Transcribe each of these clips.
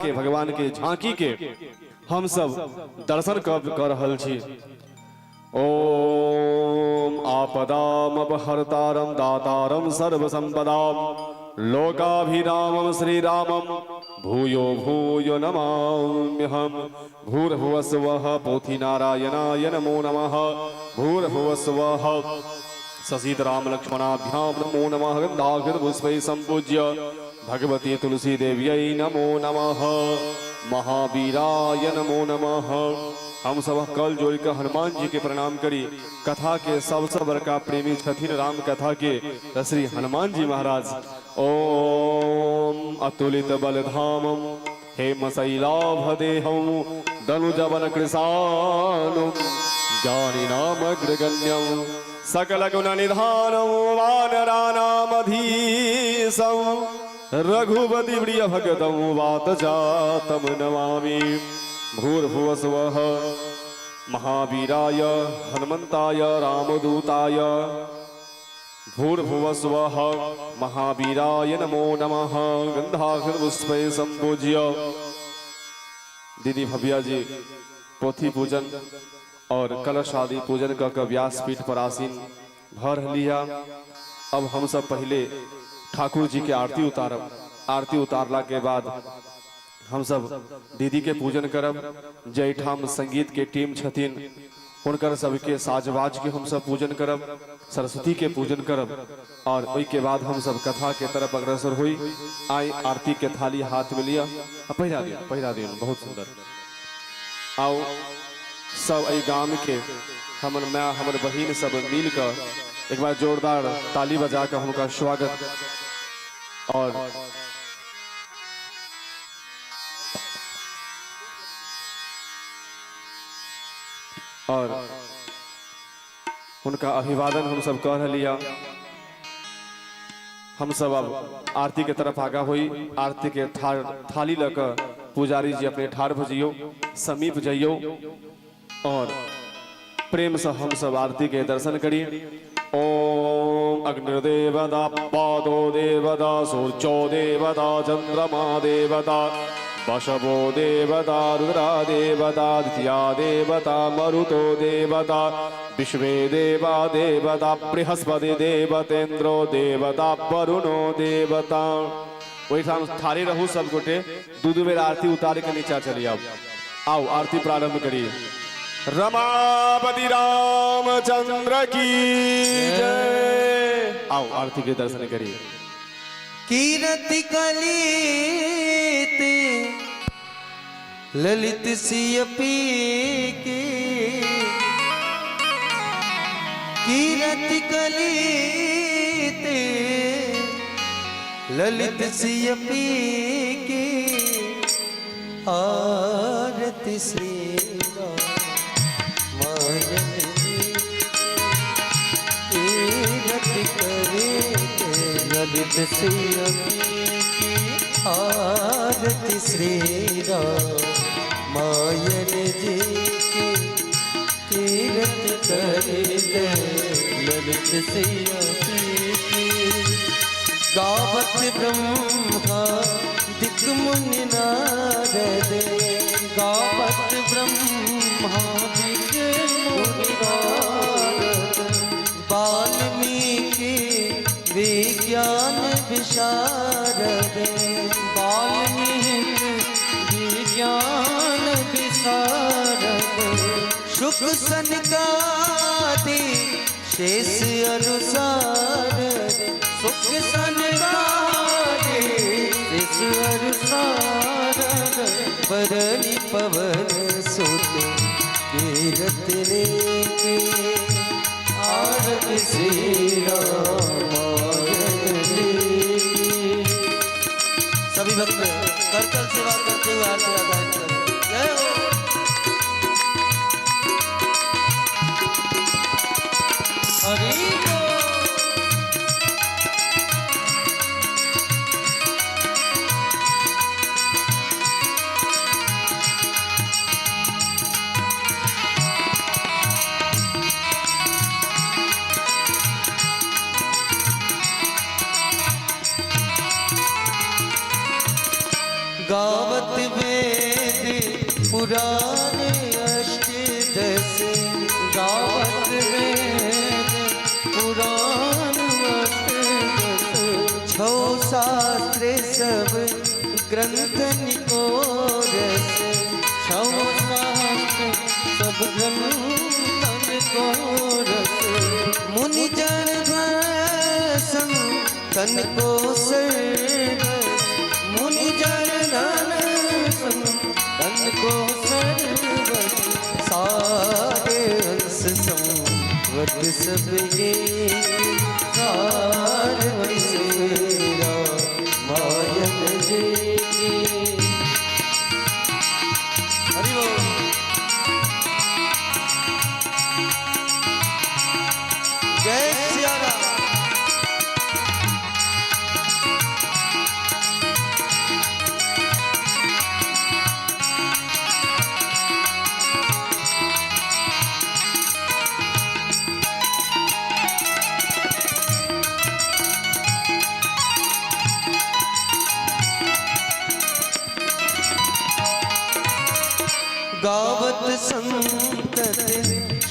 के भगवान के झांकी के हम सब दर्शन कऽ रहल छी। ओम आपदामपहर्तारं दातारं सर्वसंपदां लोकाभिरामं श्रीरामं भूयो भूयो नमाम्यहं। भूर्भुवस्वः पोथी नारायणाय नमो नमः। भूर्भुवस्वः ससीतराम लक्ष्मणाभ्यां नमो नमः। गन्धाकृतपुष्पैः सम्पूज्य भगवती तुलसी देव्यै नमो नमः। महावीराय नमो नमः। हम सब कल जोड़ के हनुमान जी के प्रणाम करी। कथा के सबसे बड़का प्रेमी छथिन राम कथा के त श्री हनुमान जी महाराज। ओम अतुलित बलधामम हेम शैलाभदेहं दनुजवन कृशानुं ज्ञानिनामग्रगण्यं सकल गुण निधानं वानराणामधीशं रघुपति प्रिय भगतं वातजातं नमामि। भूर्भुवस्वः महावीराय हनुमंताय रामदूताय भूर्भुवस्वः महावीराय नमो नमः। गंधाक्षर संपूज्य दीदी भव्या जी पोथी पूजन और कलश आदि पूजन कऽ के व्यासपीठ पर आसीन भऽ रहली है। अब हम सब पहले ठाकुर जी के आरती उतारब। आरती उतारला के बाद हम सब दीदी के पूजन करब। जाहिठाम संगीत के टीम छथिन हुनकर सबके साजबाज के हम सब पूजन करब, सरस्वती के पूजन करब और ओहिके बाद हम सब कथा के तरफ अग्रसर हुई। आई आरती के थाली हाथ में लिया, पहिरा दियौ, पहिरा दियौ, बहुत सुंदर। आओ सब एहि गाम के हमर माय हमर बहिन सब मिल कऽ एक बार जोरदार ताली बजा कऽ हुनका स्वागत और हुनका अभिवादन हम सब कह रही। हम सब अब आरती के तरफ आगा हुई। आरती के थाली लऽ कऽ पुजारी जी अपने ठाढ़ भऽ जइयौ, समीप जइयौ और प्रेम से हम सब आरती के दर्शन करी। ओम अग्निर्देवता पादो देवता सूर्यो देवता चंद्रमा देवता बशवो देवता रुद्रा देवता द्वितीया देवता मरुतो देवता विश्वे देवा देवता बृहस्पति देवतेन्द्रो देवता वरुणो देवता। ओहिठाम ठाढ़े रहू सब गोटे, दू दू बेर आरती उतार के नीचा चली आउ। आओ आरती प्रारंभ करी। रमापति रामचंद्र की जय। आओ आरती के दर्शन करिए। कीरति कलित ललित सियपी की, कीरति कलित ललित सियपी की, आरती श्री रामायण कीरति करे ललित सियपी की, आरती श्री रामायण जी की, कीरत करे ललित सियपी की। गावत ब्रह्मा दिक मुनि नारद, गावत ब्रह्मा दिक मुनि नारद, वाल्मीकि विज्ञान विशारद, वाल्मीकि विज्ञान विशारद, शुक सनकादि शेष अनुसार, सुख सनकादि शेष अनुसार, बरनी पवन सुत कीरत लेके, आरती श्री रामायण जी की। सभी भक्त करतल सेवा करते हुए आरती का गायन करें। जय हो। हरि बोल। गावत पुराण अष्टदश गावत वेद पुराण अष्टदश छौ शास्त्र सब ग्रंथन को रस छौ शास्त्र सब ग्रंथन को रस मुनि जन भसम तन को सरस मुनि जन धन तन को सरवस सारे अंश संवत सब ये सार सेरा मायन जी की। हरि बोल। जय सिया राम। गावत संतत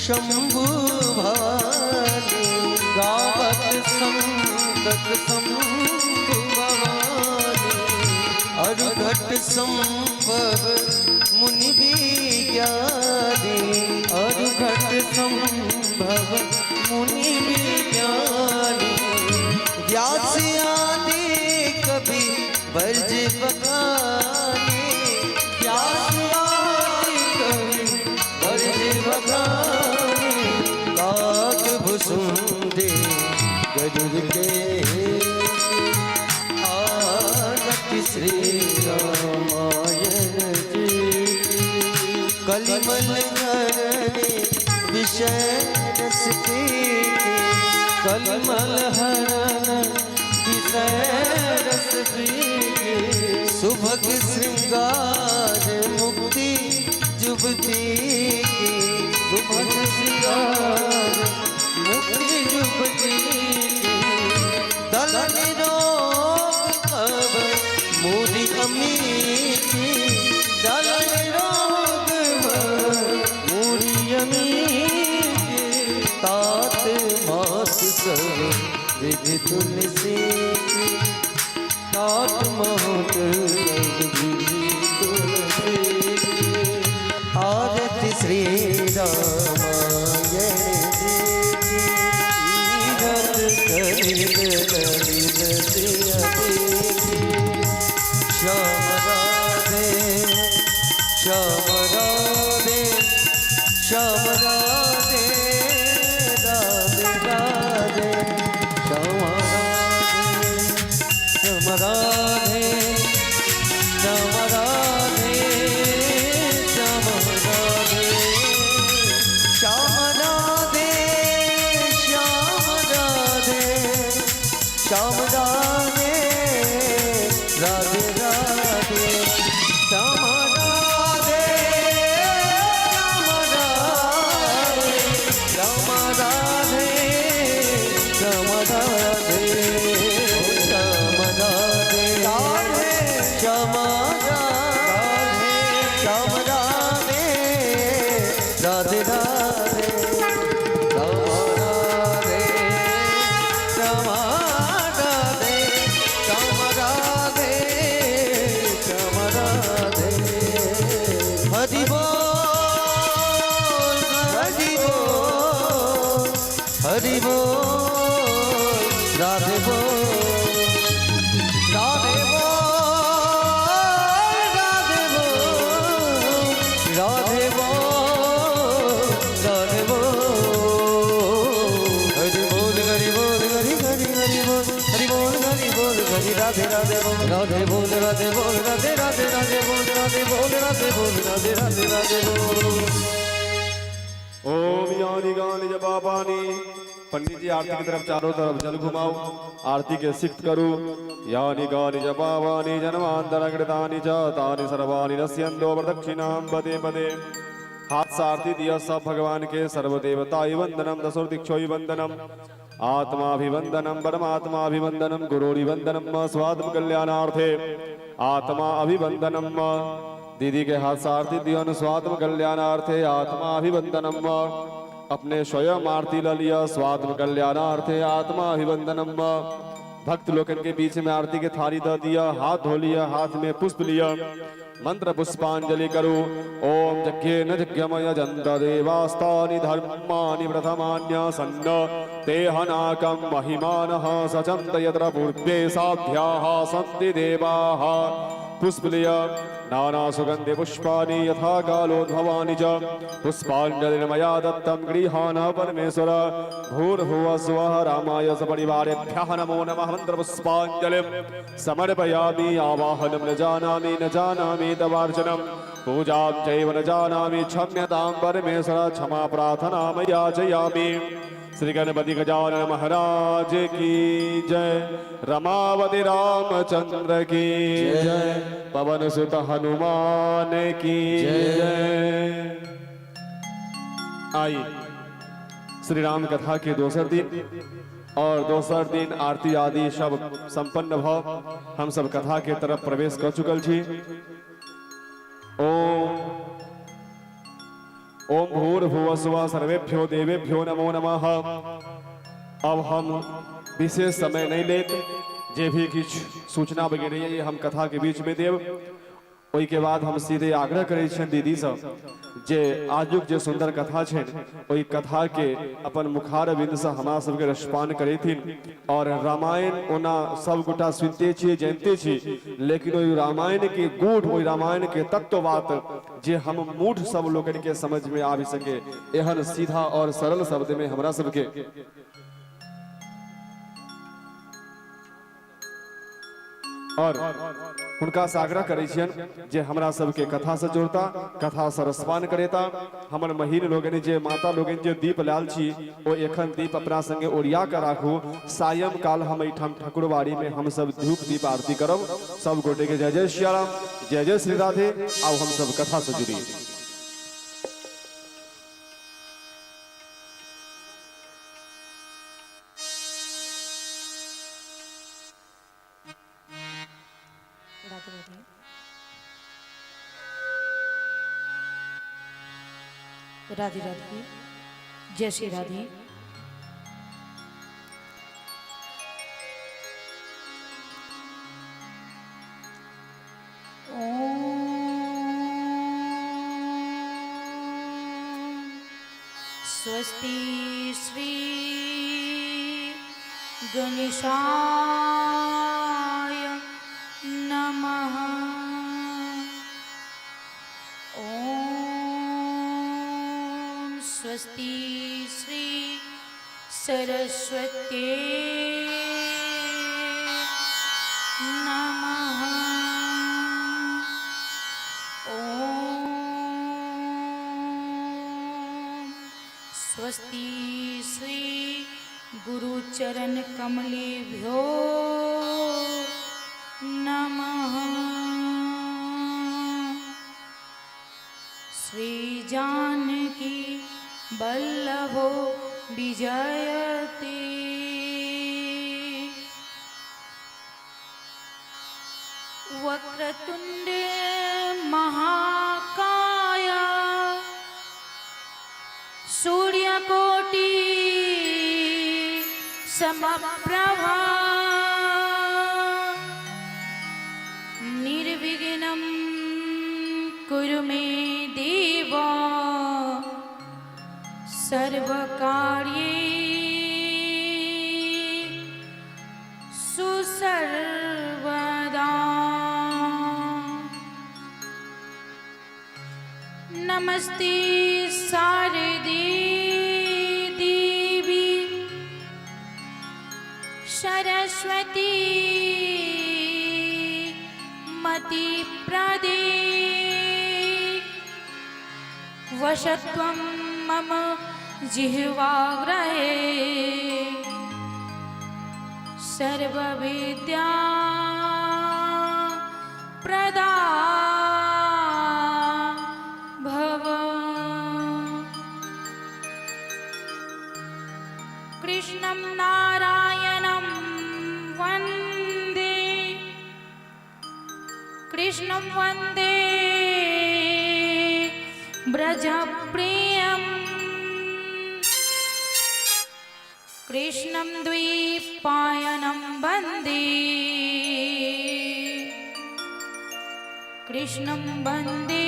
शंभु भवानी गावत संतत शंभु भवानी अरु घट संभव मुनि विज्ञानी अरु घट संभव मुनि विज्ञानी व्यास आदि कवि बर्ज बखानी व्यास आदि कवि बर्ज बखानी काक भुसुंडे गरुड़ के आरती श्री रामायण जी की। कलिमल हरणे विषय रस पीके कलिमल हरण विषय रस पीके सुभग श्रृंगार मुक्ति जुबती की सुभग श्रृंगार मुक्ति जुबती की दलन रोग अब मोरी अमी की दलन रोग मोरी अमी की तात मात सब विधि तुलसी की तात मात सब विधि तुलसी की। आरती श्री रामायण जी की। श्याम राधे श्याम राधे श्याम राधे राधे राधे श्याम राधे श्याम राधे श्याम राधे श्याम राधे श्याम राधे श्याम राधे श्याम राधे राधे राधे श्याम राधे श्याम राधे श्याम राधे श्याम राधे राधे श्याम राधे श्याम राधे राधे राधे श्याम राधे श्याम राधे श्याम राधे श्याम राधे हरि बोल हरि बोल हरि बोल राधे बोल राधे बोल राधे बोल राधे बोल राधे बोल हरि बोल हरि बोल हरि हरि हरि बोल हरि बोल हरि बोल हरि राधे राधे बोल राधे बोल राधे बोल राधे राधे राधे बोल राधे बोल राधे बोल राधे राधे राधे बोल। ओम यानि गानि जपापानि। पंडित जी आरती की तरफ चारों तरफ जल घुमाओ, आरती के सिक्त करो। यानि गानि जपावानि जन्मांतरकृतानि च तानि सर्वाणि नश्यन्तो प्रदक्षिणां पदे पदे। हाथ से आरती दिया सब भगवान के सर्वदेवताय वंदनम, दशोर्दीक्षोय वंदनम, आत्माभिवंदनम, परमात्माभिवंदनम, गुरोरिवंदनम, स्वात्म कल्याणार्थे आत्मा अभिवंदनम, दीदी के हाथ से आरती दियौन। स्वात्म कल्याणार्थे आत्माभिवंदनम। अपने स्वयं आरती ल लिया। स्वात्म कल्याणार्थे आत्माभिवंदनम। भक्त लोकन के बीच में आरती के थाली द दिया। हाथ धो लिया, हाथ में पुष्प लिया, मंत्र पुष्पांजलि करू। ओम यज्ञे न यज्ञमय जंत देवास्तानि धर्माणि प्रथमान्यासन्न तेहनाकं महिमानः सचन्त यत्र पूर्वे साध्याः सन्ति देवाः। पुष्प लिया, नाना सुगंधि पुष्पाणि यथा कालोद्भवानि च पुष्पांजलिर्मया दत्तं गृहाण परमेश्वर। भूर्भुवः स्वः रामाय सपरिवारेभ्यः नमो नमः। मंत्र पुष्पांजलिं समर्पयामि। आवाहनं न जानामि न जानामि तवार्चनं पूजां चैव न जानामि क्षम्यतां परमेश्वर क्षमा प्रार्थना याचयामि। श्री गणपति गजानन महाराज की जय। रमावती रामचंद्र की जय। पवन सुत हनुमान की जय। आई श्री राम कथा के दोसर दिन और दोसर दिन आरती आदि सब संपन्न भ हम सब कथा के तरफ प्रवेश कर चुकल छी। ओम ओम भूर्भुवः स्वः सर्वेभ्यो देवेभ्यो नमो नमः। अब हम विशेष समय नहीं लेत, जे भी किछु सूचना वगैरह ये हम कथा के बीच में देब। ओहिके बाद हम सीधे आग्रह करै छियनि दीदीसँ जे आजुक जे सुन्दर कथा छनि ओहि कथा के अपन मुखार बिन्दुसँ हमरा सबके रसपान करेथिन। और रामायण ओना सब गोटा सुनते छियै, जानते छी, लेकिन ओहि रामायण के गूढ़, ओहि रामायण के तत्व बात जे हम मूढ़ सब लोकनि के समझ में आबि सके, एहन सीधा और सरल शब्द में हमरा सबके और हुनका से आग्रह करै छियनि जे हमरा सबके कथा से जोड़ता, कथा से रसपान करेता। हमर महीन लोकनि जे माता लोकनि जे दीप लायल छी ओ एखन दीप अपना संगे ओरिया के राखू। सायं काल हम एहिठाम ठाकुरबाड़ी में हम सब धूप दीप आरती करब। सब गोटे के जय जय सियाराम, जय जय श्री राधे। आब हम सब कथा से जुड़ी। राधे राधे। राधे राधे, जय श्री राधे। ॐ स्वस्ति श्री गणेशाय नमः। ॐ स्वस्ति श्री सरस्वती नमः। ॐ स्वस्ति श्री गुरुचरण कमलेभ्यो नमः। श्री जानकी बल्लभो विजयते। वक्रतुंड महाकाय सूर्यकोटि समप्रभा निर्विघ्नं कुरु मे देव सर्वकार्ये सुसर्वदा। नमस्ते शारदे देवी सरस्वती मति प्रदे वशत्वं मम जिह्वाग्रहे सर्वविद्या प्रदा भव। कृष्णं नारायणं वन्दे, कृष्णं वन्दे व्रजप्रियम् कृष्णं द्वीपायनं वन्दे कृष्णं वन्दे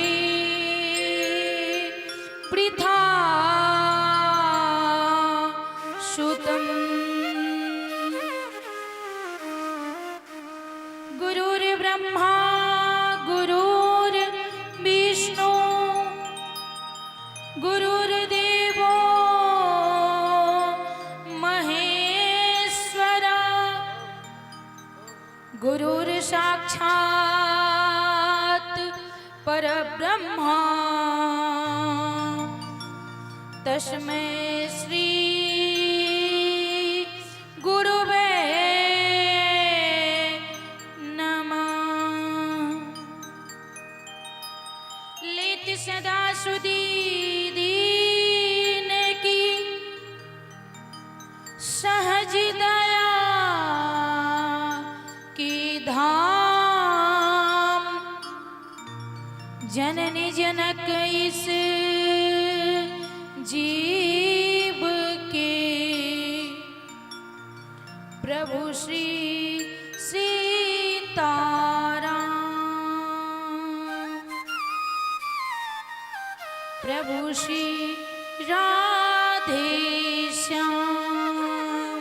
पृथा सुतम्। गुरुर्ब्रह्मा गुरुर्विष्णु गुरुर्देवो महेश्वर गुरुर्साक्षात् परब्रह्मा तस्मै श्री गुरुवे नमः। लेत सदा सुदी दीन की सहज दया की धाम जननी जनक इस जीव के प्रभु श्री सीताराम प्रभु श्री राधे श्याम।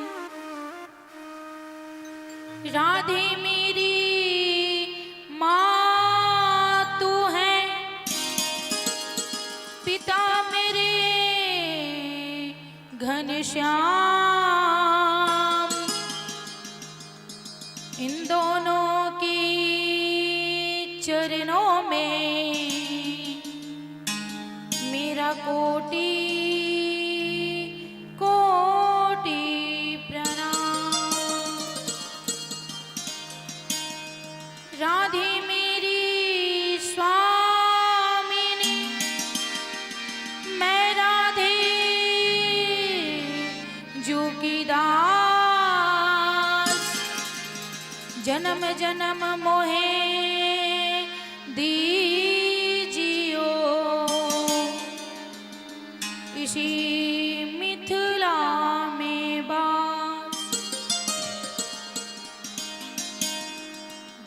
राधे मेरी माँ तू है पिता मेरे घनश्याम इन दोनों की चरणों में मेरा कोटि कोटि प्रणाम। राधे मेरी स्वामिनी मैं राधे जो की दास जन्म जन्म मोहे दीजियो इसी मिथिला में बास।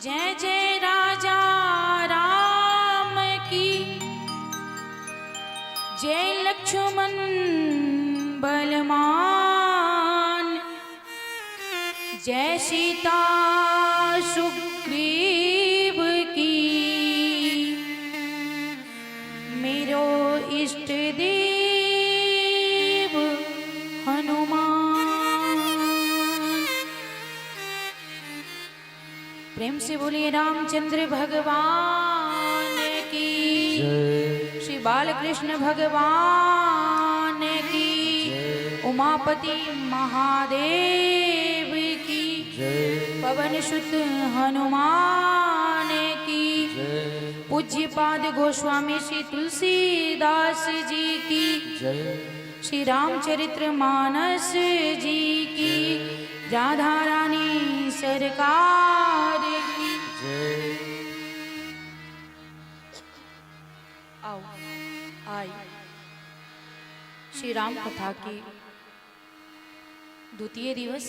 जय जय राजा राम की जय लक्ष्मण बलमान जय सीता सुग्रीव की मेरो इष्ट देव हनुमान। प्रेम से बोलिए रामचंद्र भगवान की, श्री बालकृष्ण भगवान की, उमापति महादेव की, पवन सुत हनुमान की, पूज्यपाद गोस्वामी श्री तुलसीदास जी की, श्री रामचरित्र मानस जी की, राधा रानी सरकार की। आओ आई श्री राम कथा की द्वितीय दिवस।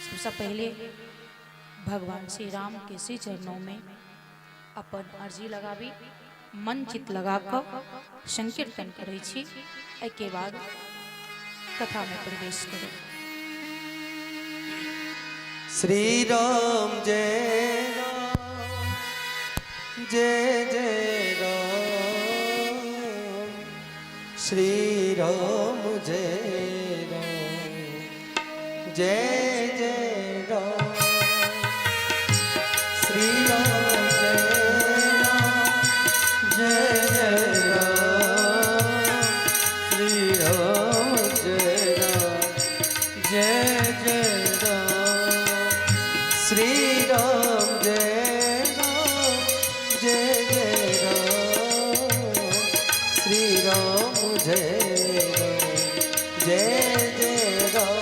सबसे पहले भगवान श्री राम के श्री चरणों में अपन अर्जी लगाबी, मन चित लगाकर संकीर्तन करै छी। एहिके बाद कथा में प्रवेश करू। श्री राम जय राम जय जय राम श्री राम जय राम जय जय राम श्री राम जय राम जय जय राम श्री राम जय राम जय जय राम श्री राम जय राम जय जय राम श्री राम जय राम जय जय राम।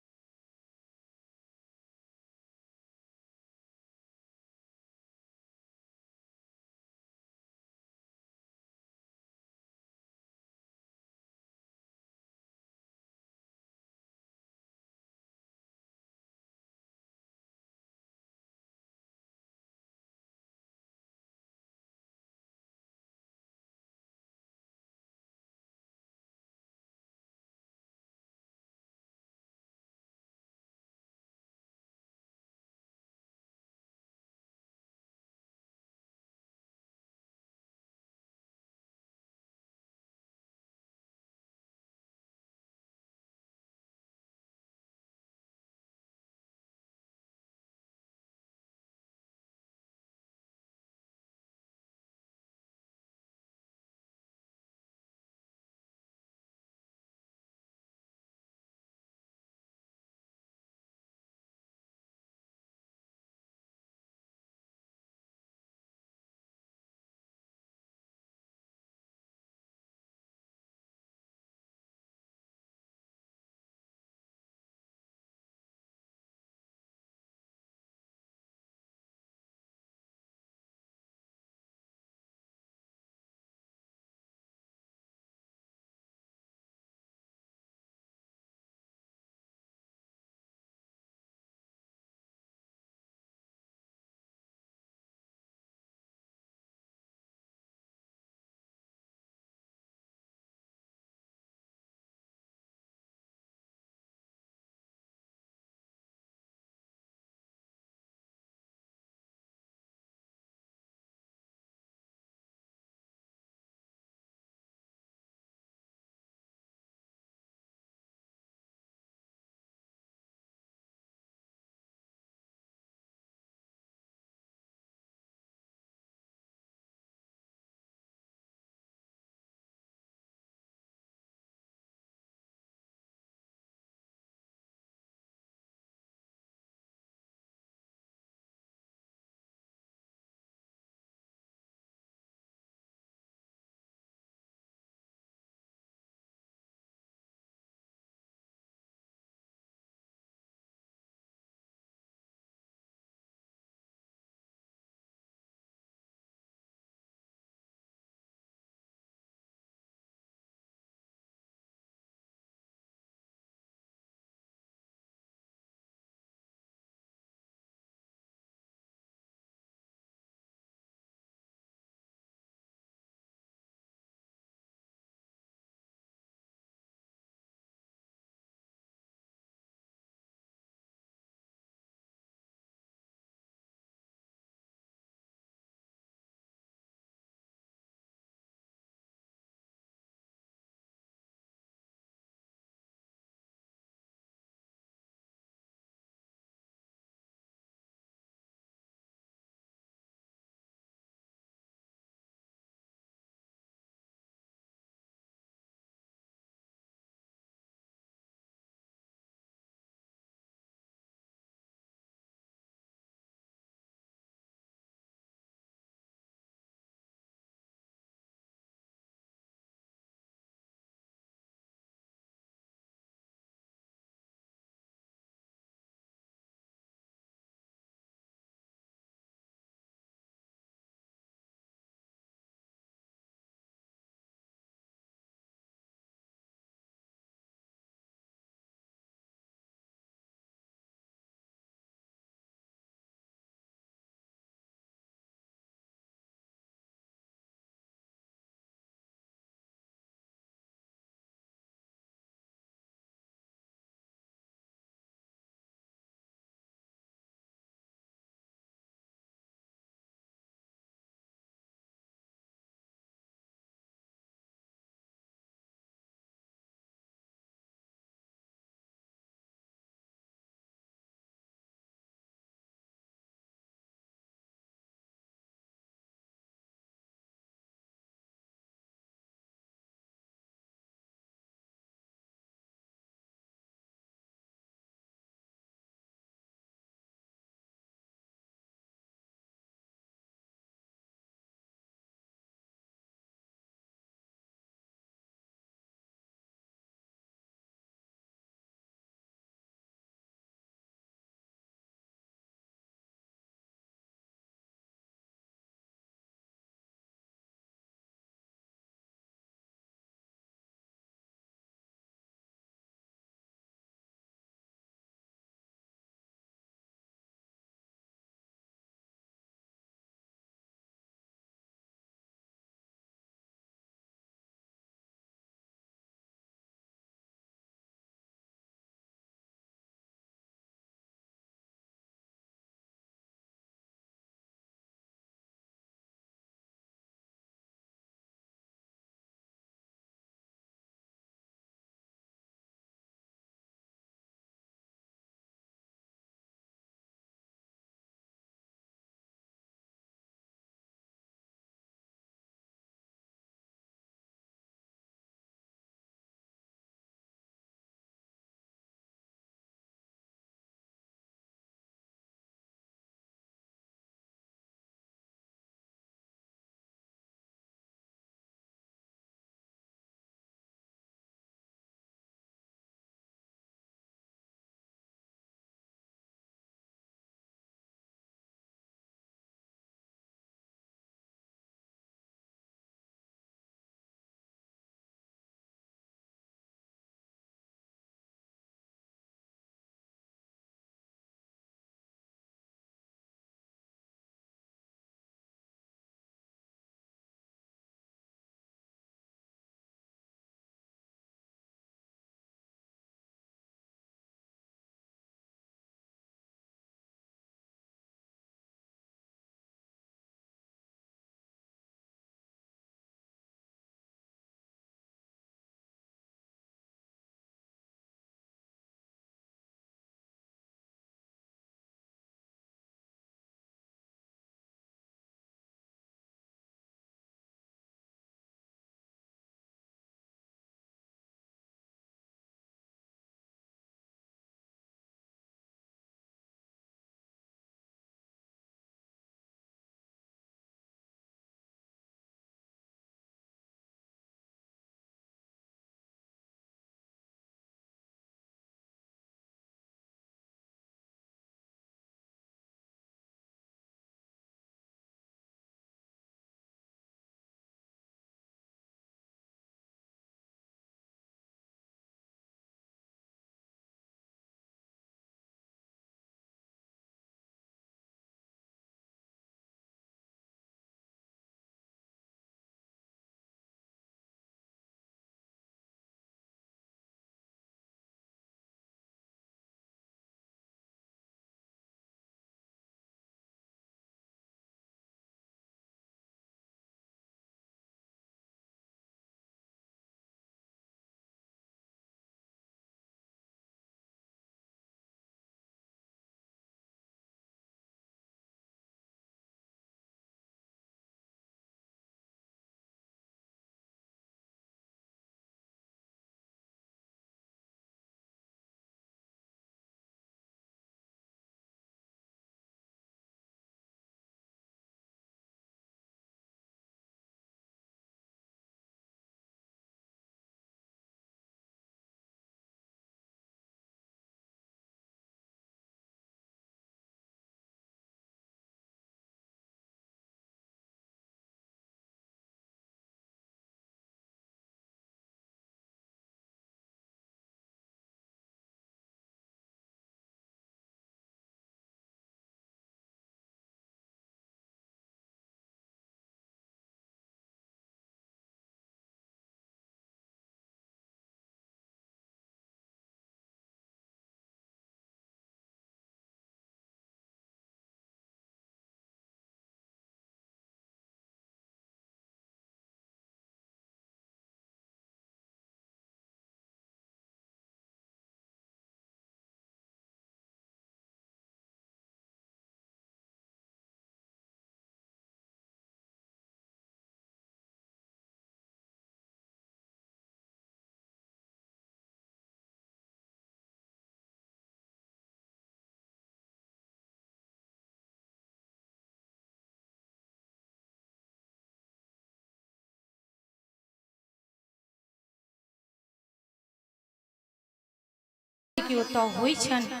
जी के ओतऽ होइ छनि।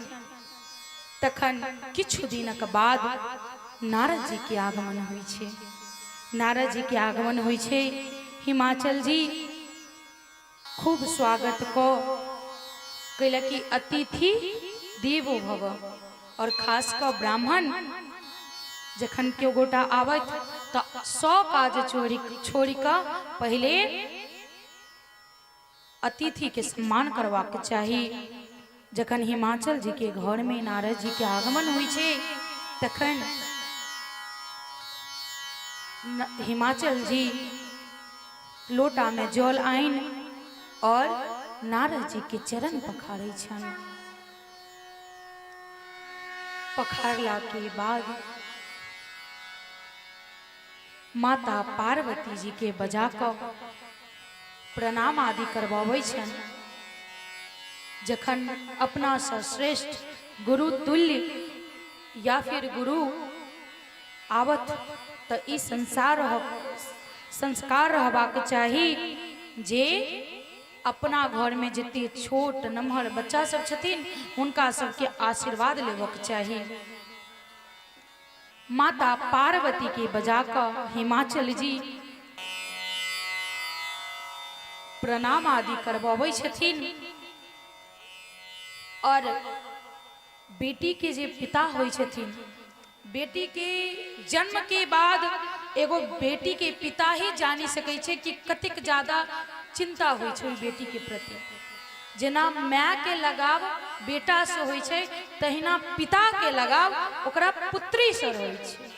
तखन किछु दिनक बाद नारद जी के आगमन होइ छै। नारद जी के आगमन होइ छै, हिमाचल जी खूब स्वागत कऽ कैलक कि अतिथि देवो भव, और खास कऽ ब्राह्मण जखन केओ गोटा आबथि तऽ सौ काज छोड़ि छोड़ि कऽ पहिले अतिथि के सम्मान करबाक चाही। जखन हिमाचल जी के घर में नारद जी के आगमन होइ छै तखन हिमाचल जी लोटा में जल आनि और नारद जी के चरण पखारै छनि। पखारला के बाद माता पार्वती जी के बजा कऽ प्रणाम आदि करबाबै छनि। जखन अपनासँ श्रेष्ठ गुरु तुल्य या फिर गुरु आबथ तऽ ई संसार संस्कार रहबाक चाही जे अपना घरमे जते छोट नमहर बच्चा सब छथिन हुनका सबके आशीर्वाद लेबक चाही। माता पार्वती के बजा कऽ हिमाचल जी प्रणाम आदि करबबै छथिन और बेटी के जे पिता होइ छथिन, बेटी के जन्म के बाद एगो बेटी के पिता ही जानि सकै छै कि कतेक ज्यादा चिंता होइ छै ओहि बेटी के प्रति। जेना मायके लगाव बेटासँ होइ छै तहिना पिताके लगाव ओकरा पुत्रीसँ रहै छै।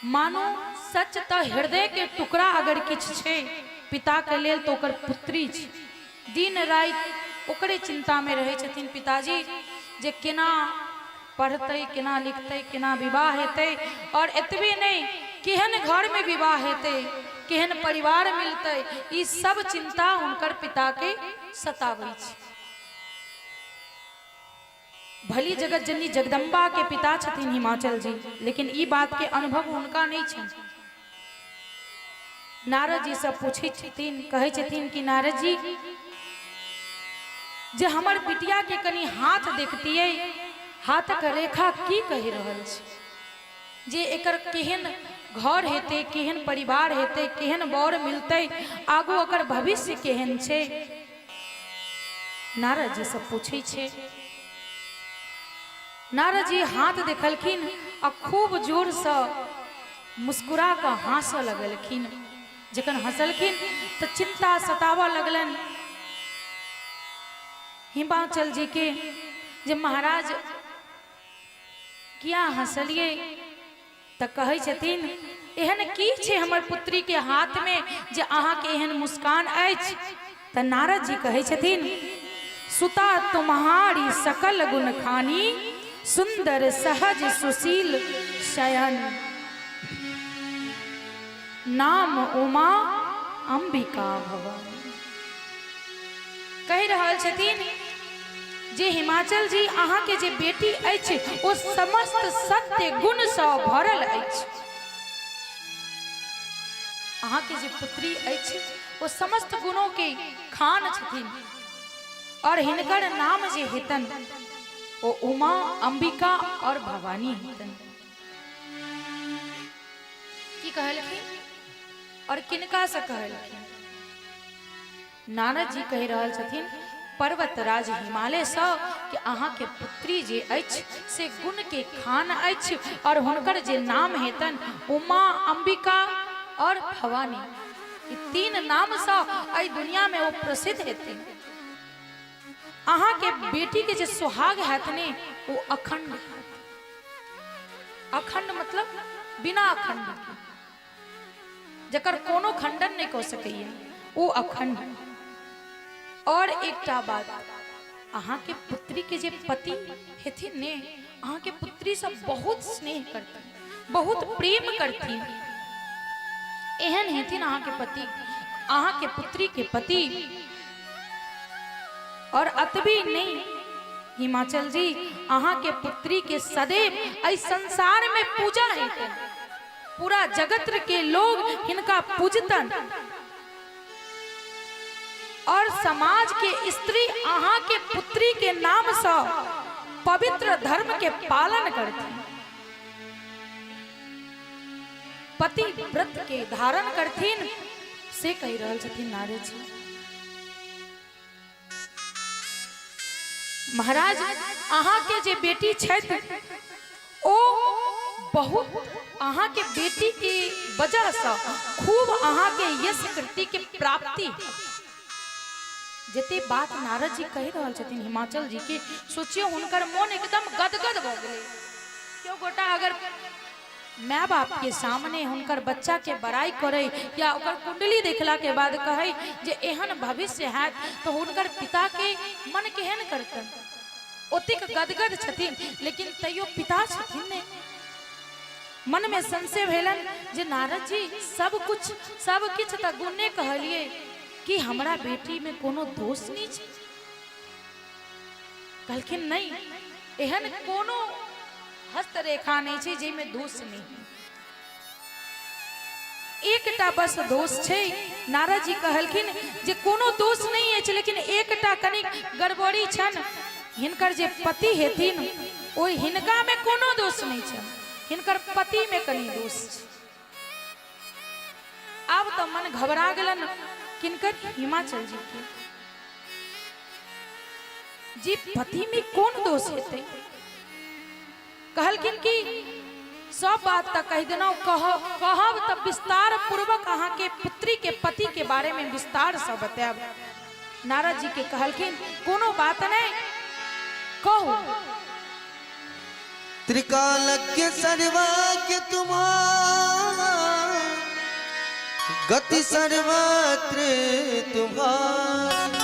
मानू सच तऽ हृदयके टुकड़ा अगर किछु छै पिताके लेल तऽ ओकर पुत्री छै। दिन राति ओकरे चिन्तामे रहै छथिन पिताजी जे केना पढ़तै, केना लिखतै, केना विवाह हेतै, और एतबे नहि केहन घरमे विवाह हेतै, केहन परिवार मिलतै, ई सब चिन्ता हुनकर पिताके सताबै छै। भली जगत जननी जगदम्बा के पिता छथिन हिमाचल जी, लेकिन ई बात के अनुभव हुनका नहि छनि। नारद जी से पूछै छथिन, कहै छथिन कि नारद जी जे हमर बिटिया के कनि हाथ देखतियै, हाथक रेखा की कहि रहल छै, जे एकर केहन घर हेतै, केहन परिवार हेतै, केहन वर मिलतै, आगू ओकर भविष्य केहन छै। नारद जी से पूछै छै। नारद जी हाथ देखलखिन आ खूब जोरसँ मुस्कुरा कऽ हँसऽ लगलखिन। जखन हँसलखिन तऽ चिन्ता सताबऽ लगलनि हिमाचल जी के जे महाराज किया हँसलियै। तऽ कहै छथिन एहन की छै हमर पुत्री के हाथ में जे अहाँके एहन मुस्कान अछि। तऽ नारद जी कहै छथिन सुता तुम्हारी सकल गुण खानी, सुंदर सहज सुशील शयन, नाम उमा अंबिका भवन। कहि रहल छथिन जे हिमाचल जी अहाँके जे बेटी अछि ओ समस्त सत्य गुणसँ भरल अछि। अहाँके जे पुत्री अछि ओ समस्त गुणों के खान छथिन और हिनकर नाम जे हेतन ओ उमा, अंबिका और भवानी हेतन। की कहलखिन और किनका से कहलखिन? नारद जी कहि रहल छथिन पर्वतराज हिमालयसँ कि अहाँके पुत्री जे अछि से गुणके खान अछि और हुनकर जे नाम हेतन उमा, अंबिका और भवानी, ई तीन नामसँ एहि दुनियामे ओ प्रसिद्ध हेथिन। अहाँके बेटीके जे सुहाग हैत ने ओ अखंड हैत। अखंड मतलब बिना अखंड के, जकर कोनो खंडन नहि कऽ सकैया ओ अखंड। और एकटा बात, अहाँके पुत्री के जे पति हेथिन ने अहाँके पुत्री से बहुत स्नेह करथिन, बहुत प्रेम करथिन, एहन हेथिन अहाँके पति, अहाँके पुत्री के पति। और अतबे नहीं हिमाचल जी, अहाँके पुत्री के सदैव एहि संसार में पूजा हेतनि, पूरा जगत के लोग हिनका पूजतन। और समाज के स्त्री अहाँ के पुत्री के नाम से पवित्र धर्म के पालन करथिन, पति व्रत के धारण करथिन, से कहि रहल छथिन नारद जी। महाराज अहाँ के जे बेटी छथि ओ बहुत अहाँ के बेटी के वजह से खूब अहाँ के यश कीर्ति के प्राप्ति। जते बात नारद जी कहि रहल छथिन हिमाचल जी के, सोचियो हुनकर मन एकदम गदगद भऽ गेलै। क्यों गोटा अगर my बाप के सामने हुनकर बच्चा के बड़ाई करे या ओकर कुंडली देखला के बाद कहे जे एहन भविष्य हैत, तो हुनकर पिता के मन केहन करतन, ओतेक गदगद छथिन, लेकिन तैयो पिता छथिन ने। मन में संशय भेलन जे नारद जी सब कुछ सब किछु तऽ गुणे कहलिए कि हमरा बेटी में कोनो दोष नहीं छै। कहलखिन नहीं, एहन कोनो हस्तरेखा नहीं छै जाहिमे दोष नहीं, एकटा बस दोष छै। नारद जी कहलखिन जे कोनो दोष नहीं अछि, लेकिन एकटा कनि गड़बड़ी छन, हिनकर जे पति हेथिन ओ हिनका में कोनो दोष नहीं छन, हिनकर पति में कनि दोष छै। आब तऽ मन घबरा गेलन किनकर, हिमाचल जी के, जी पति में कोन दोष हेतै। कहलखिन कि सब बात तक कहि देलहुँ, कहब तऽ विस्तार पूर्वक अहाँ के पुत्री के पति के बारे में विस्तार से बतायब। नारद जी के कहलखिन कोनो बात नहीं, कहू। त्रिकालज्ञ सर्वज्ञ तुम्हार, गति सर्वत्र तुम्हार,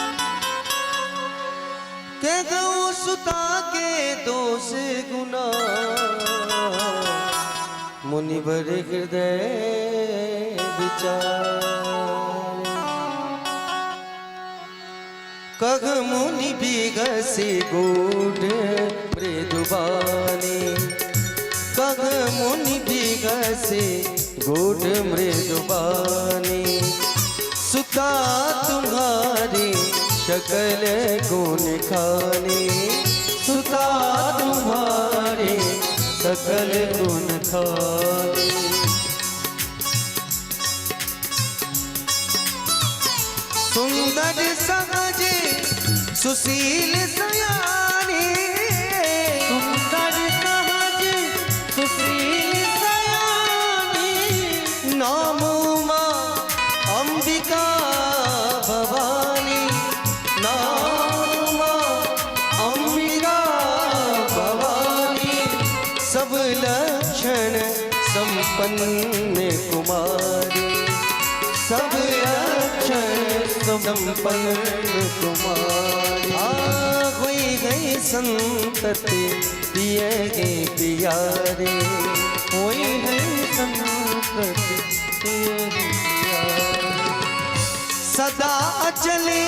के गौ सुता के दोष गुना, मुनिवर हृदय विचार। कग मुनि बिगसी गूढ़ मृदुबानी, कग मुनि बिगसी गूढ़ मृदुबानी, सुता तुम्हारी शकल गुण खानी, सुता तुम्हारी सकल गुण खानी। सुंदर सहज सुशील सयानी, सुंदर सहज सुशील सयानी, नाम उमा अंबिका भवानी, नाम उमा अंबिका भवानी, सब लक्षण संपन्न कुमारी, सब लक्षण संपन्न कुमारी। आ होई गई संतति पिए गई पियारे, होई गई संतति पिए गई पियारे। सदा चले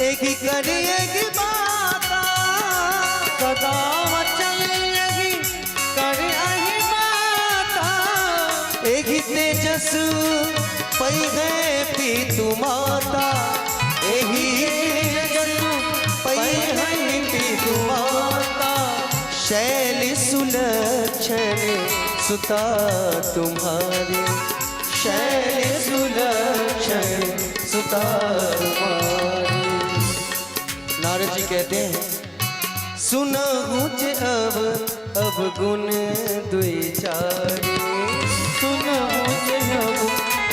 एक करे एक बाता, सदा चले एक करे अहि बाता, एक तेजस पई है पीतु माता, एही तेजस पई है पीतु माता, शैल सुलक्षण सुता तुम्हारे, शैल सुलक्षण सुता तुम्हारे। नारद जी कहते हैं सुनहु जे अब गुण दुई चारे, सुनहु जे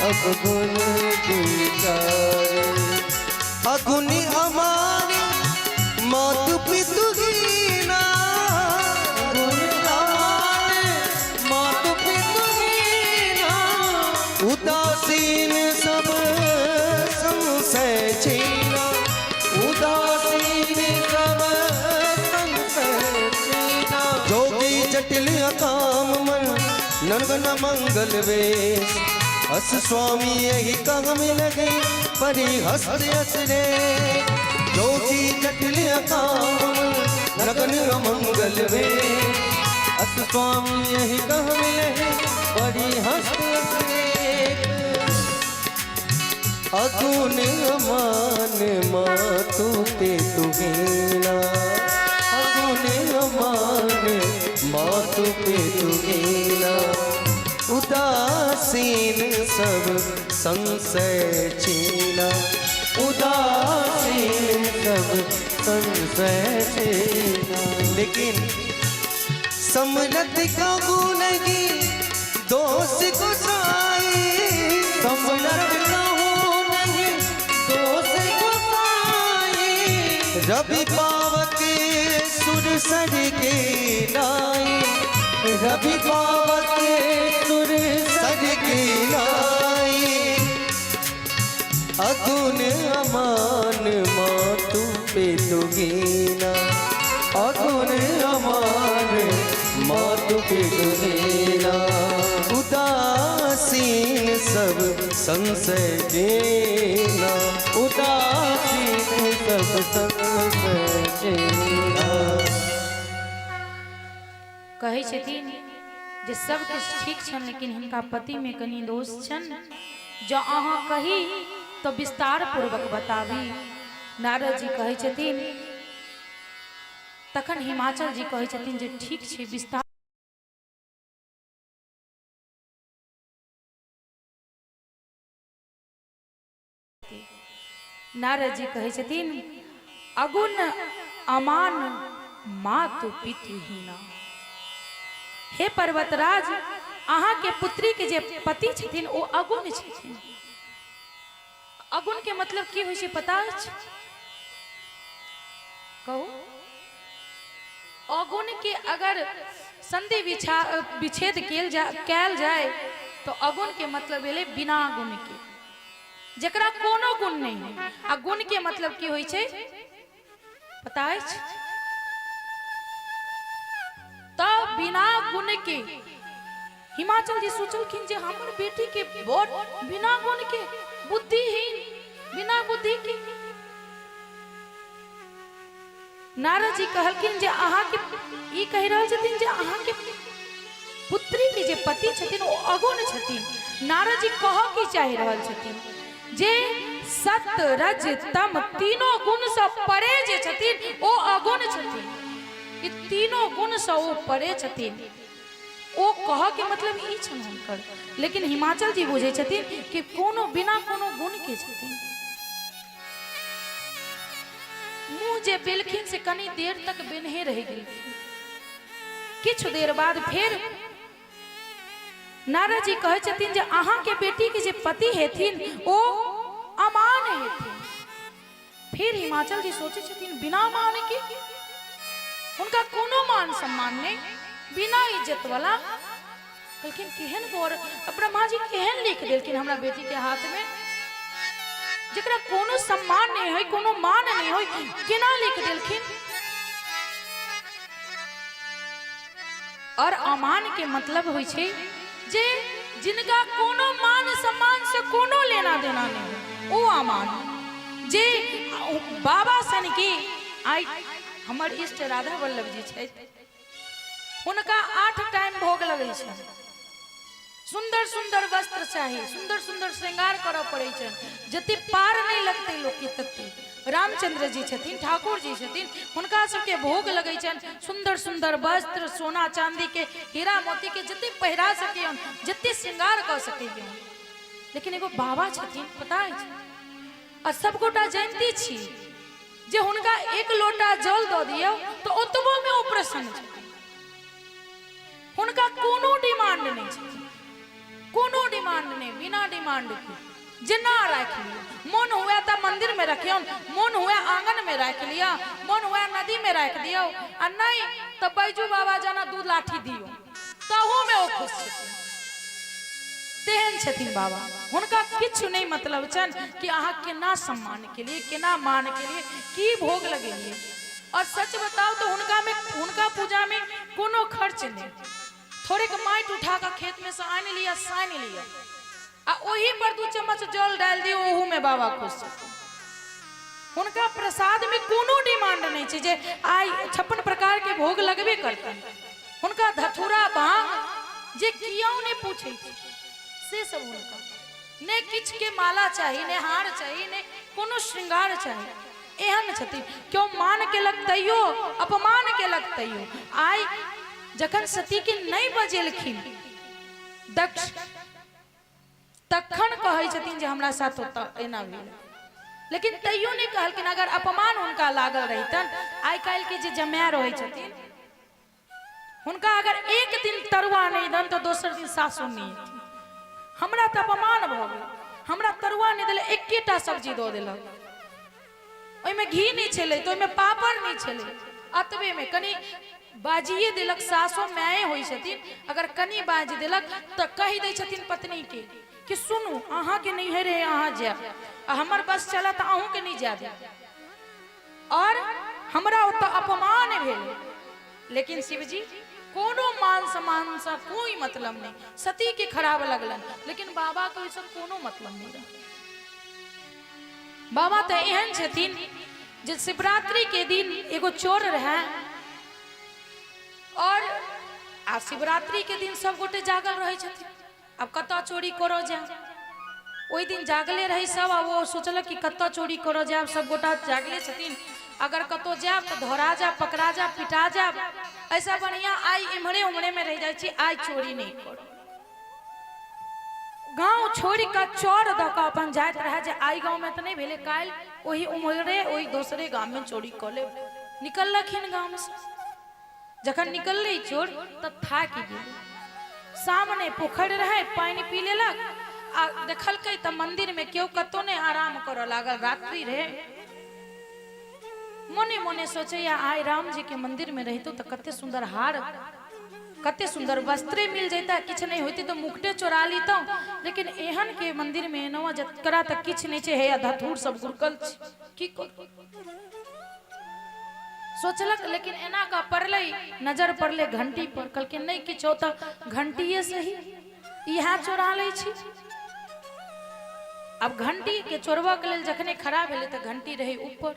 अब गुण दुई चारे। अगुनि हमारे मातु पितु हीना, अगुनि हमारे मातु पितु हीना, उदासीन सब संशय छीना, उदासीन सब संशय छीना। जोगी जटिल अकाम मन ननगन मंगल वेश, हस स्वामी यही कह मिल गई परिहस्त असरे। जोगी जटिल अकाम मन नगन अमंगल वेश, हस स्वामी यही कह मिल गई परिहस्त असरे। अगुण अमान मातु पे तुहीना, अगुण अमान मातु पे तुहीना, उदासीन सब संशय छीना, उदासीन सब संशय छीना। लेकिन समरथ का गुणगी दोष गुसाई, समरथ का नहीं दोष गुसाई, रवि पावक सुर सर के नाई, रवि पावक सुर सर के नाई, अगुण अमान मातु पे तुगीना, अगुण अमान मातु पे तुगीना, उदासीन सब संशय देना, उदासीन सब संशय देना। कहै छथिन जे सब किछु ठीक छनि लेकिन हिनका पतिमे कनि दोष छनि। जँ अहाँ कही तो विस्तार पूर्वक बताबी। नारद जी कहै छथिन, तखन हिमाचल जी कहै छथिन जे ठीक छै विस्तार। नारद जी कहै छथिन अगुण अमान मातु पितु हीना। हे पर्वतराज, अहाँ के पुत्री के जे पति छथिन ओ अगुण छथिन। अगुण के मतलब की होइ छै पता अछि? कहू। अगुण के अगर संधि विच्छेद कयल जाय तो अगुण के मतलब भेलै बिना गुण के, जकरा कोनो गुण नहीं है। आ गुण के मतलब की होइ छै पता अछि? त बिना गुण के हिमाचल जी सोचलखिन जे हमर बेटी के बर बिना गुण के, बुद्धिहीन, बिना बुद्धि के। नारद जी कहलखिन जे अहाँ के ई कहि रहल छथिन जे अहाँ के पुत्री के जे पति छथिन ओ अगुण छथिन। नारद जी कह की चाहि रहल छथिन जे सत रज तम तीनों गुण से परे जे छथिन ओ अगुण छथिन। ई तीनों गुण से ओ परे छथिन। ओ कह के मतलब ई छनि हुनकर। लेकिन हिमाचल जी बुझै छथिन कि कोनो बिना कोनो गुण के छथिन। मुँह जे बेलखिन से कनी देर तक बेनहे रहि गेलखिन। किछु देर बाद फेर नारद जी कहै छथिन जे अहाँ के बेटी के जे पति हेथिन ओ अमान हेथिन। फिर हिमाचल जी सोचै छथिन बिना मान के, हुनका कोनो मान सम्मान नहीं, बिना इज्जत वाला। कहलखिन केहन बर ब्रह्मा जी केहन लिख देलखिन हमरा बेटी के हाथ में, जकरा कोनो सम्मान नहीं होय, कोनो मान नहीं होय, केना लिख देलखिन। और अमान के मतलब होइ छै जे जिनका कोनो मान सम्मान से कोनो लेना देना नहीं, ओ अमान। जे बाबा सन की आइ हमर इष्ट राधा वल्लभ जी छथि, हुनका 8 टाइम भोग लगै छनि। सुंदर सुंदर वस्त्र चाही, सुंदर सुंदर श्रृंगार करऽ पड़ै छनि, जते पार नहीं लगतै लोकके तते। रामचंद्र जी छथिन, ठाकुर जी छथिन, हुनका सबके भोग लगै छनि सुंदर सुंदर वस्त्र, सोना चांदी के, हीरा मोती के, जते पहिरा सकियन, जते श्रृंगार कऽ सकैयन। लेकिन एगो बाबा छथिन पता अछि, आ सबगोटा जनिते छी जे हुनका एक लोटा जल दऽ दियौ तऽ ओतबो में ओ प्रसन्न छथिन। हुनका कोनो डिमांड नहीं छथिन, कोनो डिमांड नहीं, बिना डिमांड के जेना राखि लिअ। मन हुए तऽ मंदिर में रखियौन, मन हुए आंगन में राखि लिअ, मन हुए नदी में राखि दियौ, आ नहीं तऽ बैजू बाबा जना 2 लाठी दियौ, तहू में ओ खुश छथिन। तेहन छथिन बाबा, हुनका किछु नहीं मतलब छनि कि अहाँ केना सम्मान के लिए, केना मान के लिए, की भोग लगेलिए। और सच बताओ तो हुनका में, हुनका पूजा में कोनो खर्च नहीं। थोड़ेक माटि उठा कऽ खेत में से आनि लिअ, सानि लिअ, आ ओही पर 2 चम्मच जल डालि दियौ, ओहू में बाबा खुश छथिन। हुनका प्रसाद में कोनो डिमांड नहीं छै जे आइ 56 प्रकार के भोग लगबे करतनि। हुनका धतूरा भांग जे कियो नहीं पूछै छै से सब हुनका। ने किछु के माला चाही, ने हार चाही, ने कोनो श्रृंगार चाही। एहन छथिन, केओ मान केलक तैयो, अपमान केलक तैयो। आइ जखन सती के नहि बजेलखिन दक्ष, तखन कहै छथिन जे हमरा साथ ओतऽ एना भेल, लेकिन तैयो नहि कहलखिन। अगर अपमान हुनका लागल रहितन, आइ काल्हि के जे जमाय रहै छथिन, हुनका अगर एक दिन तरुआ नहि दन तऽ दोसर दिन सासु नहि एथिन। हमरा तऽ अपमान भऽ गेल, हमरा तरुआ नहि देलक, एकेटा सब्जी दऽ देलक, ओहिमे घी नहि छलै तऽ ओहिमे पापड़ नहि छलै, अतबेमे कनि बाजिए देलक। सासो माये होइ छथिन, अगर कनि बाजि देलक तऽ कहि दै छथिन पत्नीके कि सुनू, अहाँके नैहर है, अहाँ जायब, आ हमर बस चलत तऽ अहूँके नहि जाय देब, और हमरा ओतऽ अपमान भेल। लेकिन शिवजी कोनो मान सम्मान से कोई मतलब नहीं। सती के खराब लगलन, लेकिन बाबा के ओहिसँ कोनो मतलब नहीं रह। बाबा तऽ एहन छथिन जे शिवरात्रि के दिन एगो चोर रहे, और आ शिवरात्रि के दिन सब गोटे जागल रहे छथिन, आब कतऽ चोरी करऽ जायब। ओहि दिन जागले रही सब, आ ओ सोचलक कि कतऽ चोरी करऽ जायब, सब गोटा जागले छथिन, अगर कतौ जायब तऽ धरा जायब, पकड़ा जायब, पिटा जायब, ऐसा बढ़िया आइ इम्हरे उम्हरे में रहि जाइ छी, आइ चोरी नहि करब। गाँव छोड़ि कऽ चोर दऽ कऽ अपन जाइत रहए जे आइ गाँवमे तऽ नहि भेलै, काल्हि ओहि उम्हरे ओहि दोसरे गाममे चोरी कऽ लेब। निकललखिन गामसँ, जखन निकललै चोर तऽ थाकि गेल। सामने पोखरि रहै, पानि पी लेलक, आ देखलकै तऽ मंदिर में केओ कतौ नहि, आराम करऽ लागल। रात्रि रहे। मोने मोने सोचैया, आइ राम जी के मंदिर में रहितो तऽ कते सुंदर हार, कते सुंदर वस्त्रे मिल जैता, किछु नहि होइते तऽ मुकुटे चोरा लितहुँ, लेकिन एहन के मंदिर में एनहुँ जकरा तऽ किछु नहि छै, हे धथुर सब गुरकल छै, की करू सोचलक। लेकिन एना कऽ पड़लै, नजर पड़लै घंटी पर। कहलकै नहि किछु तऽ घंटिए सही, इएह चोरा लै छी। आब घंटी के चोरबऽ के लेल जखने खड़ा भेलै तऽ घंटी रहै ऊपर।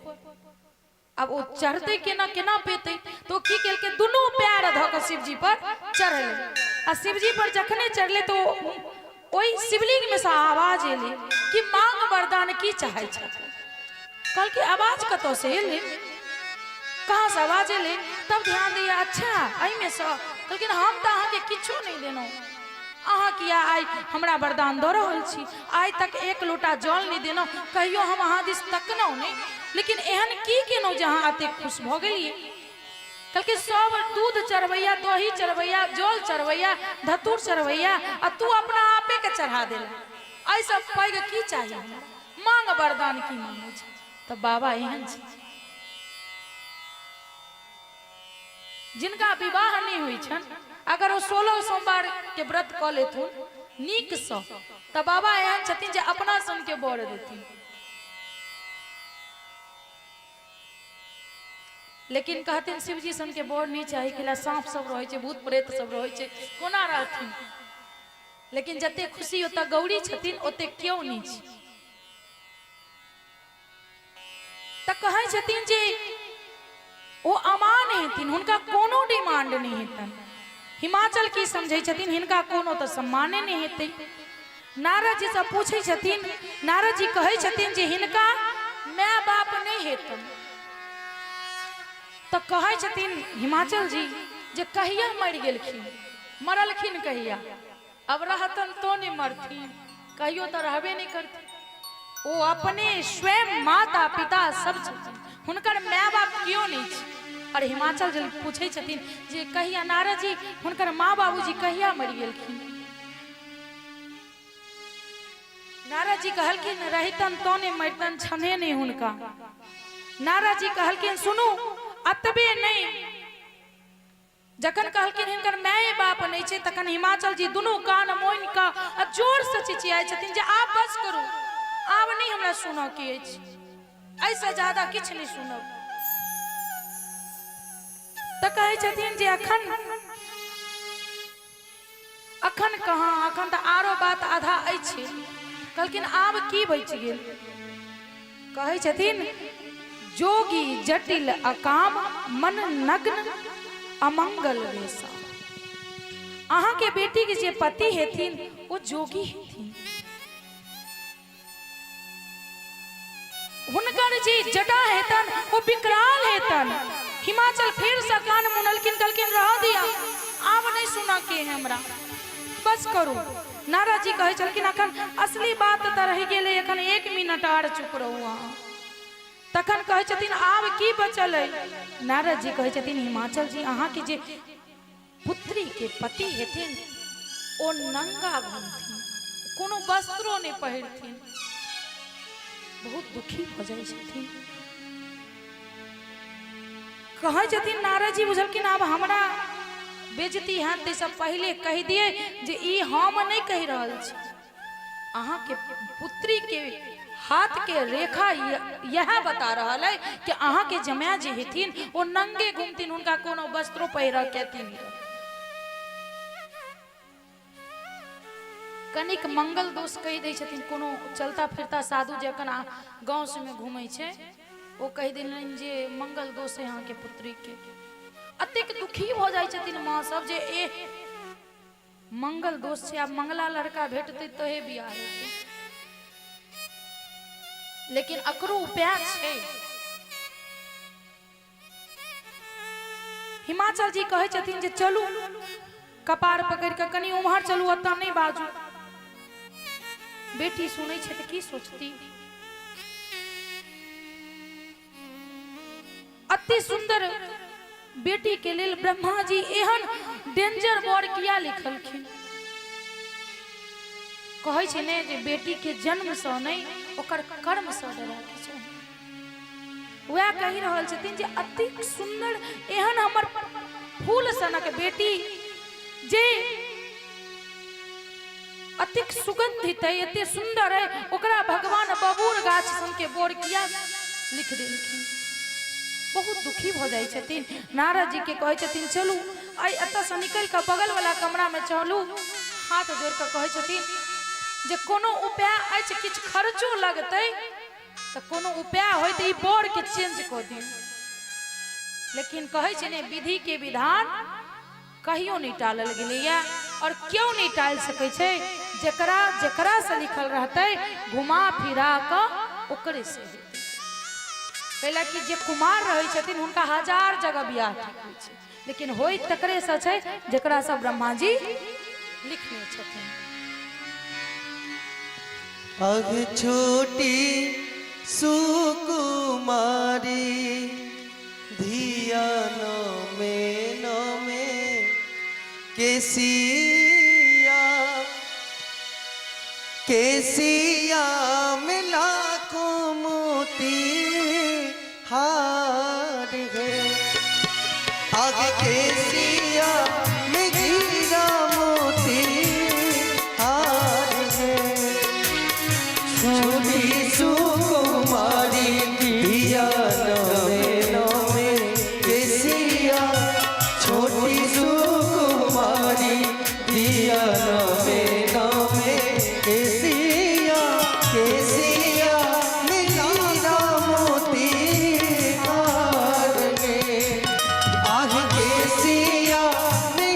आब ओ चढ़तै केना, केना पेतै? तऽ ओ की केलकै, दुनू पैर धऽ कऽ शिवजी पर चढ़लै, आ शिवजी पर जखने चढ़लै तऽ ओहि शिवलिंग में से आवाज एलै कि मांग वरदान की चाहै छथि। कहलकै आवाज कतऽ से एलै, कहाँ से आवाज एलै? तब ध्यान दैया, अच्छा एहिमे से। कहलखिन हम तऽ अहाँके किछो नहि देलहुँ, अहाँ किया आइ हमरा वरदान दऽ रहल छी? आइ तक एक लोटा जल नहि देलहुँ, कहियो हम अहाँ दिस तकलहुँ नहि, लेकिन एहन की केलहुँ जे अहाँ एतेक खुश भऽ गेलियै? कहलकै सब दूध चढ़बैया, दही चढ़बैया, जल चढ़बैया, धतूर चढ़बैया, आ तू अपना आपे के चढ़ा देला, एहिसँ पैघ की चाही हमरा? मांग वरदान की मांगै छै? तऽ बाबा एहन छै, जिनका विवाह नहि होइ छनि, अगर ओ 16 सोमवार के व्रत कऽ लेथुन नीकसँ, तऽ बाबा एहन छथिन जे अपना सनके वर देथिन। लेकिन कहथिन शिवजी सनके वर नहि चाही, कैला साँप सब रहै छै, भूत प्रेत सब रहै छै, कोना रहथिन? लेकिन जते खुशी ओतऽ गौरी छथिन, ओते केओ नहि छै। तऽ कहै छथिन जे ओ अमान हेथिन, हुनका कोनो डिमांड नहि हेतनि। हिमाचल की समझै छथिन, हिनका कोनो तऽ सम्माने नहि हेतै। नारद जी से पूछै छथिन, नारद जी कहै छथिन जे हिनका माय बाप नहि हेतनि। तऽ कहै छथिन हिमाचल जी जे कहिया मरि गेलखिन, मरलखिन कहिया? अब रहतन तो नहीं मरथिन, कहियो तऽ रहबे नहीं करथिन। ओ अपने स्वयं माता पिता सब छथिन, हुनकर माय बाप केओ नहि छै। और हिमाचल जी पूछै छथिन जे कहिया नारद जी, हुनकर माँ बाबूजी कहिया मरि गेलखिन? नारद जी कहलखिन रहितन तो नहि मरितन, छने नहि हुनका। नारद जी कहलखिन सुनू, अतबे नहि, जखन कहलखिन हिनकर माय बाप नहि छै, तखन हिमाचल जी दुनू कान मोनि कऽ आ जोर से चिचियाइ छथिन जे आब बस करू, आब नहि हमरा सुनऽ के अछि, एहिसँ ज्यादा किछु नहि सुनब। तऽ कहै छथिन जे अखन अखन कहाँ, अखन तऽ आरो बात आधा अछि। कहलखिन आब की बचि गेल? कहै छथिन जोगी जटिल अकाम मन नग्न अमंगल वेशा। अहाँके बेटी के जे पति हेथिन ओ जोगी हेथिन। हुनकर जे जटा हेतन ओ विकराल हेतन। हिमाचल फेरसँ कान मुनलखिन, कहलखिन रह दिया, आब नहि सुनऽ के है हमरा, बस करू। नारद जी कहै छलखिन अखन असली बात तऽ रहि गेलै, एखन 1 मिनट आर चुप रहू अहाँ। तखन कहै छथिन आब की बचल अइ? नारद जी कहै छथिन हिमाचल जी अहाँके जे पुत्री के पति हेथिन ओ नंगा घूमथिन, कोनो वस्त्रो नहि पहिरथिन। बहुत दुखी भऽ जाइ छथिन। कहै छथिन नारद जी बुझलखिन आब हमरा बेजती हैत, ताहिसँ पहिले कहि दियै जे ई हम नहि कहि रहल छी, अहाँके पुत्री के हाथ के रेखा यह बता रहल है कि अहाँके जमाय जे हेथिन ओ नंगे घूमथिन, हुनका कोनो वस्त्रो पहिरऽ के अथी नहि रहत। कनिक मंगल दोष कहि दै छथिन, कोनो चलता फिरता साधु जे अखन गाँव सबमे घूमै छै ओ कहि देलनि जे मंगल दोष है अहाँके पुत्री के। अतेक दुखी भऽ जाइ छथिन माँ सब जे ए मंगल दोष छै, आब मंगला लड़का भेटतै तहे बियाह हेतै। लेकिन अकरो उपाय छै। हिमाचल जी कहै छथिन जे चलू कपार पकड़ि कऽ कनि उम्हर चलू, ओतऽ नहि बाजू। बेटी सुनै छै तऽ की सोचती? अति सुंदर बेटी के लेल ब्रह्मा जी एहन डेंजर वर किया लिखलखिन? कहै छै ने जे बेटी के जन्मसँ नहि ओकर कर्मसँ डराके चाही। वएह कहि रहल छथिन जे अति सुंदर एहन हमर फूल सनक बेटी जे अतिक सुगंधित है, एते सुंदर है, ओकरा भगवान बबूर गाछ सन के बोर किया लिख देलखिन? बहुत दुखी भऽ जाइ छथिन। नारद जी के कहै छथिन चलू आइ एतऽसँ निकलि कऽ बगल वाला कमरा मे चलू। हाथ जोड़ि कऽ कहै छथिन जे कोनो उपाय अछि, किछु खर्चो लगतै तऽ कोनो उपाय होय तऽ ई बोर के चेंज कऽ दियौ। लेकिन कहै छै ने विधि के विधान कहियो नहि टालल गेलैया और क्यों नहि टालि सकै छै। जकरा जकरा से लिखल रहतै घुमा फिरा कऽ ओकरे से हेतै। कैला कि जे कुमार रहै छथिन हुनका हजार जगह बियाह ठीक होइ छै, लेकिन होइ तकरे से छै जकरा से ब्रह्मा जी लिखने छथिन। अग छोटी सुकुमारी धिया नमे नमे केसिया, केसिया में लाखों मोती हार है, आगे केसिया में हीरा मोती हार है। छोटी सुकुमारी धिया नमे नमे केसिया, छोटी सुकुमारी धिया नमे नमे केसिया, केसिया में हीरा मोती हार है, आह केसिया में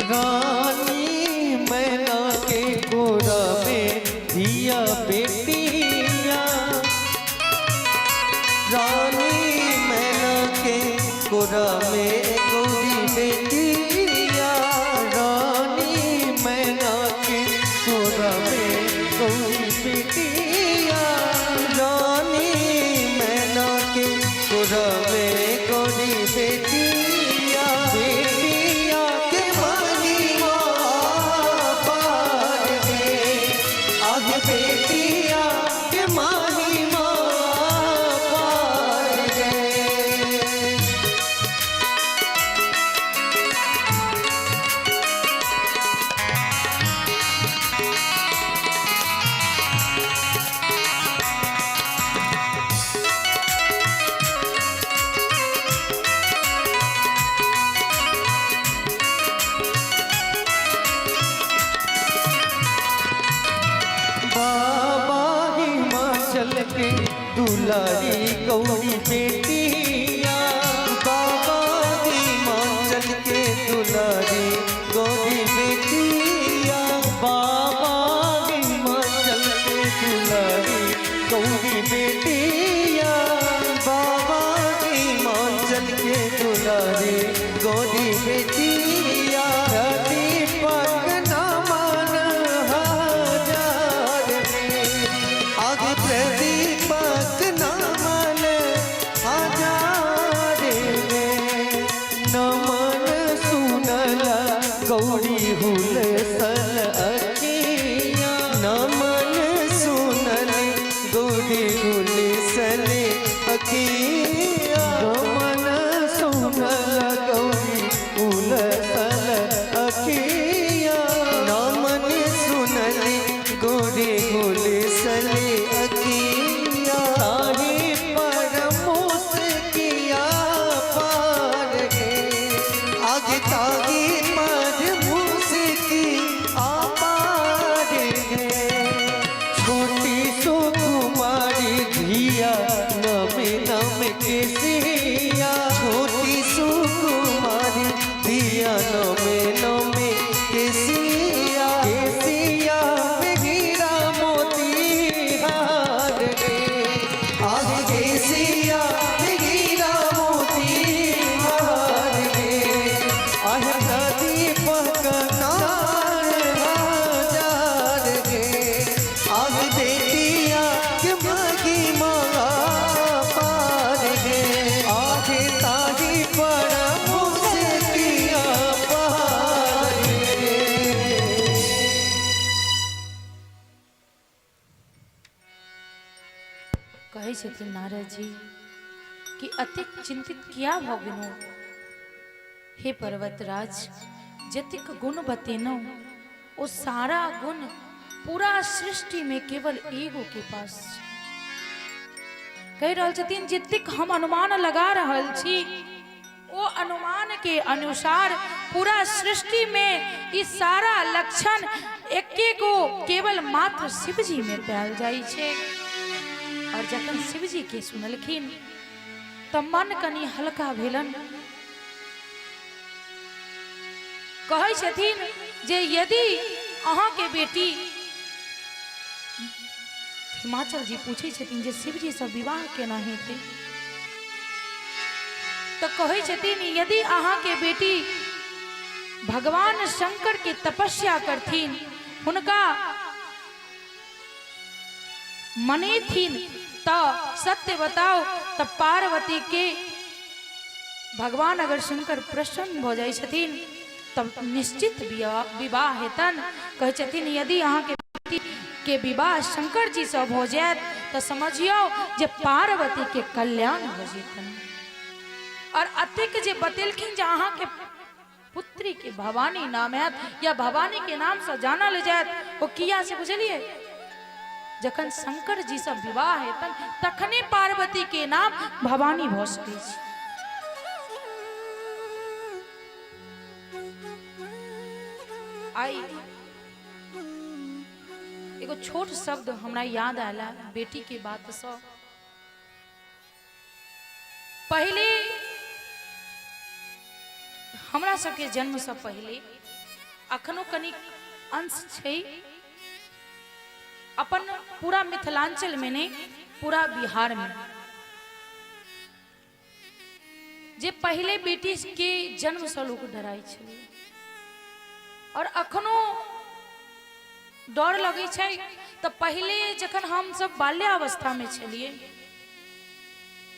रानी मैना के कोरा में धिया बेटिया। रानी मैना के कोरा में गौरी बेटिया। रानी मैना के कोरा में गौरी बेटिया। रानी मैना के कोरा में गौरी बेटिया। बेटिया के महिमा पार गे, आग बेटिया के महिमा पार गे। बाबा हिमाचल के दुलारी गौरी बेटिया। बाबा हिमाचल के दुलारी गौरी बेटिया। बाबा हिमाचल के दुलारी गौरी बेटिया। बाबा हिमाचल के दुलारी गौरी बेटिया। दीपक नमन हजार में, आगे प्रदीपक नमन हजार में। नमन सुनल गौरी हुल सल अखिया। नमन सुनल गौरी हुल सल अखिया। नमन सुनल गौरी हुल सल अखिया। नमन सुनल गौरी हुल सल अखिया। ताही पर मुस्किया पार गे, आगे ताही पर मुस्की पार गे। छोटी सुकुमारी धिया नमे नम के सिया। छोटी सुकुमारी धिया नमे नमे के सिया। के सिया में हीरा मोती हार गे, आगे के सिया में हीरा मोती हार गे। आह प्रदीपक नार हजार गे, आग बेटिया के महिमा पार गे। आगे ताही पर मुस्किया पार गे। कहै छथिन नारद जी कि अतेक चिंतित किया भऽ गेलहुँ हे पर्वतराज। जतेक गुण बतेलहुँ ओ सारा गुण पूरा सृष्टि में केवल एगो के पास छै। कहि रहल छथिन जतेक हम अनुमान लगा रहल छी ओ अनुमान के अनुसार पूरा सृष्टि में ई सारा लक्षण एके गो केवल मात्र शिवजी में पायल जाइ छै। और जखन शिवजी के सुनलखिन तऽ मन कनि हल्का भेलन। कहै छथिन जे यदि अहाँके बेटी, हिमाचल जी पूछै छथिन जे शिवजी से विवाह केना हेतै, तऽ कहै छथिन यदि अहाँके बेटी भगवान शंकर के तपस्या करथिन, हुनका मनेथिन, तऽ सत्य बताओ तऽ पार्वती के भगवान अगर शंकर प्रसन्न भऽ जाइ छथिन तब निश्चित विवाह हेतन। कहै छथिन यदि अहाँके बेटी के विवाह शंकर जी से भऽ जायत तऽ समझियौ जे पार्वती के कल्याण भऽ जेतन। और अतेक जे बतेलखिन जे अहाँके पुत्री के भवानी नाम हैत या भवानी के नाम से जानल जायत, ओ किया से बुझलियै? जखन शंकर जी से विवाह हेतन तखने पार्वती के नाम भवानी भऽ सकै छै। आई एगो छोट शब्द हमरा याद आयल बेटी के बात से। पहले हमरा सबके जन्म से पहले अखनो कनिक अंश छै अपन पूरा मिथिलांचल में नहीं, पूरा बिहार में, जे पहले बेटी के जन्म से लोग डराइ छलै और अखनो डर लगै छै। तऽ पहिले जखन हमसब बाल्यावस्थामे छलियै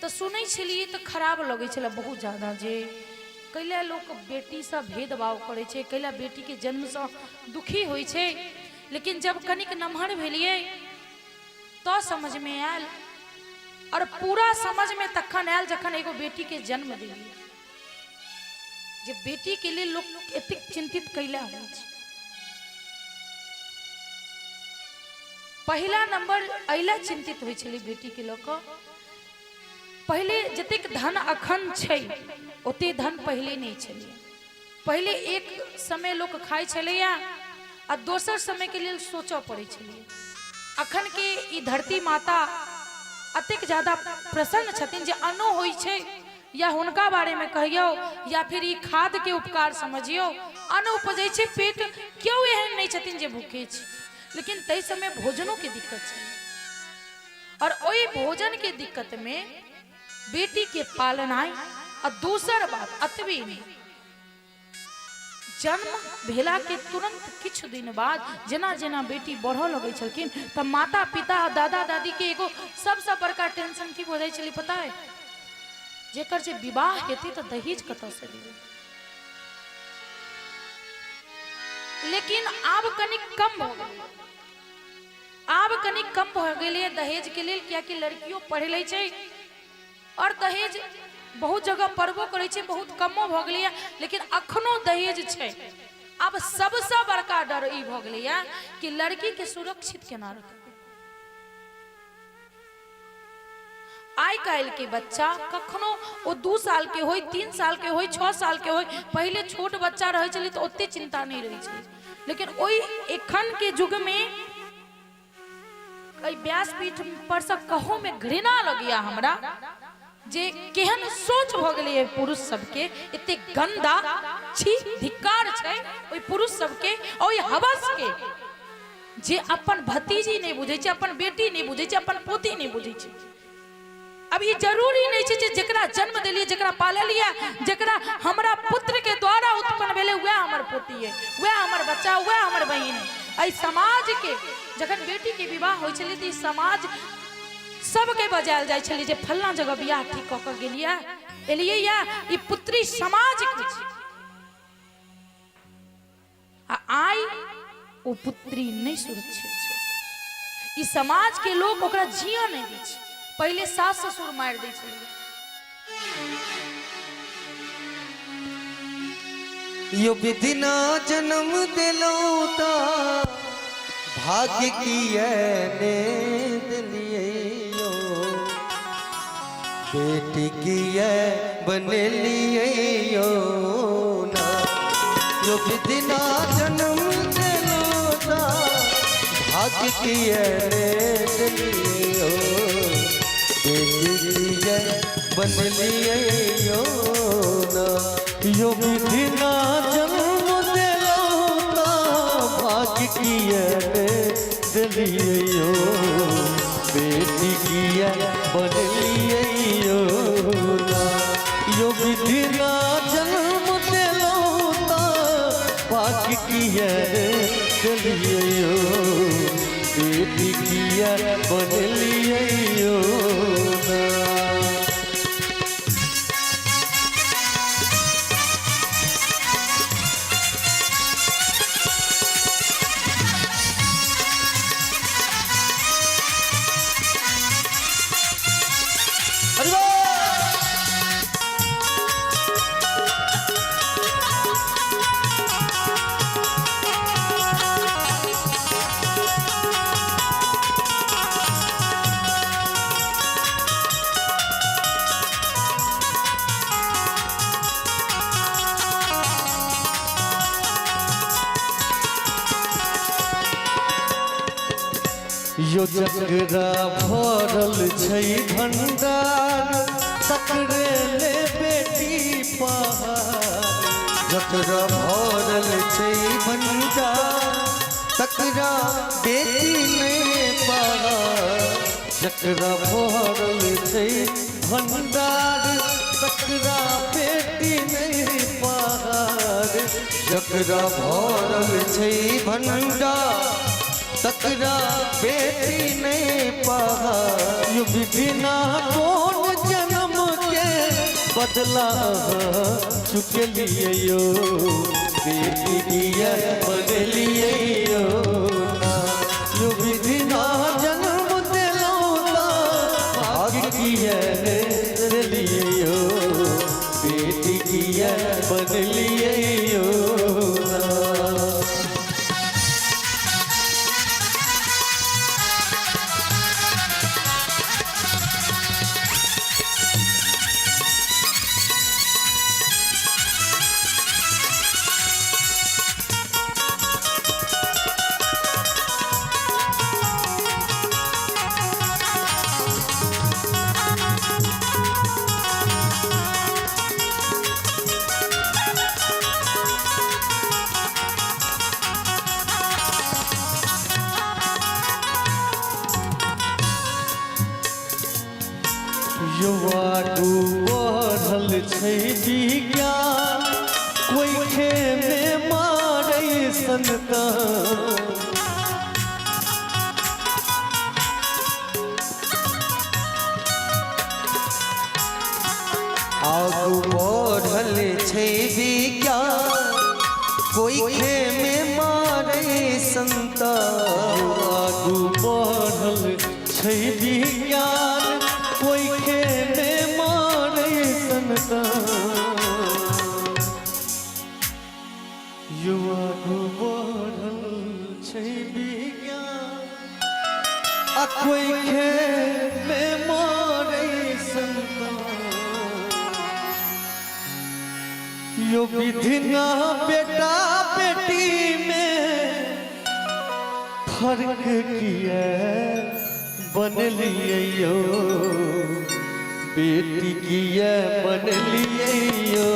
तऽ सुनै छलियै तऽ खराब लगै छलै बहुत ज्यादा, जे कैला लोक बेटीसँ भेदभाव करै छै, कैला बेटीके जन्मसँ दुखी होइ छै। लेकिन जब कनिक नमहर भेलियै तऽ समझमे आयल, और पूरा समझमे तखन आयल जखन एगो बेटीके जन्म देलियै, जे बेटीके लेल लोक एतेक चिन्तित कैला होइ छै। पहिला नंबर अइला चिन्तित होइ छलै बेटीके लऽ कऽ। पहिले जतेक धन अखन छै ओते धन पहिले नहि छलै। पहिले एक समय लोक खाइ छलैया आ दोसर समयके लेल सोचऽ पड़ै छलै। अखन के ई धरती माता अतेक ज्यादा प्रसन्न छथिन जे अन्नो होइ छै, या हुनका बारेमे कहियौ या फिर ई खादके उपकार समझियौ, अन्न उपजै छै, पेट केओ एहन नहि छथिन जे भूखे छै। लेकिन ताहि समय भोजनोके दिक्कत छलै और ओहि भोजनके दिक्कतमे बेटीके पालनाइ। आ दोसर बात अतबे नहि, जन्म भेला के तुरंत किछु दिन बाद जेना जेना बेटी बढ़ऽ लगै छलखिन तऽ माता पिता आ दादा दादी के एगो सबसँ बड़का टेंशन की भऽ जाइ छलै पता है? जेकर जे विवाह हेतै तऽ दहेज कतऽसँ देबै। लेकिन आब कनि कम भऽ गेलै, आब कनि कम भऽ गेलै दहेज के लेल, कियाकि लड़कियो पढ़ि लै छै और दहेज बहुत जगह पड़बो करै छै, बहुत कमो भऽ गेलैया, लेकिन अखनो दहेज छै। आब सबसँ बड़का डर ई भऽ गेलैया कि लड़की के सुरक्षित केना रखबै। आइ काल्हि के बच्चा कखनो ओ 2 साल के होय, 3 साल के होय, 6 साल के होय, पहिले छोट बच्चा रहै छलै तऽ ओते चिंता नहि रहै छलै, लेकिन ओहि एखन के युग में एहि व्यासपीठ पर से कहो में घृणा लगैया हमरा, जे केहन सोच भऽ गेलै पुरुष सबके, एते गंदा छी धिक्कार छै ओहि पुरुष सबके, ओहि हवस के, जे अपन भतीजी नहि बुझै छै, अपन बेटी नहि बुझै छै, अपन पोती नहि बुझै छै। अब ई जरूरी नहीं छै जे जेकरा जन्म देलियै, जेकरा पाललियै, जेकरा हमरा पुत्र के द्वारा उत्पन्न भेलै, वएह हमर पोती है, वएह हमर बच्चा, वएह हमर बहिन है। एहि समाज के जखन बेटी के विवाह होइ छलै तऽ ई समाज सबके बजायल जाइ छलै जे फल्लाँ जगह बियाह ठीक कऽ कऽ गेलियै एलियै या ई पुत्री समाज के छै। आ आइ ओ पुत्री नहि सुरक्षित छै, ई समाज के लोग ओकरा जिया नहि दै छै। पहिले सास ससुर मारि दै छलै। यो विधिना जन्म दिलौं ता भाग्य किए ने दिलियै यो, बेटी किए बनेलियै यो ना। यो विधिना जन्म दिलौं ता भाग्य किए ने दिलियै यो, बेटी किए बनेलियै यो ना। यो विधिना जन्म दिलौं ता भाग्य किए ने दिलियै यो, बेटी किए बनेलियै यो ना। यो विधिना जन्म दिलौं ता भाग्य किए ने दिलियै यो, बेटी किए बनेलियै यो ना। यो जकरा भरल छै भंडार तकरे ले बेटी पहाड़, जकरा भरल छै भंडार तकरा बेटी नहि पार। जकरा भरल छै भंडार तकरा बेटी नहि पार। जकरा भरल छै भंडार तकरा बेटी नहि पार। यो विधिना कोन जन्म के बदला चुकलियै यो, बेटी किया बदलियै यो ना। यो विधिना जन्म देलहुँ भाग्य किया देलियै यो, बेटी किया बदलियै यो ना। युवा बढ़ल छै विज्ञान कोइ खेमे मारै संतान। आगू बढ़ल छै विज्ञान कोई खेमे मारे संतान। आगू बढ़ल छै विज्ञान कोइ खेमे मारै संतान। युवा बढ़ल छै विज्ञान आ कोइ खेमे मारै संतान। यो विधिना बेटा बेटी में फर्क किया बनलियै यो, बेटी किया बनलियै यो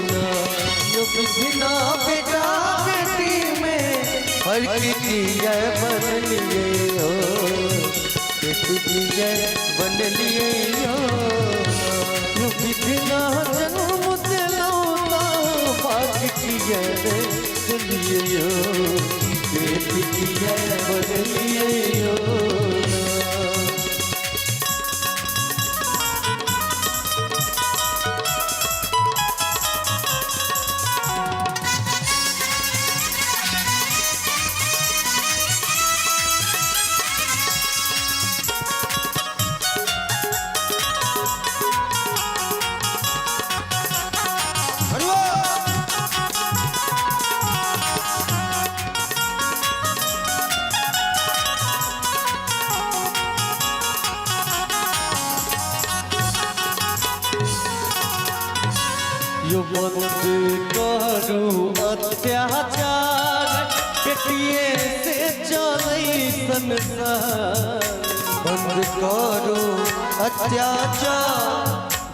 ना। यो विधिना बेटा बेटी में फर्क किया बनलियै यो, बेटी किया बनलियै यो। यो विधिना जन्म देलहुँ भाग्य किया देलियै यो, बेटी किया बनलियै यो ना। यो बंद करू अत्याचार बेटिए से चलै संसार। बंद करो अत्याचार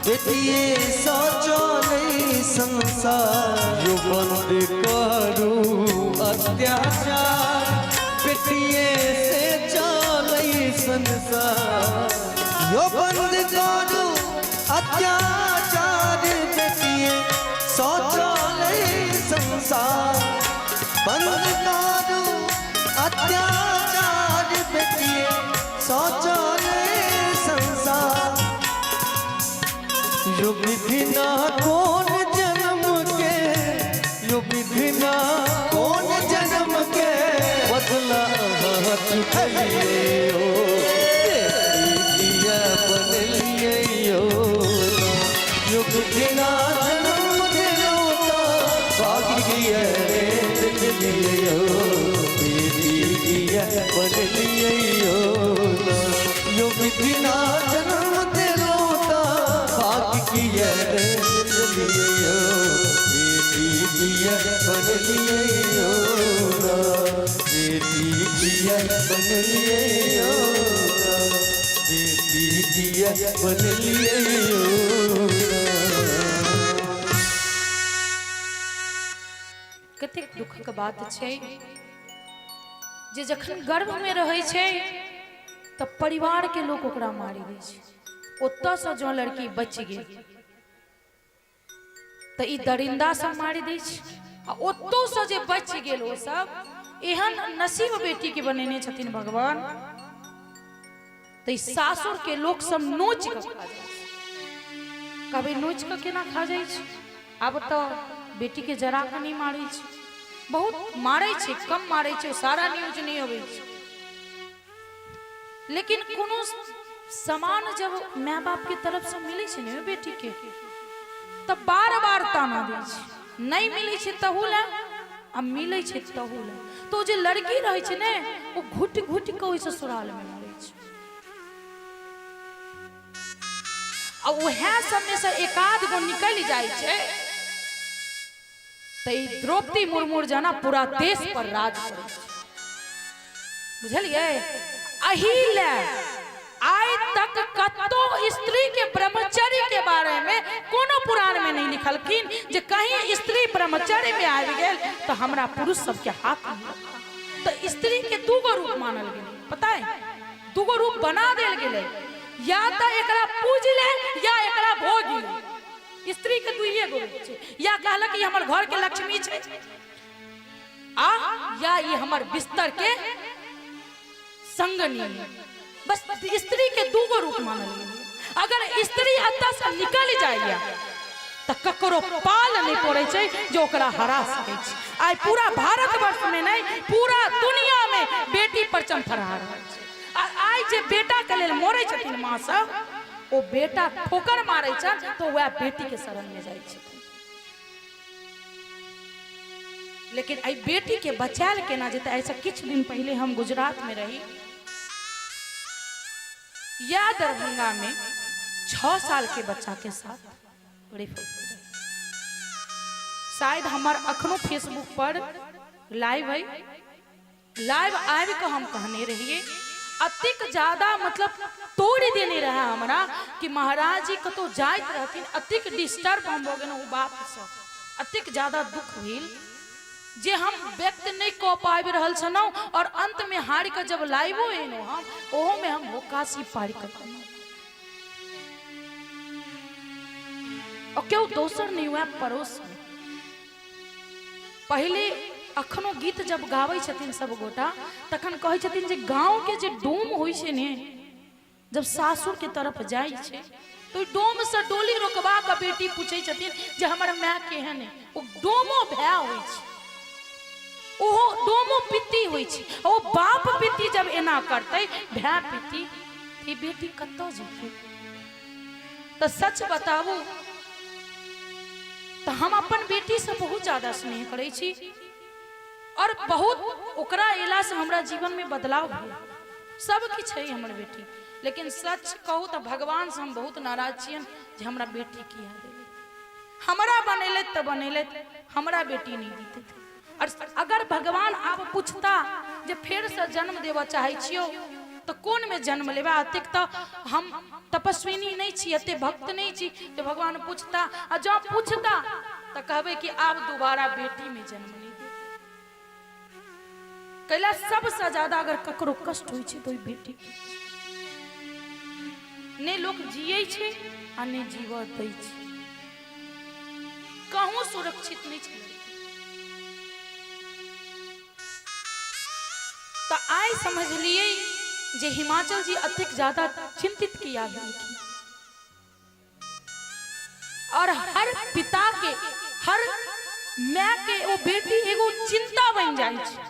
बेटिए सँ चलै संसार। यो बंद करू अत्याचार बेटिए से चलै संसार। यो बंद करू अत्याचार बेटिए सँ चलै संसार। बंद करू अत्याचार बेटिए सँ चलै संसार। यो विधिना कोन जन्म के, यो विधिना कोन जन्म के बदला चुकलियै यो, बेटी किया बनलियै यो ना। यो विधिना जन्म देलहुँ भाग्य किया देलियै यो, बेटी किया बनलियै यो ना। यो विधिना जन्म देलहुँ भाग्य किया देलियै यो, बेटी किया बनलियै यो ना। बेटी किया बनलियै यो ना। बेटी किया बनलियै यो ना। कतेक दुखक बात छै जे जखन गर्भमे रहै छै तऽ परिवारके लोक ओकरा मारि दै छै। ओतऽसँ जँ लड़की बचि गेल तऽ ई दरिंदा सब मारि दै छै, आ ओतौसँ जे बचि गेल ओ सब एहन नसीब बेटीके बनेने छथिन भगवान, तऽ ई सासुरके लोक सब नोचि कऽ खा जाइ छै। कहबै नोचि कऽ केना खा जाइ छै? आब तऽ बेटीके जरा कऽ नहि मारै छै, बहुत मारै छै, कम मारै छै, सारा न्यूज नहि अबै छै। लेकिन कोनो सामान जब माय बाप के तरफ से मिलै छै ने बेटी के, तऽ बार बार ताना दै छै, नहि मिलै छै तहू लए आ मिलै छै तहू लए। तऽ ओ जे लड़की रहै छै ने, ओ घुटि घुटि कऽ ओहि ससुरालमे मरै छै। आ उएह सबमे से एकाध गो निकलि जाइ छै तऽ ई द्रौपदी मुर्मू जेना पूरा देश पर राज करै छै। बुझलियै? अही ले आइ तक कतौ स्त्री के ब्रह्मचर्य के बारे में कोनो पुराण में नहीं लिखलखिन जे कहीं स्त्री ब्रह्मचर्य में आबि गेल तऽ हमरा पुरुष सबके हाथ नहीं लगता। तऽ स्त्री के दूगो रूप मानल गेलै, पता है? दूगो रूप बना देल गेलै, या तऽ एकरा पूज ले या एकरा भोग ले। स्त्री के दुइये गो रूप छै, या कहलक ई हमर घर के लक्ष्मी छै आ या ई हमर बिस्तर के संगनी है। बस स्त्री के दूगो रूप मानल गेलै। अगर स्त्री एतऽ से निकलि जाइए तऽ ककरो पाल नहि पड़ै छै जे ओकरा हरा सकै छै। आइ पूरा भारतवर्ष में नहि, पूरा दुनिया में बेटी परचम फहरा रहल छै। आ आइ जे बेटा के लेल मरै छथिन माँ सब, ओ बेटा ठोकर मारै छनि तऽ वएह बेटी के शरण में जाइ छथिन। लेकिन एहि बेटी के बचायल केना जेतै? एहिसँ किछु दिन पहिले हम गुजरात में रही या दरभंगा में 6 साल के बच्चा के साथ रेप हो गेलै। शायद हमर अखनो फेसबुक पर लाइव है, लाइव आबि कऽ हम कहने रहियै, अतेक ज्यादा मतलब तोड़ि देने रहए हमरा कि महाराज जी कतहु जाइत रहथिन, अतेक डिस्टर्ब हम भऽ गेलहुँ ओ बातसँ, अतेक ज्यादा दुख भेल जे हम व्यक्त नहि कऽ पाबि रहल छलहुँ। और अंतमे हारि कऽ जब लाइवो एलहुँ हम, ओहोमे हम होकासी पारि कऽ कहलहुँ, और केओ दोसर नहि, वएह पड़ोसमे। पहिले अखनो गीत जब गाबै छथिन सब गोटा तखन कहै छथिन जे गाँवके जे डोम होइ छै ने, जब सासुर के तरफ जाइ छै तो डोम से डोली रोकबा कऽ बेटी पूछै छथिन जे हमर माय केहन है। ओ डोमो भाय होइ छै, ओहो डोमो पित्ती होइ छै। ओ बाप पित्ती जब एना करतै, भाय पित्ती, तऽ ई बेटी कतऽ जेतै? तऽ सच बताबू तऽ हम अपन बेटीसँ बहुत ज्यादा स्नेह करै छी और बहुत ओकरा अयलासँ हमरा जीवनमे बदलाव भेल, सब किछु है हमर बेटी। लेकिन सच कहू तऽ भगवानसँ हम बहुत नाराज छियनि जे हमरा बेटी किया देलथि। हमरा बनेलथि तऽ बनेलथि, हमरा बेटी नहि दितथि। और अगर भगवान आब पूछता जे फेरसँ जन्म देबऽ चाहै छियौ तऽ कोनमे जन्म लेबै, एतेक तऽ हम तपस्विनी नहि छी, एते भक्त नहि छी जे भगवान पूछता। आ जँ पूछता तऽ कहबै कि आब दोबारा बेटीमे जन्म नहि देब। कैला सबसँ ज्यादा अगर ककरो कष्ट होइ छै तऽ ओहि बेटीके। नहि लोक जियै छै आ नहि जीवऽ दै छै, कहूँ सुरक्षित नहि छै लड़की। तऽ आइ समझलियै जे हिमाचल जी अतेक ज्यादा चिंतित किया भेलखिन। और हर पिता के, हर माय के ओ बेटी एगो चिंता बनि जाइ छै,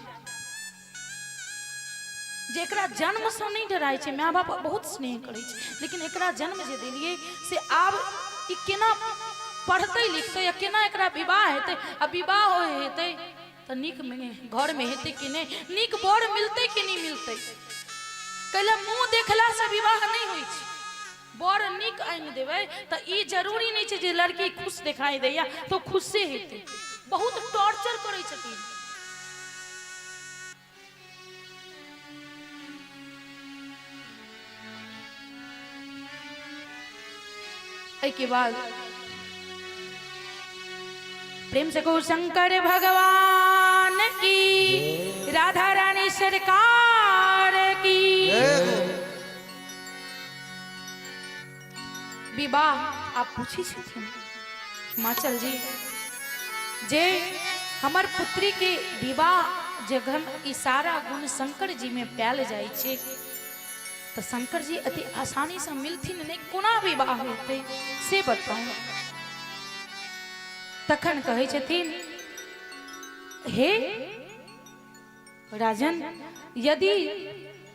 जे एकरा जन्मसँ नहि डराइ छै, माय बाप बहुत स्नेह करै छै, लेकिन एकरा जन्म जे देलियै से आब ई केना पढ़तै लिखतै या केना एकरा विवाह हेतै, आ विवाह हेतै तऽ नीक घरमे हेतै कि नहि, नीक बर मिलतै कि नहि मिलतै। कैला मुँह देखलासँ विवाह नहि होइ छै। बर नीक आनि देबै तऽ ई जरूरी नहि छै जे लड़की खुश देखाई दैया तऽ खुशे हेतै। बहुत टॉर्चर करै छथिन। एहिके बाद प्रेम से कहू शंकर भगवान। की, राधा रानी सरकार की। विवाह आप पूछी छथिन हिमाचल जी जे हमर पुत्री के विवाह जखन ई सारा गुण शंकर जी में पायल जाइ छै तऽ शंकर जी अति आसानी से मिलथिन नहि, कोना विवाह हेतै से बताउ। तखन कहै छथिन हे राजन, यदि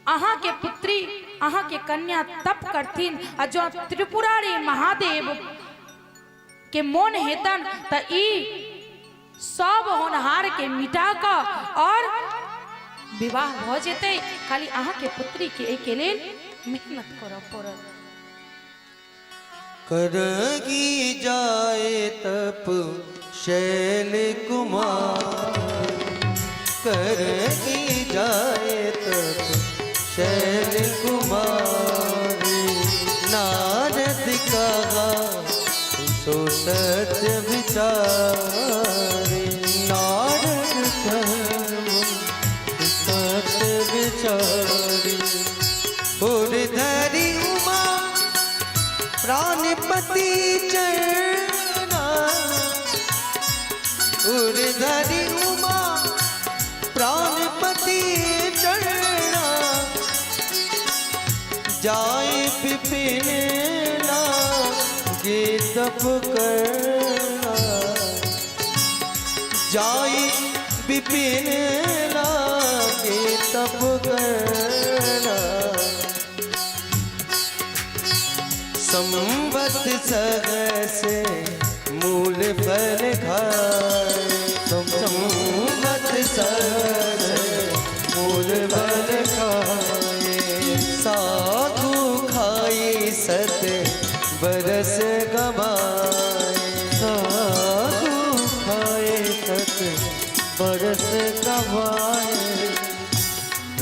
अहाँ के पुत्री अहाँ के कन्या तप करथिन आ जो त्रिपुरारी महादेव के मोन हेतन त ई सब होनहार के मिटा क और विवाह भ जेतै, खाली अहाँ के पुत्री के एहि लेल मेहनत करऽ पड़त। करगी जाए तप शैल कुमार, करगी जाए तप शैल कुमार, नारद कहा सो सत्य विचारे, नारद कहा सत्य विचारे, धरी उमा प्राणपति चरणा, उर्धरि उमा प्राणपति चरणा, जाय विपिन लागे तप करना, जाय विपिन लागे तप करना, संवत सहस मूल फल खाए, संवत सहस मूल फल खाए, साधु खाई सत बरस गवाए, साधु खाए सत बरस गवाए,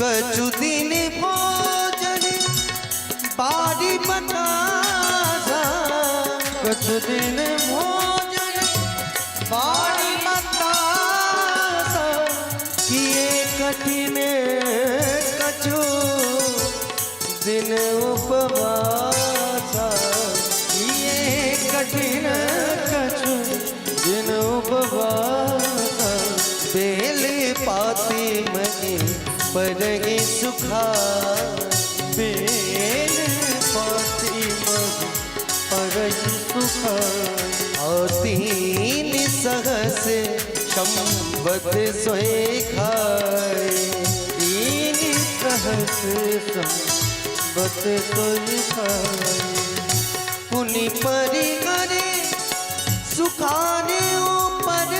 कछु दिन भोजन बारी बतासा, कछु दिन भोजन बारी बतासा, किए कठिन कछु दिन उपवासा, किए कठिन कछु दिन उपवासा, बेल पाती मही परही सुखा, बेल पाती मही परही सुखाई, और तीन सहस संवत सोए खाए, तीन सहस संवत सोई खाए, पुनि परिहरे सुखाने ऊपर,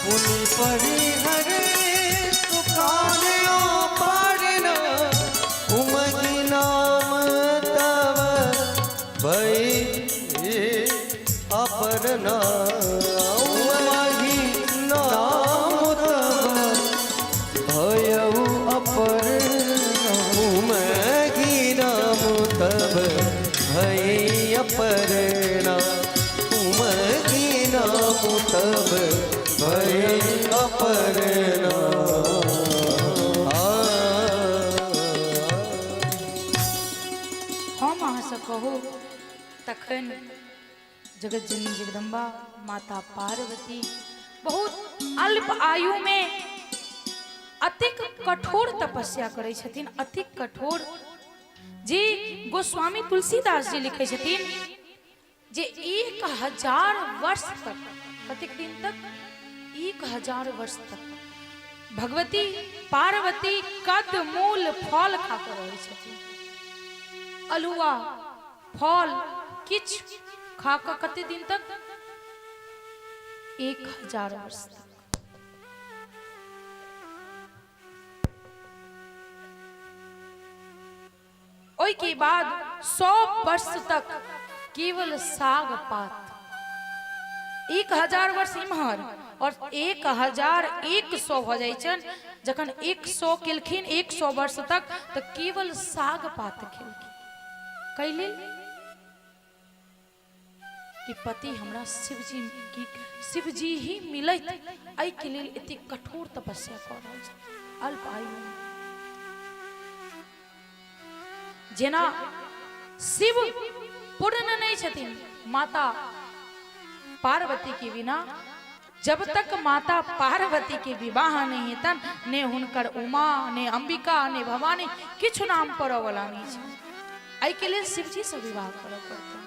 पुनि परिहरे सुखाने ऊपर, उमगी नाम तव भई अपरना, उमहि नाम तव भयउ अपरना, उमगी नाम तव भई अपरना, उमगी नाम तव भई अपरना। हम अहाँसँ कहू तखन जगत जननी जगदम्बा माता पार्वती बहुत अल्प आयु में अतिक कठोर तपस्या करै छथिन, अतिक कठोर। जी गोस्वामी तुलसीदास जी लिखै छथिन जे 1000 वर्ष तक, कतेक दिन तक? 1000 वर्ष तक भगवती पार्वती कद मूल फल खा कर रहै छथिन, अलुआ फल किछु खा कऽ कते दिन तक? 1000 वर्ष तक। ओहि के बाद 100 वर्ष तक केवल साग पात। 1000 वर्ष इम्हर और 1100 हो जाइ छनि, जखन 100 केलखिन 100 वर्ष तक तऽ केवल साग पात खेलखिन। कैले कि पति हमरा शिवजी की शिवजी ही मिलैत, एहिके लेल एतेक कठोर तपस्या कऽ रहल छै अल्प आयु में। जेना शिव पूर्ण नहीं छथिन माता पार्वती के बिना, जब तक माता पार्वती के विवाह नहीं हेतन, ने हुनकर उमा, ने अंबिका, ने भवानी, किछु नाम पड़ऽ वाला नहीं छै। एहिके लेल शिवजी से विवाह करऽ पड़तै।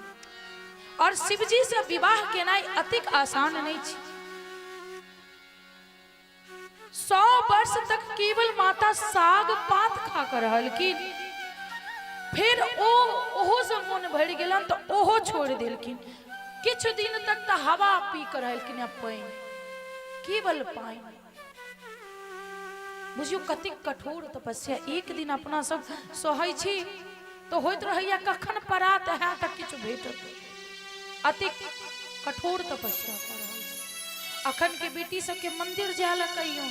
और शिवजी से विवाह केनाइ अतिक आसान नहीं छै। 100 वर्ष तक केवल माता साग पात खा कर रहलखिन, फिर ओ ओहो से मोन भरि गेलन तऽ ओहो छोड़ि देलखिन। किछु दिन तक तऽ हवा पी कर रहलखिन आ पानि, केवल पानि। बुझियौ कतेक कठोर तपस्या। एक दिन अपना सब सहै छी तऽ होइत रहैया कखन परात हैत तऽ किछु भेटत। अतिक कठोर तपस्या कऽ रहल छै। अखन के बेटी सबके मंदिर जाय लए कहियौ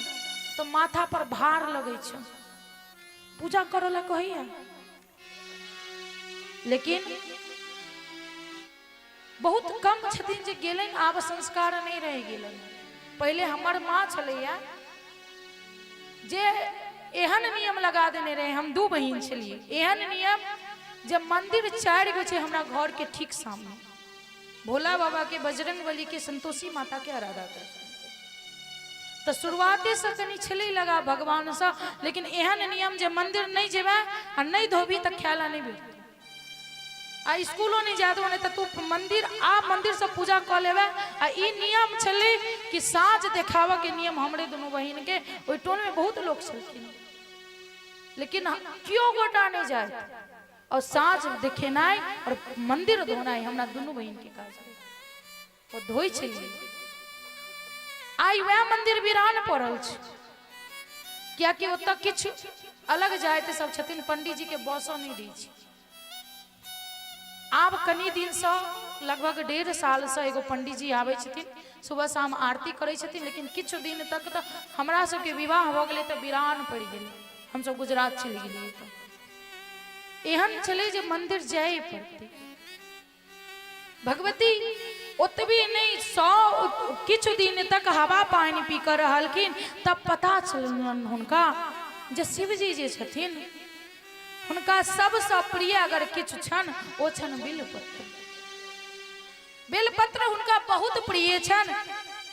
तऽ माथा पर भार लगै छै, पूजा करऽ लए कहैया, लेकिन बहुत कम छथिन जे गेलनि। आब संस्कार नहि रहि गेलनि। पहिले हमर माँ छलैया जे एहन नियम लगा देने रहे, हम दू बहिन छलियै, एहन नियम जे मंदिर 4 गो छै हमरा घर के ठीक सामने, भोला बाबा के, बजरंग बली के, संतोषी माता के आराधना करै। तऽ शुरुआते से कनि छलै लगा भगवान से, लेकिन एहन नियम जे मंदिर नहि जेबै आ नहि धोबी तऽ खाय ला नहि भेटतौ, आ स्कूलो नहि जाय देबो, नहि तऽ तू मंदिर आ मंदिर से पूजा कऽ लेबै। आ ई नियम छलै कि साँझ देखाबऽ के नियम हमरे दुनू बहिन के। ओहि टोल में बहुत लोक छलखिन, लेकिन केओ गोटा नहि जाय, और साँझ देखेनाइ और मंदिर धोनाइ हमरा दुनू बहिन के काज रहै। ओ धोइ छलियै। आइ वएह मंदिर वीरान पड़ल छै, कियाकि ओतऽ किछु अलग जाति सब छथिन, पंडीजी के बसऽ नहि दै छै। आब कनि दिनसँ लगभग 1.5 सालसँ एगो पंडीजी आबै छथिन, सुबह शाम आरती करै छथिन, लेकिन किछु दिन तक तऽ हमरा सबके विवाह भऽ गेलै तऽ वीरान पड़ि गेलै। हमसब गुजरात चलि गेलियै तऽ एहन छलै जे मंदिर जाए पड़तै। भगवती ओतबी नहि, 100 किछु दिन तक हवा पानि पी कऽ रहलखिन, तब पता चललनि हुनका जे शिवजी जे छथिन हुनका सबसँ प्रिय अगर किछु छनि ओ छनि बेलपत्र। बेलपत्र हुनका बहुत प्रिय छनि।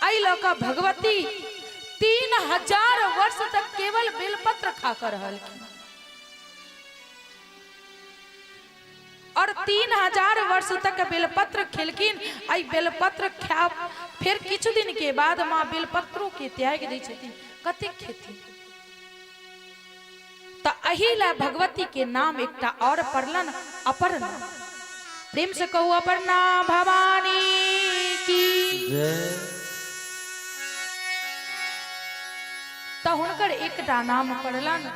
एहि लऽ कऽ भगवती 3000 वर्ष तक केवल बेलपत्र खा कऽ रहलखिन, और 3000 वर्ष तक बेलपत्र खेलखिन। एहि बेलपत्र खा फेर किछु दिन के बाद माँ बेलपत्रो के त्याग दै छथिन, कतेक खेथिन। तऽ एहि ला भगवती के नाम एकटा और पड़लन अपर्णा। प्रेम से कहू अपर्णा भवानी की जय। तऽ हुनकर एकटा नाम पड़लन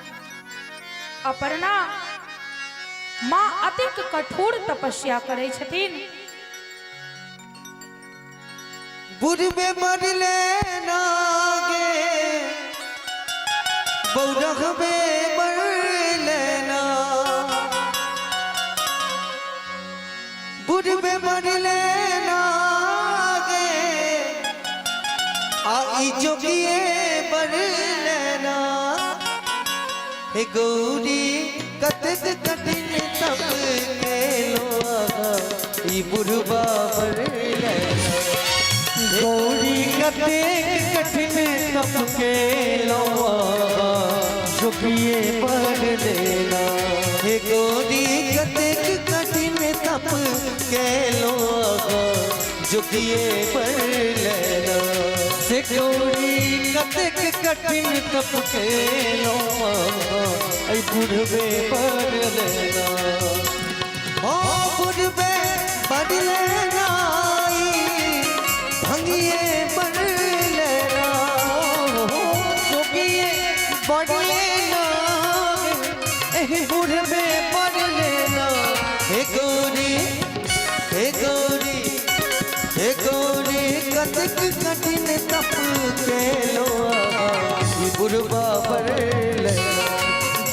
अपर्णा। माँ अतिक कठोर तपस्या करै छथिन। बुढ़बे मरले नागे बौरहबे मरले ना, बुढ़बे मरले नागे आ ई जोगिए मरले ना। हे गौरी कतेक कठिन तप केलो ई बुढ़बा मरले। गौरी कतेक कठिन तप केलो जोगिए बर लेना। हे गौरी कतेक कठिन तप केलो जोगिए बर लेना। से गौरी कतेक कठिन तप केलो ऐ बुढ़बे बर लेना। ओ बुढ़बे बर लेना भंगिए बर लेना, जोगिए बर लेना एहि बुढ़बे बर लेना। हे गौरी, हे गौरी, हे गौरी कतेक कठिन तप केलो ई बुढ़बा बर लेना।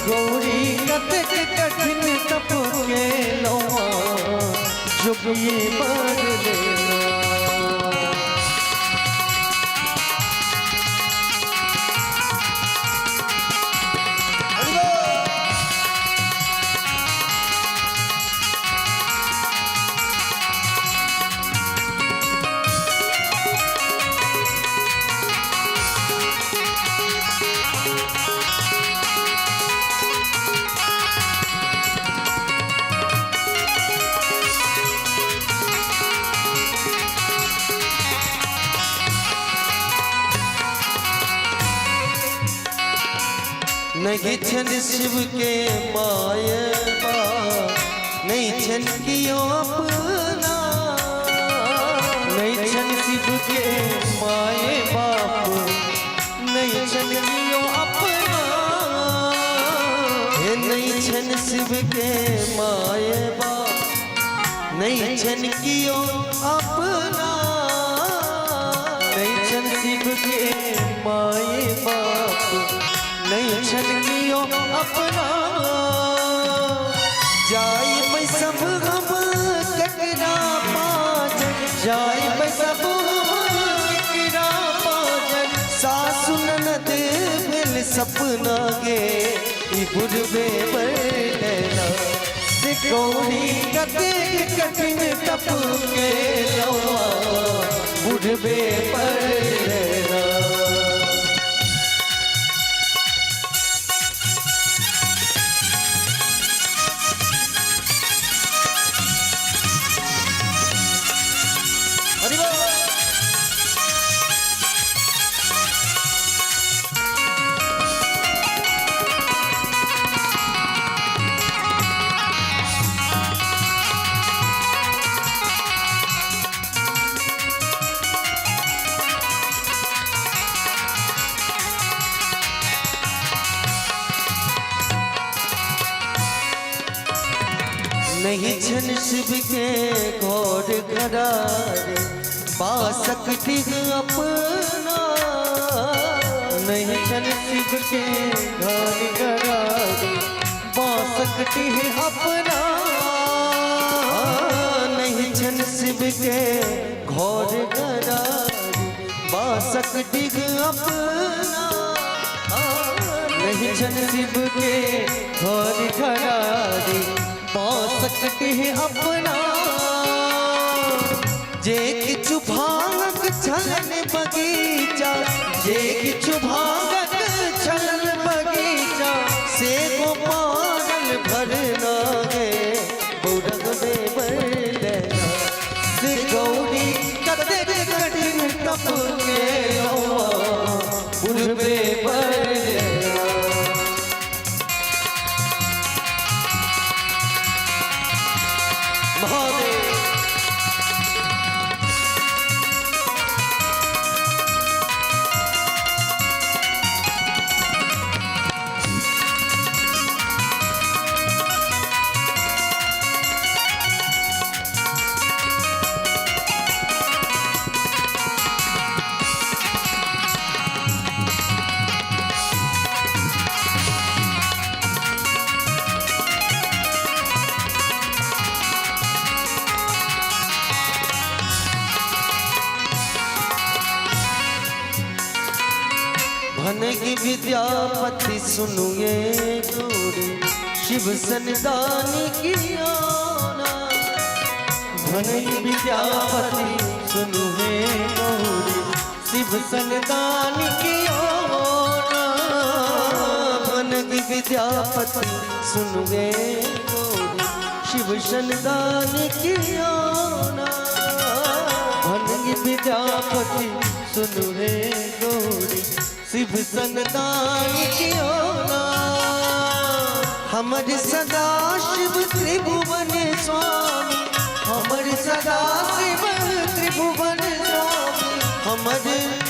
गौरी कतेक कठिन तप केलो जोगिए बर लेना। नहीं छन शिव के my बाप, नहीं छन कियो अपना। नहीं छन शिव के माए बाप, नहीं छन कियो अपना। हे नहीं छन शिव के my बाप, नहीं छन कियो अपना। नहीं छन शिव के माए बाप, नहीं छन कियो अपना। जाय मैं सब हम ककरा पाजन, जाय मैं सब हम ककरा पाजन। सासु ननद भेल सपना गे, ई बुढ़बे पर लेना। से गौरी कतेक कठिन तप के लौआ, बुढ़बे पर लेना। हरि बोल। नहीं छन शिव के घोर घरारे, बासक डिग अपना। नहीं छन शिव के घर घरारे, बासक डिग अपना। नहीं छन शिव के घोर घरारे, बासक डिग अपना। नहीं छन शिव के घर घरारे, बासक डिग अपना। जे किछु भांगक छलन बगीचा, जे किछु भांगक छलन बगीचा, से गोपाल भरना गे, बौरगबे बर लेना। से गौरी कतेक कठिन तप के लौआ, बुढ़बे बर लेना। महादेव। भनगी विद्यापति सुनुए गौरी, शिव सनदानी किया ना। भनगी विद्यापति सुनुए गौरी, शिव सनदानी किया ना। भनगी विद्यापति सुनुए गौरी, शिव सनदानी किया ना। भनगी विद्यापति सुनुए गौरी, शिव सनदानी कियो ना। हमर सदा शिव त्रिभुवन स्वामी, हमर सदा शिव त्रिभुवन स्वामी, हमर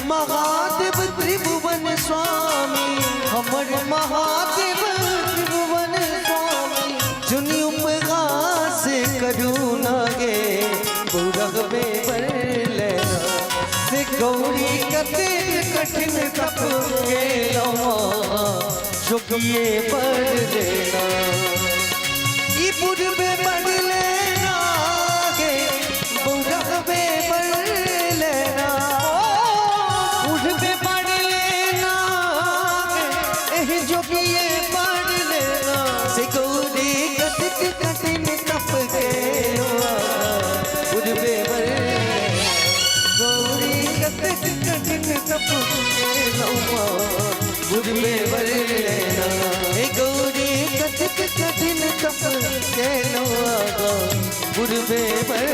महादेव त्रिभुवन स्वामी, हमर महादेव त्रिभुवन स्वामी। जुनि उपहास करुणा गे, बौरगबे बर लेना। से गौरी कतेक कठिन तप के लौआ, जोगिए बर लेना। ई बुढ़बे बर लेना गे, बौरगबे बर लेना। बुढ़बे बर लेना गे, एहि जोगिए बर लेना। से गौरी कतेक कठिन तप के लौआ, बुढ़बे बर लेना। गौरी कतेक कठिन तप के लौआ, बुढ़बे बर लेना। हे गौरी कतेक कठिन तप के लौआ, बुढ़बे बर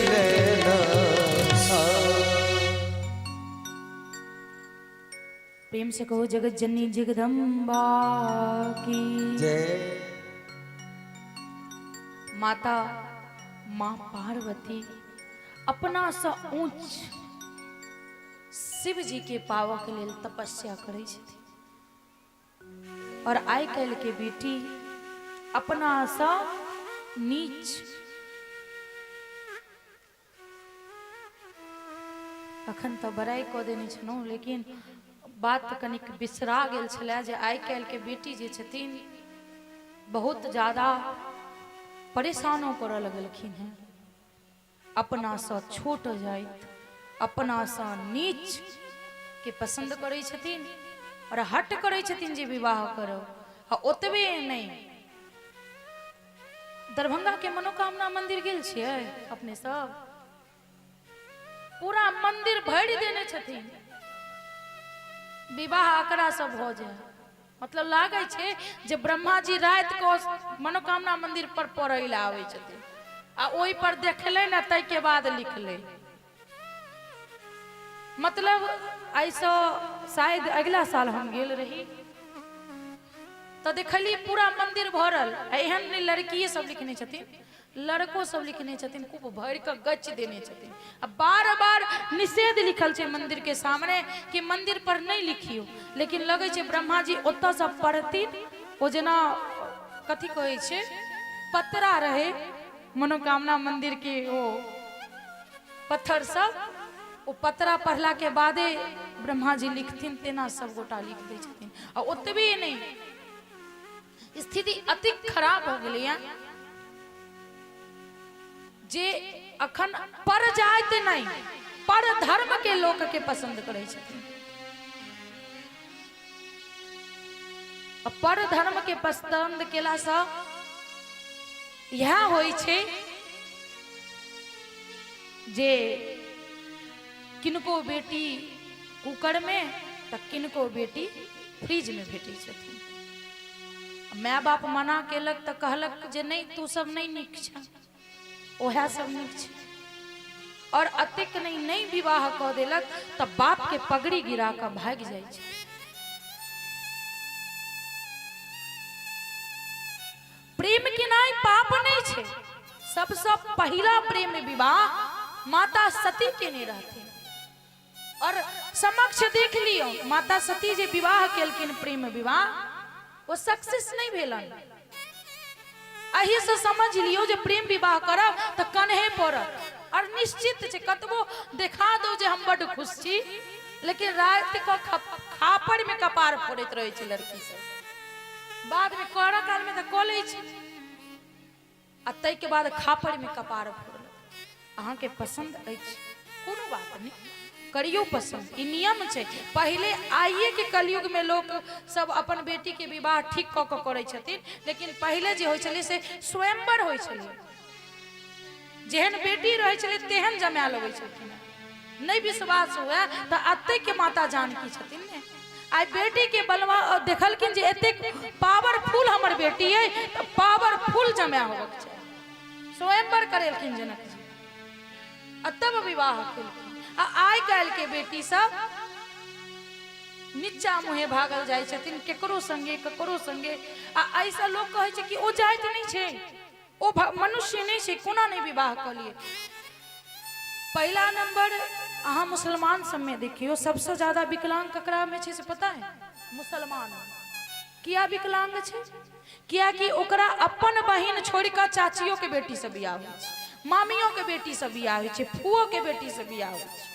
लेना। प्रेम से कहो जगत जननी जगदम्बा की जय। माता माँ पार्वती अपना सँ ऊंच शिव जी के पावऽ के लेल तपस्या करै छथिन और आइ काल्हि के बेटी अपना सँ नीच अखन तऽ बड़ाइ कऽ देने छलहुँ, लेकिन बात कनिक बिसरा गेल छलै जे आइ काल्हिके बेटी जे छथिन बहुत ज्यादा परेशानो करऽ लगलखिन हेँ। अपनासँ छोट जाइत, अपनासँ नीच के पसन्द करै छथिन आओर हट करै छथिन जे विवाह करब। आ ओतबे नहि, दरभंगा के मनोकामना मंदिर गेल छियै अपने सब? पूरा मंदिर भरि देने छथिन, विवाह अकरा सब भऽ जाय। मतलब लागै छै जे ब्रह्मा जी राति को मनोकामना मंदिर पर पढ़ै लए आबै छथिन आ ओहि पर देखलै ने, ताहिके बाद लिखलै। मतलब एहिसँ शायद अगिला साल हम गेल रही तऽ देखलियै पूरा मंदिर भरल। आ एहन नहि लड़किए सब लिखने छथिन, लड़को सब लिखने छथिन, खूब भरि कऽ गच देने छथिन। आ बार बार निषेध लिखल छै मंदिर के सामने कि मंदिर पर नहि लिखियौ, लेकिन लगै छै ब्रह्मा जी ओतऽसँ पढ़थिन। ओ जेना कथी कहै छै, पतरा रहै मनोकामना मंदिर के ओ पत्थर सब, ओ पतरा पढ़ला के बादे ब्रह्मा जी लिखथिन, तेना सब गोटा लिख दै छथिन। आ ओतबे नहि, स्थिति अति खराब हो गेलैया जे अखन पर जाइत नहि, पर धर्म के लोक के पसंद करै छथिन। आ पर धर्म के पसंद केलासँ इएह होइ छै जे किनको बेटी कुकर में तऽ किनको बेटी फ्रिज में भेटै छथिन। माय बाप मना केलक तऽ कहलक जे नहि, तू सब नहि नीक छ, ओएह सब नीक छै। और अतेक नहि, नहि विवाह कऽ देलक तऽ बाप के पगड़ी गिरा कऽ भागि जाइ छै। प्रेम केनाइ पाप नहि छै। सबसँ पहिला प्रेम विवाह माता सती केने रहथिन और समक्ष देख लियौ, माता सती जे विवाह केलखिन प्रेम विवाह, ओ सक्सेस नहि भेलन। एहि से समझ लियौ जे प्रेम विवाह करब तऽ कन्हे पड़त और निश्चित छै, कतबो देखा दो जे हम बड्ड खुश छी, लेकिन राति कऽ खापड़ में कपार फोड़ैत रहै छै लड़की सब। बाद में करऽ काल में तऽ कऽ लै छै आ ताहिके बाद खापड़ में कपार फोड़लक। अहाँके पसन्द अछि, कोनो बात नहि, करियौ पसन्द, ई नियम छै। पहिले आइए के कलयुग में लोक सब अपन बेटी के विवाह ठीक कऽ कऽ करै छथिन, लेकिन पहिले जे होइ छलै से स्वयंवर होइ छलै। जेहन बेटी रहै छलै तेहन जमाय लबै छलखिन। नहि विश्वास हुए तऽ एतेक के माता जानकी छथिन ने, आइ बेटी के बलवा देखलखिन जे एतेक पावरफुल हमर बेटी अइ तऽ पावरफुल जमाय होबक चाही। स्वयंवर करेलखिन जनक जी आ तब विवाह केलखिन। आ आइ काल्हि के बेटी सब नीचा मुँहे भागल जाइ छथिन, केकरो संगे ककरो संगे। आ एहिसँ लोक कहै छै कि ओ जाइत नहि छै, ओ मनुष्य नहि छै, कोना नहि विवाह कऽ लिए। पहिला नंबर अहाँ मुसलमान सबमे देखियौ, सबसँ ज्यादा विकलांग ककरा मे छै से पता है? मुसलमान। किया विकलांग छै? कियाकि ओकरा अपन बहिन छोड़ि कऽ चाचियो के बेटी से बियाह होइ छै, मामियो के बेटी से बियाह होइ छै, फुओ के बेटी से बियाह होइ छै।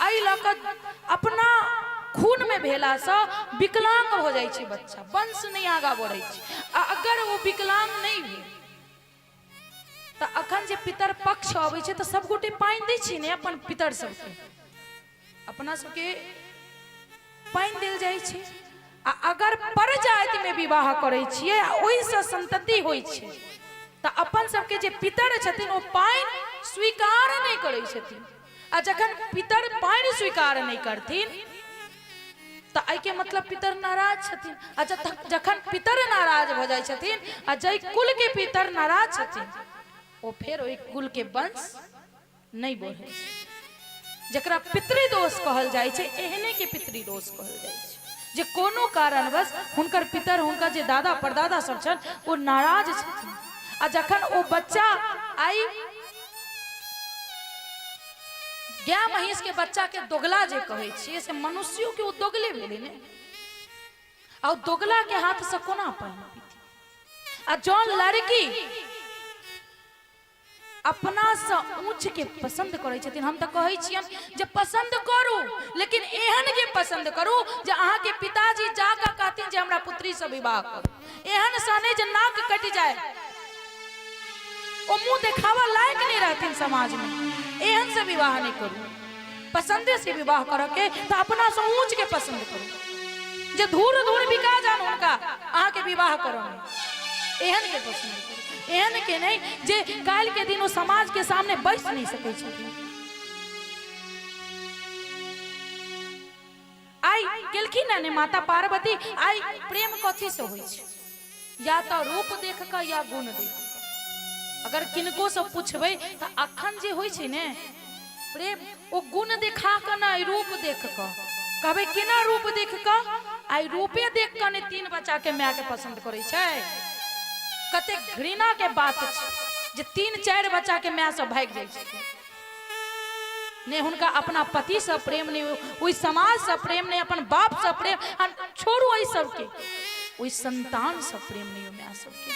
एहि लऽ कऽ अपना खून मे भेलासँ विकलांग भऽ जाइ छै बच्चा, वंश नहि आगाँ बढ़ै छै। आ अगर ओ विकलांग नहि भेल तऽ अखन जे पितर पक्ष अबै छै तऽ सब गोटे पानि दै छी ने अपन पितर सबके, अपना सबके पानि देल जाइ छै। आ अगर पर जातिमे विवाह करै छियै आ ओहिसँ संतति होइ छै तऽ अपन सबके जे पितर छथिन ओ पानि स्वीकार नहि करै छथिन। आ जखन पितर पानि स्वीकार नहि करथिन तऽ एहिके मतलब पितर नाराज छथिन। आ जखन पितर नाराज भऽ जाइ छथिन आ जाहि कुलके पितर नाराज छथिन ओ फेर ओहि कुलके वंश नहि बढ़ै छै, जकरा पितृदोष कहल जाइ छै। एहने के पितृदोष कहल जाइ छै। जे कोनो कारणवश हुनकर पितर, हुनकर जे दादा परदादा सब छनि ओ नाराज छथिन। आ जखन ओ बच्चा आई गाय महींस के बच्चा के दोगला जे कहै छियै से मनुष्यो के ओ दोगले भेलै ने। आ ओ दोगला के हाथ से कोना पानि पीती? आ जौन लड़की अपना से ऊंच के पसंद करै छथिन, हम तऽ कहै छियनि जे पसंद करू, लेकिन एहन के पसंद करू जे अहाँके पिताजी जाकऽ कहथिन जे हमरा पुत्री से विवाह करू। एहन सँ नहि जे नाक कटि जाय, ओ मुंह देखाबऽ लायक नहि रहथिन समाज में, एहन से विवाह नहि करू। पसंदे से विवाह करऽ के तऽ अपना से ऊंच के पसंद करू, जे धूर धूर बिका जान हुनका अहाँके विवाह करऽ में, एहन के पसंद करू। एहन के नहि जे काल्हि के दिन ओ समाज के सामने बैस नहि सकै छथिन। आइ केलखिन ने माता पार्वती। आइ प्रेम कथी से होइ छै? या तऽ रूप देख कऽ या गुण देख कऽ। अगर किनको से पूछबै तऽ अखन जे होइ छै ने प्रेम, ओ गुण देखा कऽ नहि, रूप देख कऽ। कहबै केना रूप देख कऽ? आइ रूपे देख कऽ ने 3 बच्चा के माय के पसंद करै छै। कतेक घृणा के बात छै जे 3-4 बच्चा के माय सब भागि जाइ छै। ने हुनका अपना पति से प्रेम, ने ओहि समाज से प्रेम, ने अपन बाप से प्रेम, आ छोड़ू एहि सबके, ओहि संतान से प्रेम नहीं माय सबके।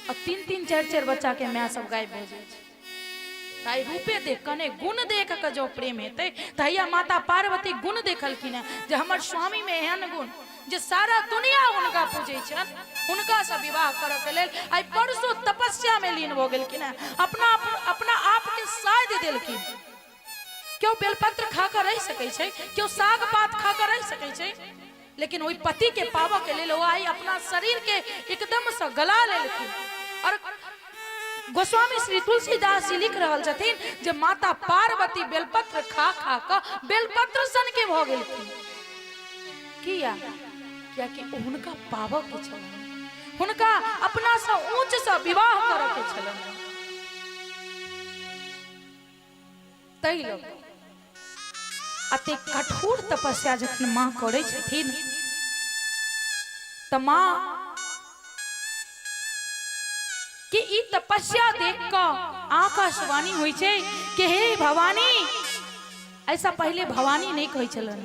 आ 3-3 4-4 बच्चा के माय सब गायब भऽ जाइ छै। ताहि रूपे देख कऽ नहि, गुण देख कऽ जँ प्रेम हेतै तऽ हैया माता पार्वती गुण देखलखिन हेँ जे हमर स्वामी मे एहन गुण जे सारा दुनिया हुनका पूजै छनि, हुनका से विवाह करऽ के लेल आइ परसों तपस्या में लीन भऽ गेलखिन हेँ, अपना अपना आप के साधि देलखिन। केओ बेलपत्र खा कऽ रहि सकै छै, केओ साग पात खा कऽ रहि सकै छै, लेकिन ओहि पति के पाबऽ के लेल ओ आइ अपना शरीर के एकदम से गला लेलखिन। और गोस्वामी श्री तुलसीदास जी लिख रहल छथिन जे माता पार्वती बेलपत्र खा खा कऽ बेलपत्र सन के भऽ गेलखिन। किया? कियाकि ओ हुनका पाबऽ के छलनि, हुनका अपना से ऊंच से विवाह करऽ के छलनि। ताहि लऽ कऽ अते कठोर तपस्या जखन माँ करै छथिन तऽ माँ के ई तपस्या देख कऽ आकाशवाणी होइ छै कि हे भवानी। ऐसा पहले भवानी नहीं कहै छलन,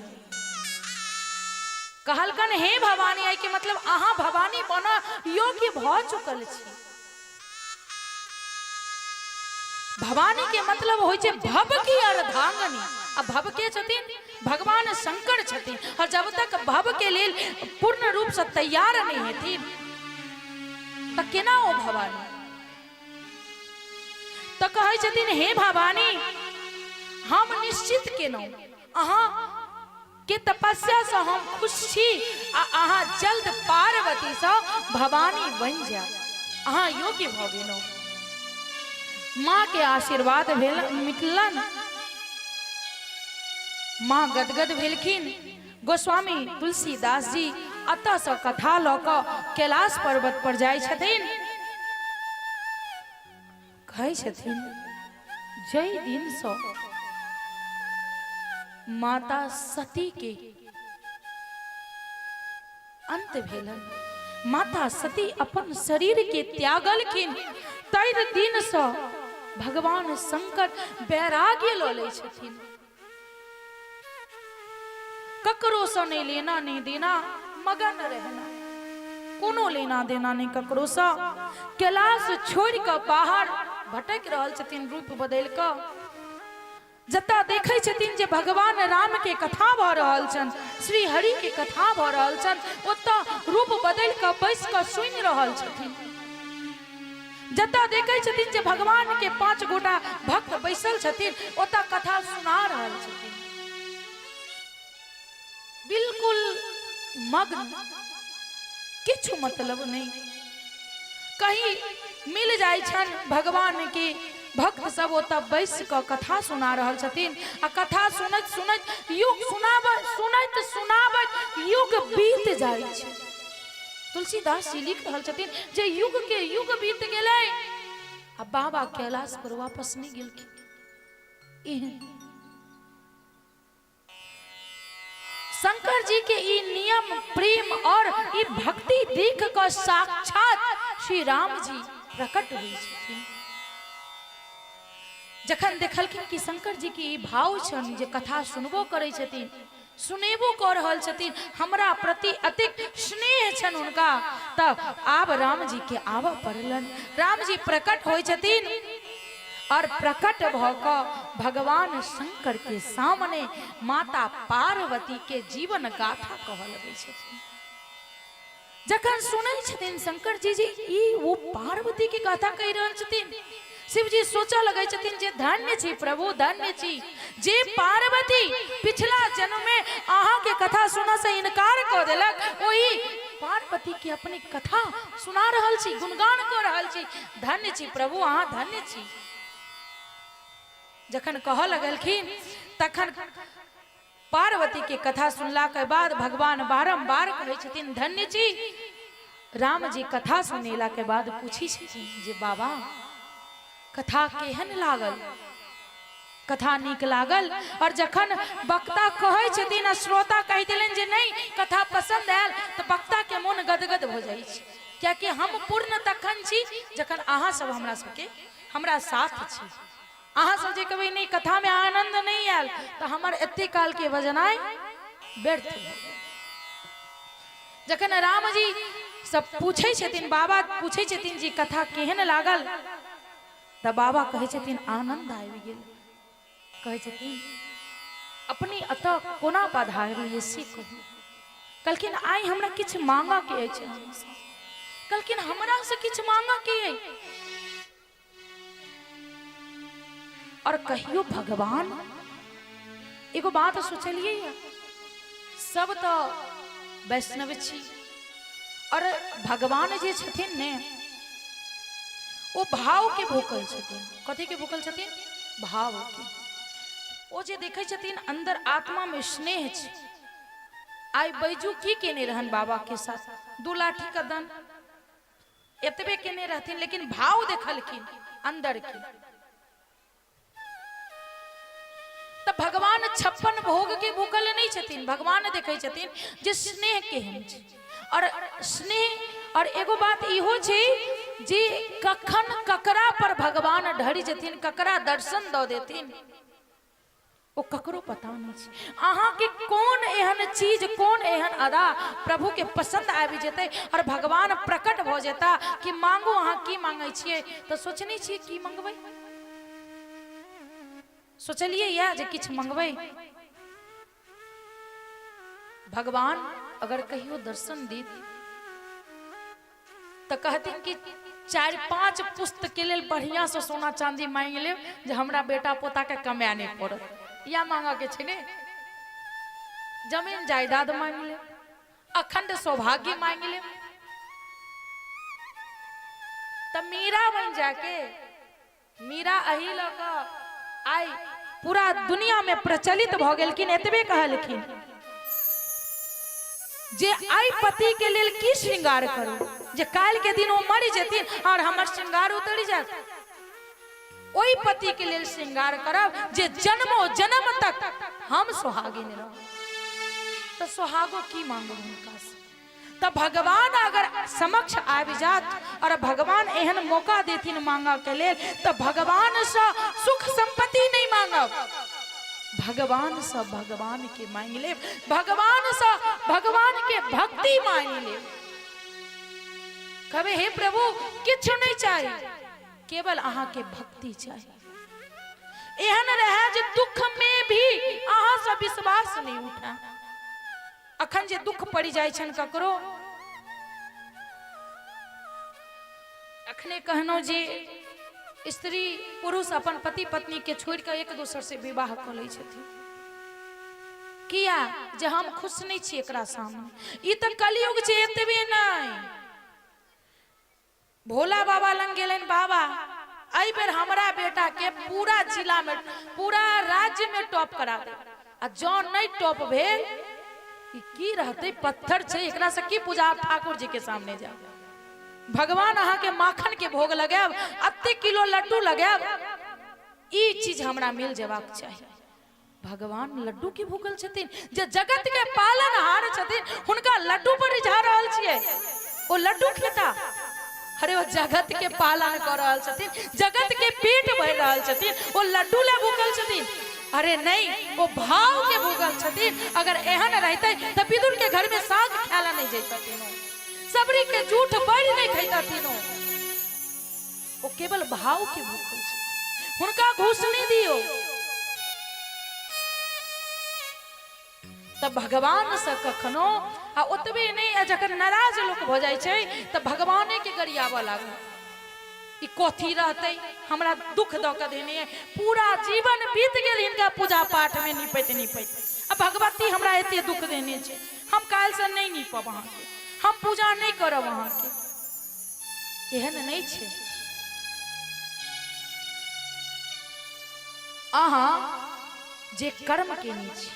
कहलकन हे भवानी, एहि के मतलब अहाँ भवानी बनऽ योग्य भऽ चुकल छी। भवानी के मतलब होइ छै भव की अर्धांगनी। आ भव के छथिन? भगवान शंकर छथिन। और जब तक भव के लेल पूर्ण रूप से तैयार नहीं हेथिन तऽ केना ओ भवानी? तऽ कहै छथिन हे भवानी, हम निश्चित केलहुँ अहाँ के तपस्या से हम खुश छी आ अहाँ जल्द पार्वती से भवानी बनि जायब, अहाँ योग्य भऽ गेलहुँ। माँ के आशीर्वाद भेल मिटलन, माँ गदगद भेलखिन। गोस्वामी तुलसीदास जी अतः से कथा लऽ कऽ कैलाश पर्वत पर जाइ छथिन। कहै छथिन जै दिन सँ माता सती के अंत भेलन, माता सती अपन शरीर के त्यागलखिन, तै दिन सँ भगवान शंकर वैराग्य लऽ लै छथिन। ककरो सँ नहीं लेना नहीं देना, मगन रहना, कोनो लेना देना नहीं ककरो सँ। कैलाश छोड़ि कऽ बाहर भटकि रहल छथिन रूप बदलि कऽ। जतऽ देखै छथिन जे भगवान राम के कथा भऽ रहल छनि, श्री हरि के कथा भऽ रहल छनि, ओतऽ रूप बदलि कऽ बैस कऽ सुनि रहल छथिन। जतऽ देखै छथिन जे भगवान के 5 गोटा भक्त बैसल छथिन, ओतऽ कथा सुना रहल छथिन, बिल्कुल मग्न, किछु मतलब नहीं। कहीं मिल जाइ छनि भगवान के भक्त सब, ओतऽ बैस कऽ कथा सुना रहल छथिन। आ कथा सुनैत सुनैत युग सुनाबैत सुनैत सुनाबैत युग बीत जाइ छै। तुलसीदास जी लिख रहल छथिन जे युग के युग बीत गेलै आ बाबा कैलाश पर वापस नहीं गेलखिन। एहन शंकर जी के ई नियम प्रेम और ई भक्ति देख कऽ साक्षात श्री राम जी प्रकट होइ छथिन। जखन देखलखिन कि शंकर जी के ई भाव छनि जे कथा सुनबो करै छथिन, सुनेबो कऽ रहल छथिन, हमरा प्रति अतेक स्नेह छनि हुनका, तऽ आब राम जी के आबऽ पड़लनि। राम जी प्रकट होइ छथिन और प्रकट भऽ कऽ भगवान शंकर के सामने माता पार्वती के जीवन गाथा कहऽ लगै छथिन। जखन सुनै छथिन शंकर जी जी ई ओ पार्वती के गाथा कहि रहल छथिन, शिव जी सोचऽ लगै छथिन जे धन्य छी प्रभु, धन्य छी जे पार्वती पिछला जन्म में अहाँ के कथा सुनऽ से इनकार कऽ देलक, ओही पार्वती के अपने कथा सुना रहल छी, गुणगान कऽ रहल छी, धन्य छी प्रभु, अहाँ धन्य छी। जखन कहऽ लगलखिन तखन पार्वती के कथा सुनला के बाद भगवान बारंबार कहै छथिन धन्य छी। राम जी कथा सुनेला के बाद पूछी छथिन जे बाबा कथा केहन लागल, कथा नीक लागल? और जखन वक्ता कहै छथिन आ श्रोता कहि देलनि जे नहि कथा पसंद आयल, तऽ वक्ता के मोन गदगद भऽ जाइ छै, कियाकि हम पूर्ण तखन छी जखन अहाँ सब हमरा सबके हमरा साथ छी। अहाँ सब जे कहबै नहि कथा में आनंद नहीं आयल, तऽ हमर एते काल के बजनाइ व्यर्थ भऽ गेल। जखन राम जी सब पूछै छथिन, बाबा पूछै छथिन जी कथा केहन लागल, तऽ बाबा कहै छथिन आनंद आबि गेल। कहै छथिन अपने एतऽ कोना पधारलियै से कहू। कहलखिन आइ हमरा किछु मांगऽ के अछि अहाँसँ। कहलखिन हमरा से किछु मांगऽ के अछि। और कहियो भगवान एगो बात सोचलिए या, सब तो वैष्णव छी और भगवान जे छथिन ने ओ भाव के भूखल छथिन। कथी के भूखल छथिन? भाव के। ओ जे देखै छथिन अंदर आत्मा में स्नेह छै। आइ बैजू की केने रहन बाबा के साथ, 2 लाठी का दन एतबे केने रहथिन, लेकिन भाव देखलखिन अंदर के। तऽ भगवान 56 भोग के भूखल नहीं छथिन, भगवान देखै छथिन जे स्नेह केहन छै। और स्नेह और एगो बात इहो छै जे कखन ककरा पर भगवान ढरि जेथिन, ककरा दर्शन दऽ देथिन, ओ ककरो पता नहीं छै। अहाँके कोन एहन चीज, कोन एहन अदा प्रभु के पसंद आबि जेतै और भगवान प्रकट भऽ जेता कि मांगू अहाँ की मांगै छियै। तऽ सोचने छियै की मंगबै? सोचलियै यऽ जे किछु मंगबै? भगवान अगर कहियो दर्शन देत तऽ कहथिन कि 4-5 पुस्त के लेल बढ़िया से सोना चांदी मांगि लेब जे हमरा बेटा पोता के कमाए नहीं पड़त। या मांगऽ के छै ने, जमीन जायदाद मांगि लेब, अखंड सौभाग्य मांगि लेब, तऽ मीरा बनि जाके मीरा अही लऽ कऽ आइ पूरा दुनिया में प्रचलित भऽ गेलखिन। एतबे कहलखिन जे आइ पति के लेल की श्रृंगार करू जे काल्हि के दिन ओ मरि जेथिन और हमर श्रृंगार उतरि जायत। ओहि पति के लेल श्रृंगार करब जे जन्मो जन्म तक हम सोहागिन रहब। तऽ सोहागो की मांगब हुनका से? तऽ भगवान अगर समक्ष आबि जात और भगवान एहन मौका देथिन मांगऽ के लेल, तऽ भगवान सँ सुख संपत्ति नहीं मांगब, भगवान सँ भगवान के मांगि लेब, भगवान सँ भगवान के भक्ति मांगि लेब। कहबै हे प्रभु किछु नहीं चाही, केवल अहाँ के भक्ति चाही। एहन रहे जे दुख में भी अहाँ सँ विश्वास नहीं उठा। अखन जे दुख पड़ि जाइ छनि ककरो, अखने कहलहुँ जे स्त्री पुरुष अपन पति पत्नी के छोड़ि कऽ एक दोसर से विवाह कऽ लै छथिन। किया? जे हम खुश नहि छी एकरा सामने। ई तऽ कलयुग छै, एतबे नहि। भोला बाबा लग गेलनि, बाबा एहि बेर हमरा बेटा के पूरा जिला में पूरा राज्य में टॉप करा दे, आ जँ नहीं टॉप भेल ई की रहतै, पत्थर छै, एकरा से की पूजा, आप ठाकुर जी के सामने जाओ, भगवान अहाँ के माखन के भोग लगायब, अते किलो लड्डू लगायब, ई चीज हमरा मिल जेबाक चाही। भगवान लड्डू के भूखल छथिन, जे जगत के पालनहार छथिन हुनका लड्डू पर रिझा रहल छियै, ओ लड्डू खेता। अरे ओ जगत के पालन कर रहल छथिन, जगत के पेट भरि रहल छथिन, ओ लड्डू ले भूखल छथिन। अरे नहीं, ओ भाव के भूखल छथिन। अगर एहन रहते तो विदुर के घर में साग खाला नहीं जैतथिन, सबरी के जूठ बड़ी नहीं खैतथिन। ओ केवल भाव के भूखल छथिन, हुनका घूस नहीं दियो। तऽ भगवान से कखनो आ ओतबे नहि, आ जखन नाराज लोक भऽ जाइ छै तऽ भगवाने के गरियाबऽ लागल, ई कथी रहतै, हमरा दुख दऽ कऽ देने, पूरा जीवन बीत गेल हिनका पूजा पाठ में निपैत निपैत, आ भगवती हमरा एते दुख देने छै, हम काल्हिसँ नहि नीपब अहाँके, हम पूजा नहि करब अहाँके। एहन नहि छै। अहाँ जे कर्म केने छी,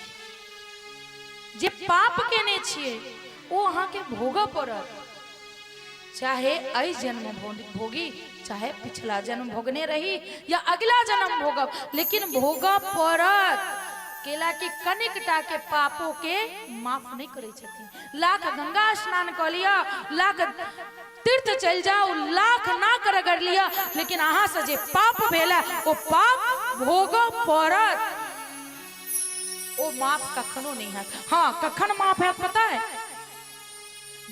जे पाप केने छियै, ओ अहाँके भोगऽ पड़त, चाहे एहि जन्म भोगी, चाहे पिछला जन्म भोगने रही या अगिला जन्म भोगब, लेकिन भोगऽ पड़त। केला कि कनिकटा के पापो के माफ नहीं करै छथिन। लाख गंगा स्नान कऽ लिअ, लाख तीर्थ चलि जाउ, लाख नाक रगड़ लिअ, लेकिन अहाँ से जे पाप भेल है ओ पाप भोगऽ पड़त, ओ माफ कखनो नहीं हैत। हाँ, कखन माफ हैत पता है?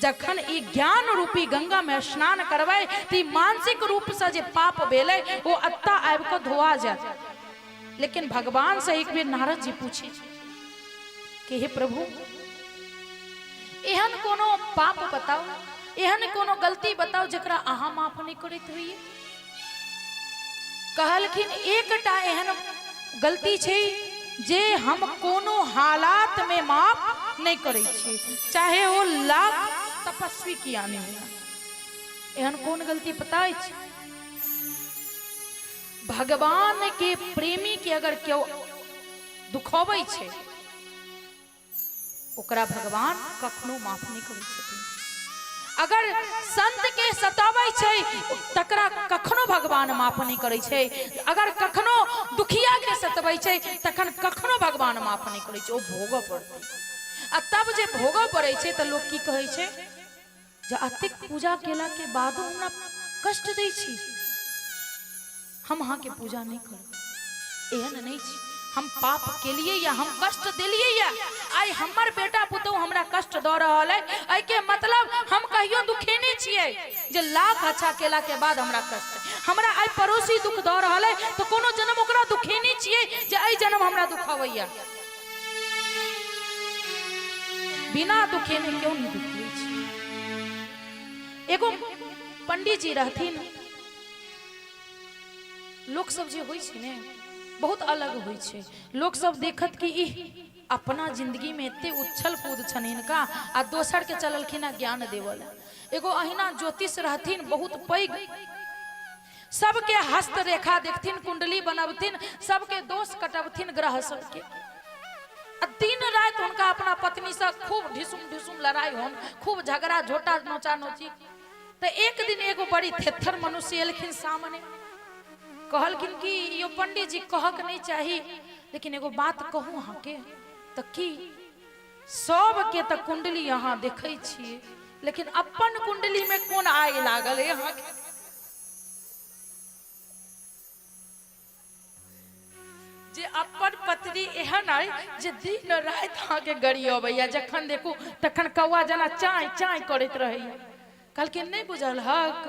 जखन ई ज्ञान रूपी गंगा में स्नान करबै तऽ ई मानसिक रूप से जे पाप भेलै ओ अत्ता आबि कऽ धोआ जायत। लेकिन भगवान से एक बेर नारद जी पूछे कि हे प्रभु, एहन कोनो पाप बताओ, एहन कोनो गलती बताओ जकरा अहाँ माफ नहीं करैत होइए। कहलखिन एकटा एहन गलती छै जे हम कोनो हालात में माफ नहीं करै छी, चाहे ओ लाख तपस्वी किया नहीं हुआ। एहन कोन गलती पता अछि? भगवान के प्रेमी के अगर केओ दुखबै छै ओकरा भगवान कखनो माफ नहीं करै छथिन। अगर संत के सताबै छै तकरा कखनो भगवान माफ नहीं करै छै। अगर कखनो दुखिया के सतबै छै तखन कखनो भगवान माफ नहीं करै छै, ओ भोगऽ पड़तै। आ तब जे भोगऽ पड़ै छै तऽ लोक की कहै छै जे अतेक पूजा केला के बादो हमरा कष्ट दै छी, हम अहाँके पूजा नहीं करब। एहन नहीं छी, हम पाप केलिए या हम कष्ट देलिए या आइ हमर बेटा पुतहु हमरा कष्ट दऽ रहल है, एहिके मतलब हम कहियो दुखेने छियै जे लाख अच्छा केला के बाद हमरा कष्ट, हमरा आइ पड़ोसी दुख दऽ रहल है तऽ कोनो जन्म ओकरा दुखेने छियै जे एहि जन्म हमरा दुखाबैया। बिना दुखेने क्यों नहीं दुखबै छै। एगो पंडित जी रहथिन, लोक सब जे होइ छै ने बहुत अलग होइ छै। लोक सब देखत कि ई अपना जिंदगी में एते उछल कूद छनि हिनका आ दोसर के चललखिन हँ ज्ञान देवऽ लए। एगो अहिना ज्योतिष रहथिन बहुत पैघ, सबके हस्तरेखा देखथिन, कुंडली बनबथिन, सबके दोष कटबथिन ग्रह सबके। आ दिन राति हुनका अपना पत्नी से खूब ढिसुम ढिसुम लड़ाई होन, खूब झगड़ा झोटा नोचा नोची। तऽ एक दिन एगो बड़ी थेथर मनुष्य एलखिन सामने, कहलखिन कि यो पंडित जी कहक नहीं चाही, लेकिन एगो बात कहूँ अहाँके। तऽ की? सबके तऽ कुंडली अहाँ देखै छियै, लेकिन अपन कुंडली में कोन आगि लागल है अहाँके? जे अपन पत्नी एहन अइ जे दिन राति अहाँके गरियबैया, जखन देखू तखन कौआ जेना चाँय चाँय करैत रहैया। कहलखिन नहि बुझल हक,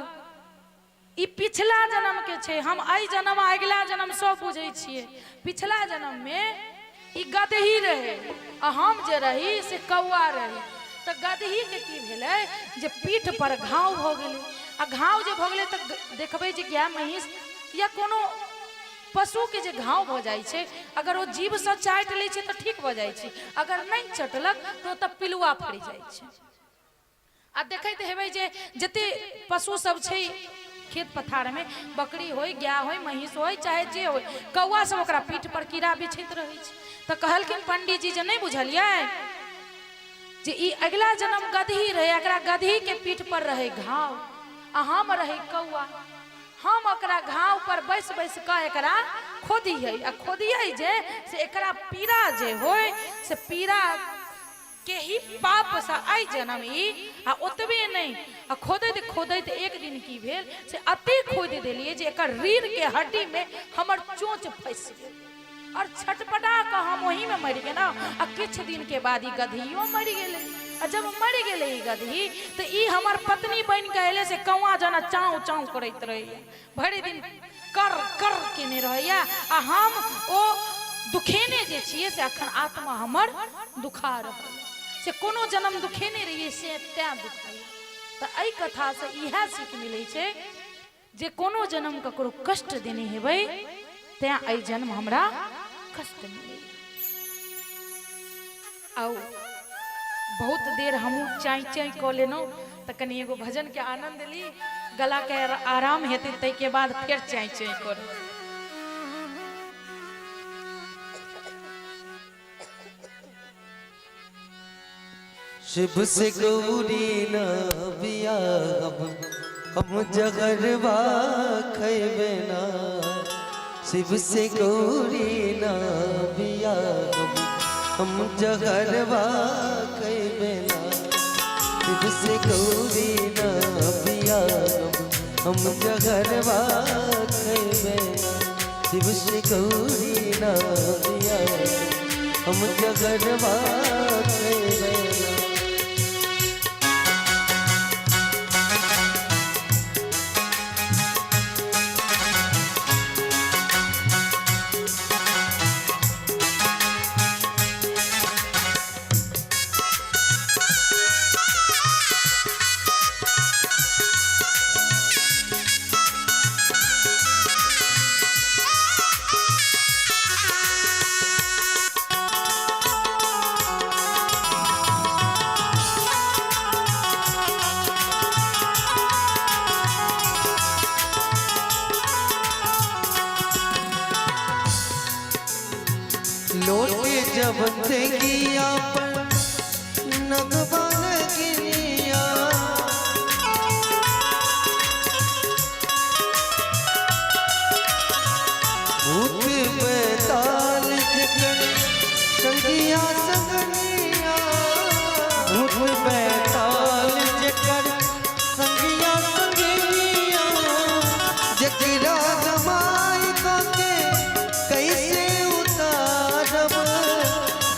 ई पिछला जन्म के छै, हम एहि जन्म आ अगिला जन्म सब बुझै छियै। पिछला जन्म में ई गदही रहे आ हम जे रही से कौआ रही। तऽ गदही के की भेलै जे पीठ पर घाव भऽ गेलै, आ घाव जे भऽ गेलै तऽ देखबै जे गाय महींस या कोनो पशु के जे घाव भऽ जाइ छै, अगर ओ जीभसँ चाटि लै छै तऽ ठीक भऽ जाइ छै, अगर नहि चटलक तऽ ओतऽ पिलुआ फड़ि जाइ छै। आ देखैत हेबै जे जते पशु सब छै खेत पथारमे, बकरी होय, गाय होय, महींस होय, चाहे जे होय, कौआ सब ओकरा पीठ पर कीड़ा बिछैत रहै छै। तऽ कहलखिन पंडीजी जे नहि बुझलियै जे ई अगिला जन्म गदही रहै, एकरा गदही के पीठ पर रहै घाव आ हम रहै कौआ। हम ओकरा घाव पर बैस बैस कऽ एकरा खोदियै आ खोदियै जे से एकरा पीड़ा जे होय से पीड़ा के ही पाप से आइ जन्म ई। आ ओतबे नहि, आ खोदैत खोदैत एक दिन की भेल से अते खोदि देलियै जे एकर रीढ़ के हड्डी में हमर चोंच फंसि गेल और छटपटा कऽ हम ओही में मरि गेलहुँ। आ किछु दिन के बाद ई गदहियो मरि गेलै। आ जब मरि गेलै ई गदही तऽ ई हमर पत्नी बनि कऽ एलै से कौआ जेना चाँव चाँव करैत रहैया, भरि दिन कर कर केने रहैया। आ हम ओ दुखेने जे छियै से अखन आत्मा हमर दुखा रहल, से कोनो जन्म दुखेने रहियै से तैं दुखाइया। तऽ एहि कथासँ इएह सीख मिलै छै जे कोनो जन्म ककरो कष्ट देने हेबै तैं एहि जन्म हमरा कष्ट मिलै। आउ बहुत देर हमहूँ चाँय चाँय कऽ लेलहुँ तऽ कनि एगो भजनके आनन्द ली, गलाके आराम हेतै ताहिके बाद फेर चाँय चाँय करू। शिव से गौरी न बियाहब हम जगरवा खैबे ना। शिव से गौरी न बियाहब हम जगरवा खैबे ना। शिव से गौरी न बियाहब हम जगरवा खैबे ना। शिव से गौरी न बियाहब हम जगरवा खैबे ना। लोटे जब गिया पर नगबन गिनिया। भूत बेताल जकर संगिया संगनिया। भूत बेताल जकर संगिया संगिनिया। जकरा जमाई के कैसे उतारब।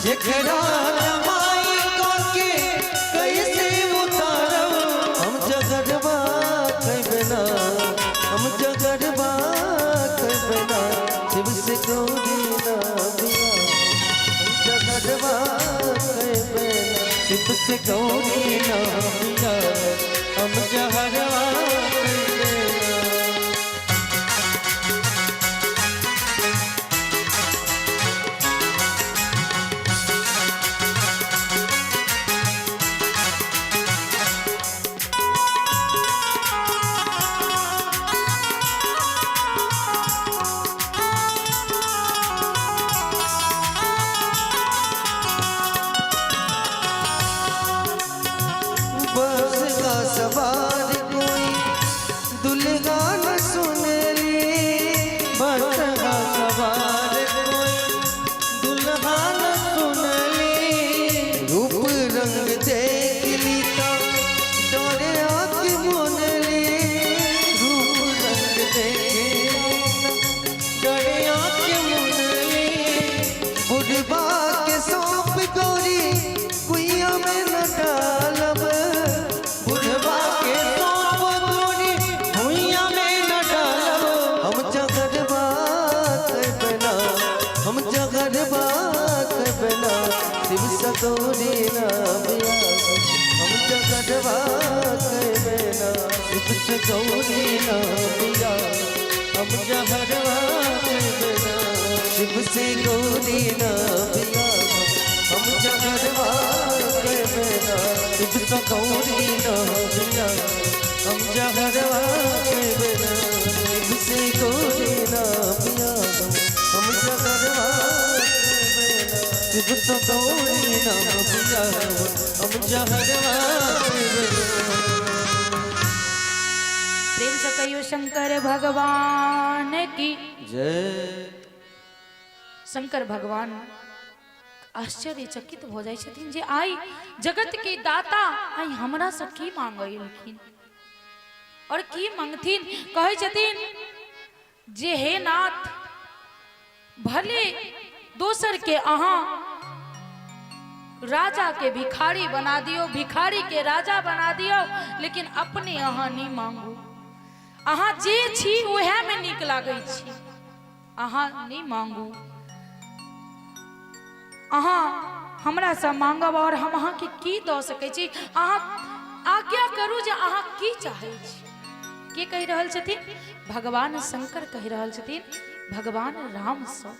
जकरा जमाई के कैसे उतारब। हम जगरवा खैबे ना, हम जगरवा खैबे ना। शिव से गौरी ना बियाह हम जगरवा खैबे ना। शिव से गौरी ना बियाह हम जगरवा खैबे ना। बस का सवार कोई दुल्हा न सुनली। बस का सवार कोई दुल्हा न सुनली। रूप रंग देख ली तो डोरे आँख मुनली। रूप रंग देख डोरे आँख मुनली। बुढ़बा के सौंप गौरी कुइया में न डालब। बुढ़वा के सौंप गौरी कुइया में न डालब। हम जगरवा खैबे ना, हम जगरवा खैबे ना। शिव से गौरी ना बियाह हम जगरवा खैबे ना। शिव से गौरी ना बियाह हम जगरवा खैबे ना। शिव से गौरी ना बियाह हम जगरवा खैबे ना। शिव से गौरी ना बियाह हम जगरवा खैबे ना। शिव से गौरी ना बियाह हम जगरवा खैबे ना। शिव से गौरी ना बियाह हम जगरवा खैबे ना। प्रेम से कहियो शंकर भगवान की जय। शंकर भगवान आश्चर्यचकित भऽ जाइ छथिन जे आइ जगत के दाता आइ हमरा से की मांगलखिन और की मंगथिन। कहै छथिन जे हे नाथ, भले दोसर के अहाँ राजा के भिखारी बना दियो, भिखारी के राजा बना दियो, लेकिन अपने अहाँ नहीं मांगू। अहाँ जे छी उएह में नीक लागै छी, अहाँ नहीं मांगू। अहाँ हमरासँ मांगब और हम अहाँके की दऽ सकै छी? अहाँ आज्ञा करू जे अहाँ की चाहै छी। के कहि रहल छथिन? भगवान शंकर कहि रहल छथिन भगवान रामसँ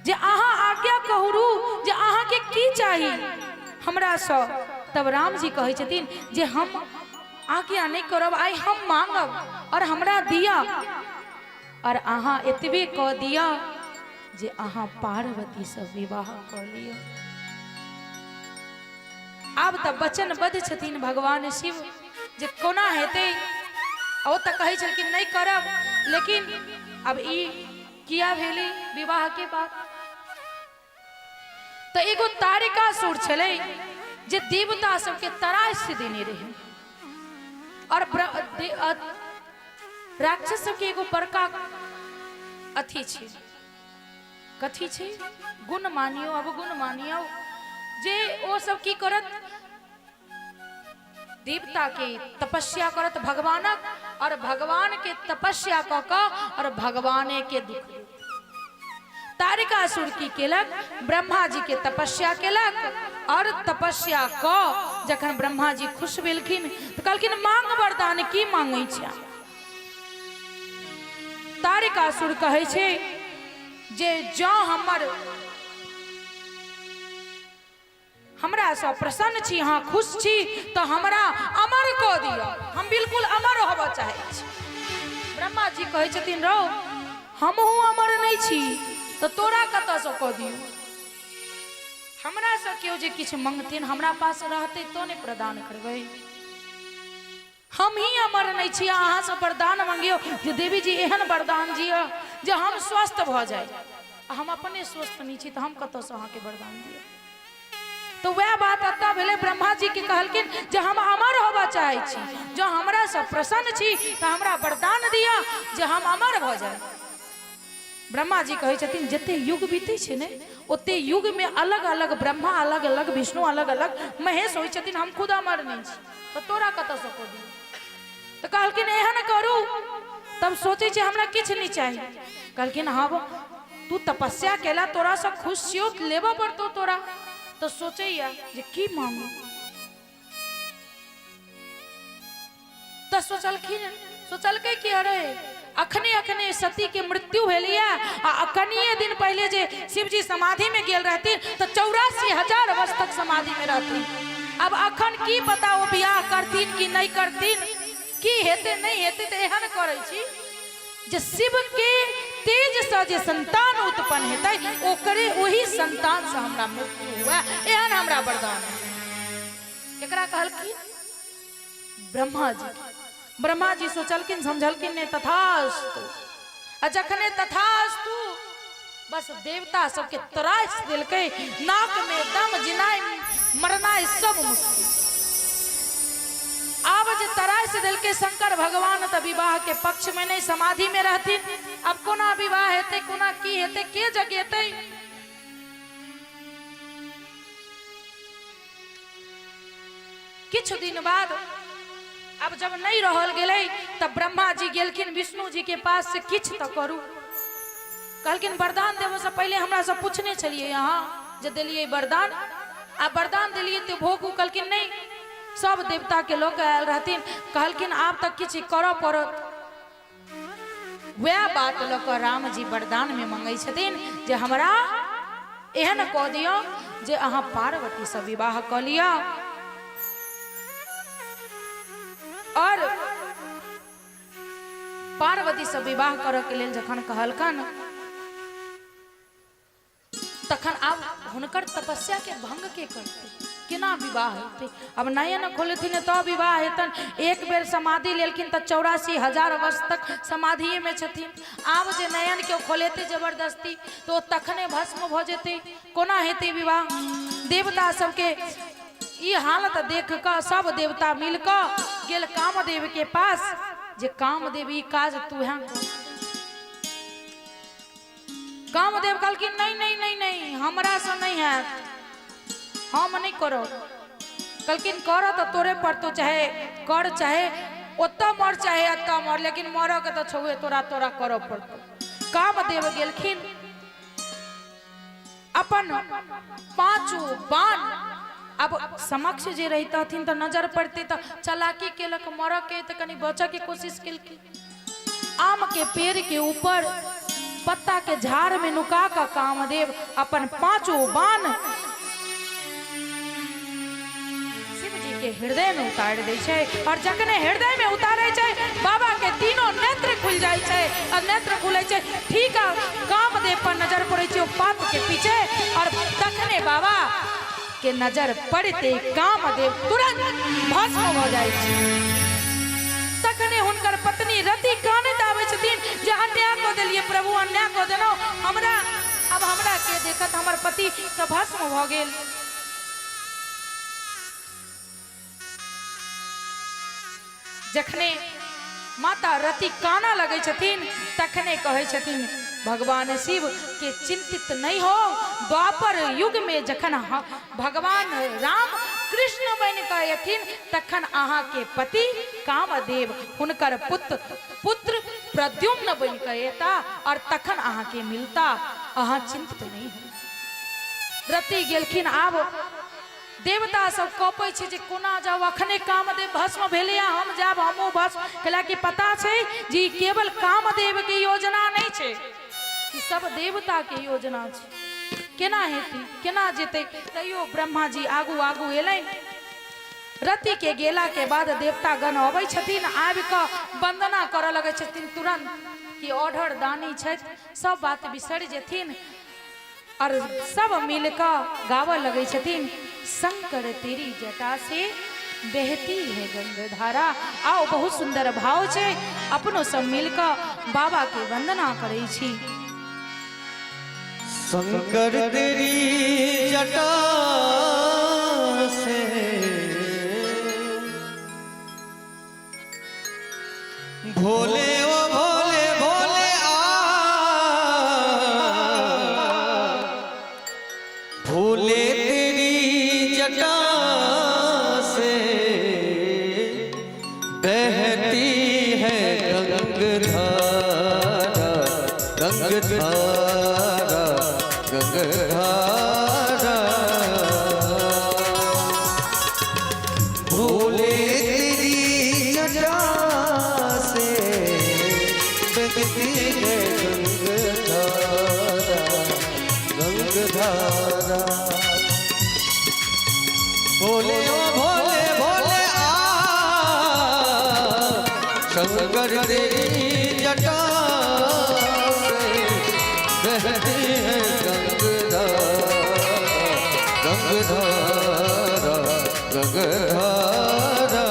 जे अहाँ आज्ञा करू जे अहाँके की चाही हमरासँ। तब राम जी कहै छथिन जे हम आज्ञा नहि करब, आइ हम मांगब और हमरा दिया, और अहाँ एतबे कऽ दिया जे अहाँ पार्वतीसँ विवाह कऽ लिअ। आब तऽ वचनबद्ध छथिन भगवान शिव जे कोना हेतै। ओ तऽ कहै छलखिन नहि करब, लेकिन आब ई किया भेलै विवाह के बाद? तऽ एगो तारकासुर छलै जे देवता सबके तरास देने रहै, और राक्षस सबके एगो बड़का अथी छै, कथी छै, गुण मानियो अवगुण मानियो, जे ओ सब की करत, देवता के तपस्या करत भगवानक, और भगवान के तपस्या कऽ कऽ और भगवाने के दुख देत। तारकासुर की केलक? ब्रह्मा जी के तपस्या केलक, और तपस्या कऽ जखन ब्रह्मा जी खुश भेलखिन तऽ कहलखिन मांग वरदान, की मांगै छै? तारकासुर कहै छै जे जँ हमर हमरासँ प्रसन्न छी, अहाँ खुश छी, तऽ हमरा अमर कऽ दिअ, हम बिल्कुल अमर होबऽ चाहै छी। ब्रह्मा जी कहै छथिन रौ, हमहूँ अमर नहि छी तऽ तोरा कतऽसँ कऽ दियौ? हमरासँ केओ जे किछु मंगथिन, हमरा पास रहतै तो ने प्रदान करबै। हम ही अमर नहि छी, अहाँसँ वरदान मंगियौ जे देवी जी एहन वरदान दिअ जे हम स्वस्थ भऽ जाइ, आ हम अपने स्वस्थ नहि छी तऽ हम कतऽसँ अहाँके वरदान दिअ? तऽ वएह बात एतऽ भेलै। ब्रह्मा जी के कहलखिन जे हम अमर होबऽ चाहै छी, जँ हमरासँ प्रसन्न छी तऽ हमरा वरदान दिअ जे हम अमर भऽ जाइ। ब्रह्मा जी कहै छथिन जते युग बीतै छै ने, ओते युग में अलग अलग ब्रह्मा, अलग अलग विष्णु, अलग अलग महेश होइ छथिन, हम खुद अमर नहि छी तऽ तोरा कतऽसँ कऽ दियौ? तऽ कहलखिन एहन करू। तब सोचै छै हमरा किछु नहि चाही। कहलखिन हँ, तू तपस्या केला, तोरासँ खुश छियौ, लेबऽ पड़तौ तोरा। तऽ सोचैया जे की मांगू? तऽ सोचलखिन, सोचलकै कि अरे, अखने अखने सती के मृत्यु भेलैया आ कनिए दिन पहिले जे शिवजी समाधि में गेल रहथिन तऽ 84,000 वर्ष तक समाधि में रहथिन। अब अखन की पता ओ बियाह करथिन कि नहि करथिन, की हेतै नहि हेतै। तऽ एहन करै छी जे शिव के तेजसँ जे संतान उत्पन्न हेतै, ओकरे ओही संतानसँ हमरा मृत्यु हुए, एहन हमरा वरदान। एकरा कहलखिन ब्रह्मा जी। ब्रह्मा जी सोचलखिन, समझलखिन नहि, तथास्तु। आ जखने तथास्तु, बस देवता सबके त्रास देलकै, नाक में दम, जिनाइ मरनाइ सब मुश्किल। आब जे तरास देलकै, शंकर भगवान तऽ विवाह के पक्ष में नहि, समाधि में रहथिन। आब कोना विवाह हेतै, कोना की हेतै, के जगेतै? किछु दिन बाद अब जब नहीं रहल गेलै तब ब्रह्मा जी गेलखिन विष्णु जी के पास से किछु तऽ करू। कहलखिन वरदान देबऽ से पहिले हमरा से पूछने छलियै अहाँ जे देलियै वरदान, आ वरदान देलियै तऽ भोगू। कहलखिन नहि। सब देवता के लऽ के आयल रहथिन। कहलखिन आब तऽ किछु करऽ पड़त। वएह बात लऽ कऽ राम जी वरदान में मंगै छथिन जे हमरा एहन कऽ दियौ जे अहाँ पार्वती से विवाह कऽ लिअ। और पार्वती से विवाह करऽ के लेल जखन कहलकन, तखन आब हुनकर तपस्या के भंग के करतै? केना विवाह हेतै? अब नयन खोलथिन तऽ विवाह हेतन। एक बेर समाधि लेलखिन तऽ 84,000 वर्ष तक समाधिए में छथिन। आब जे नयन के खोलेतै जबरदस्ती तऽ ओ तखने भस्म भऽ जेतै। कोना हेतै विवाह? देवता सबके ई हालत देख कऽ सब देवता मिल कऽ गेल कामदेव के पास जे कामदेव ई काज तू है। कामदेव कहलखिन नहीं नहीं नहीं नहीं, हमरा से नहीं हैत, हम नहीं करब। कहलखिन कर तो तोरे पर तो चाहे कर, चाहे ओतऽ मर चाहे एतऽ मर, लेकिन मरऽ के तऽ छौहे, तोरा तोरा करऽ पड़तौ। कामदेव गेलखिन अपन पांचों बाण, अब समक्ष जे रहितथिन तऽ नजर पड़तै तऽ चलाकी केलक, मरऽ के तऽ कनि बचऽ के कोशिश केलखिन। आम के पेड़ के ऊपर पत्ता के झाड़ में नुका कऽ कामदेव अपन पांचों बाण शिव जी के हृदय में उतार दै छै। और जखने हृदय में उतारै छै बाबा के तीनों नेत्र खुल जाइ छै। और नेत्र खुलै छै ठीक कामदेव पर नजर पड़ै छै ओ पात के पीछे, और तखने बाबा के नजर पड़ते कामदेव तुरंत भस्म भऽ जाइ छै। तखने हुनकर पत्नी रति कानैत आबै छथिन जे अन्याय कऽ देलियै प्रभु, अन्याय कऽ देलहुँ हमरा, अब हमरा के देखत, हमर पति तऽ भस्म भऽ गेल। जखने माता रति काना लगै छथिन तखने कहै छथिन भगवान शिव के चिंतित नहीं हो, द्वापर युग में जखन भगवान राम कृष्ण बनि कऽ अयथिन तखन अहाँ के पति कामदेव हुनकर पुत्र प्रद्युम्न बनि कऽ एता और तखन अहाँ के मिलता, अहाँ चिंतित नहीं हो। रति गेलखिन। आब देवता सब कपै छै जे कोना जाउ, अखने कामदेव भस्म भेलै, हम जायब हमहूँ भस्म। कैलाकि पता छै जे ई केवल कामदेव के योजना नहीं छै, ई सब देवता के योजना छै। केना हेतै, केना जेतै? तैयो ब्रह्मा जी आगू आगू एलनि। रति के गेला के बाद देवतागण अबै छथिन, आबि कऽ वंदना करऽ लगै छथिन तुरंत कि ऑर्डर दानी छथि, सब बात बिसरि जेथिन और सब मिल कऽ गाबऽ लगै छथिन शंकर तेरी जटा से बहती है गंगधारा। आओ बहुत सुंदर भाव छै, अपनो सब मिल कऽ बाबा के वंदना करै छी। शंकर तेरी जटा से भोले ओ भोले भोले आ, भोले तेरी जटा से बहती है गंगधारा, गंगधारा, गंगधारा। भोले तेरी जटा से बहती है गंगधारा, गंगधारा। भोले ओ भोले भोले आ, शंकर तेरी जटा से बहती है गंगधारा, गंगधारा, गंगधारा।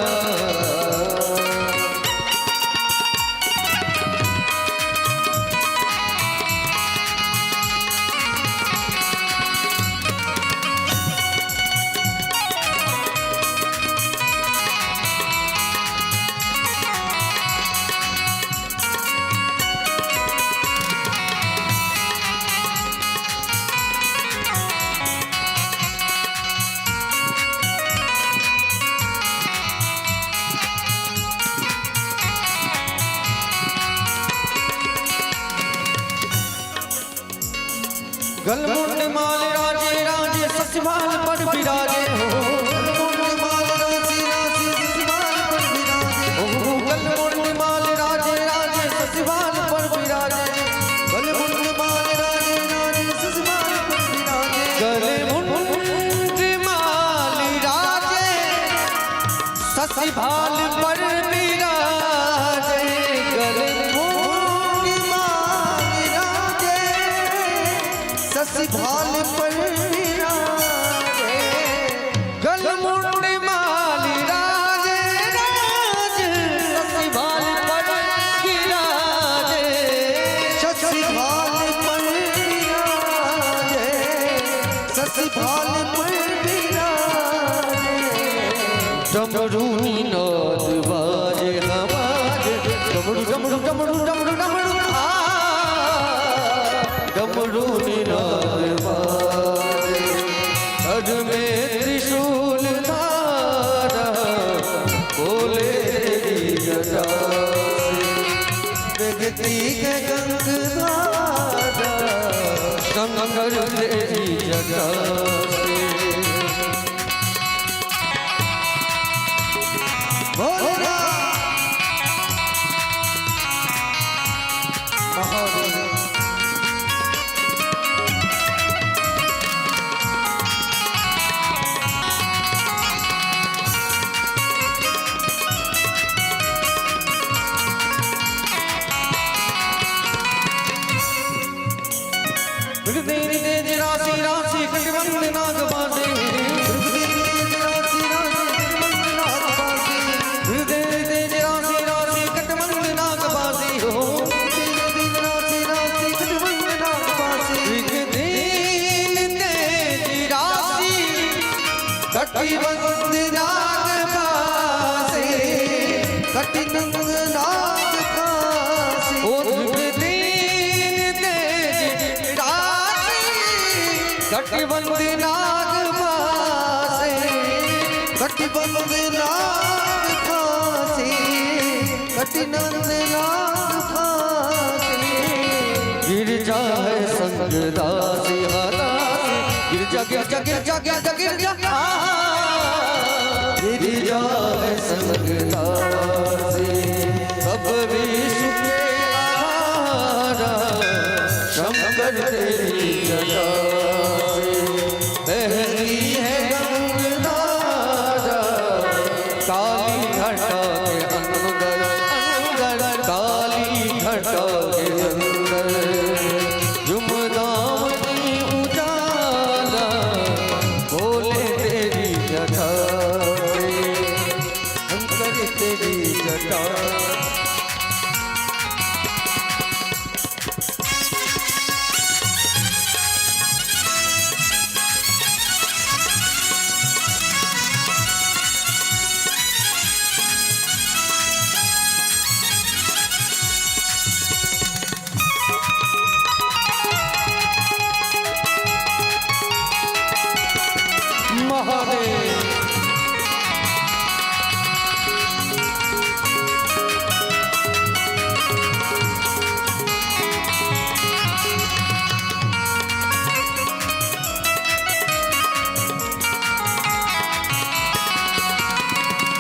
गलमुंड माल राजे राजे ससुराल पर विराजे हो। गलमुंड माल राजे राजे ससुराल पर विराजे हो। गलमुंड माल राजे राजे ससुराल पर विराजे। गलमुंड माल राजे राजे ससुराल पर विराजे। गलमुंड माल राजे ससुराल पर विराजे। गलमुंड माल राजे ससुराल पर विराजे। गल डमरू नाद बाजे हमारे, डमरू डमरू डमरू डमरू डमरू आ, डमरू नाद बाजे। घर में त्रिशूल धारा, बोले तेरी जटा से, प्रगति के गंगधारा, शंकर तेरी जटा से। भोला महादेव। तेरी तेज राशि राशि कटिबंध नाग बासे, राशि राशि कटबंध नाग बासी, तेरी तेज राशि राशि कटिबंध नाग बासी हो, राशि राशि कटबंध नाग बासी, दीन तेज राशि कटिबंध नाग बासे, कटिबंध नाग बासी, ओ दीन तेज राशि कटिबंध नाग बासे, कटिबंध नाग फासी, कटिबंध नाग फासी। गिरजा है संग दासी हदासी, गिरजा गिरजा गिरजा गिरजा गिरजा आ, गिरजा है संग दासी। सब विश्व के आधारा, शंकर तेरी जटा से बहती है गंगधारा, काली घटा के अंदर अंदर, काली घटा के अंदर जुमदानी उजाला, बोले तेरी जटा से, शंकर तेरी जटा। महादेव।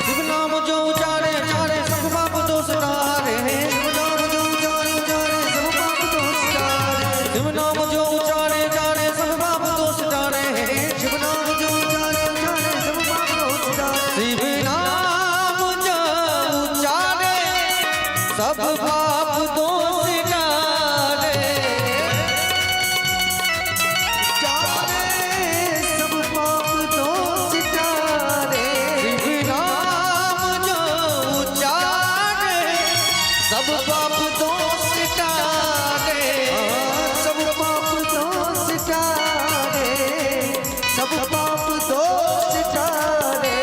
शिव नाम जो उचारे चारे, सब पाप दोष तारे। शिव नाम जो उचारे चारे, सब पाप दोष तारे। शिव नाम जो उचारे चारे, सब पाप दोष तारे। शिव नाम जो उचारे चारे, सब पाप दोष तारे। शिव नाम जो उचारे सब पाप दोष टारे। चारे सब पाप दोष तारे। शिव नाम जो उचारे सब पाप दोष टारे। सब पाप दोष तारे, सब पाप दोष तारे।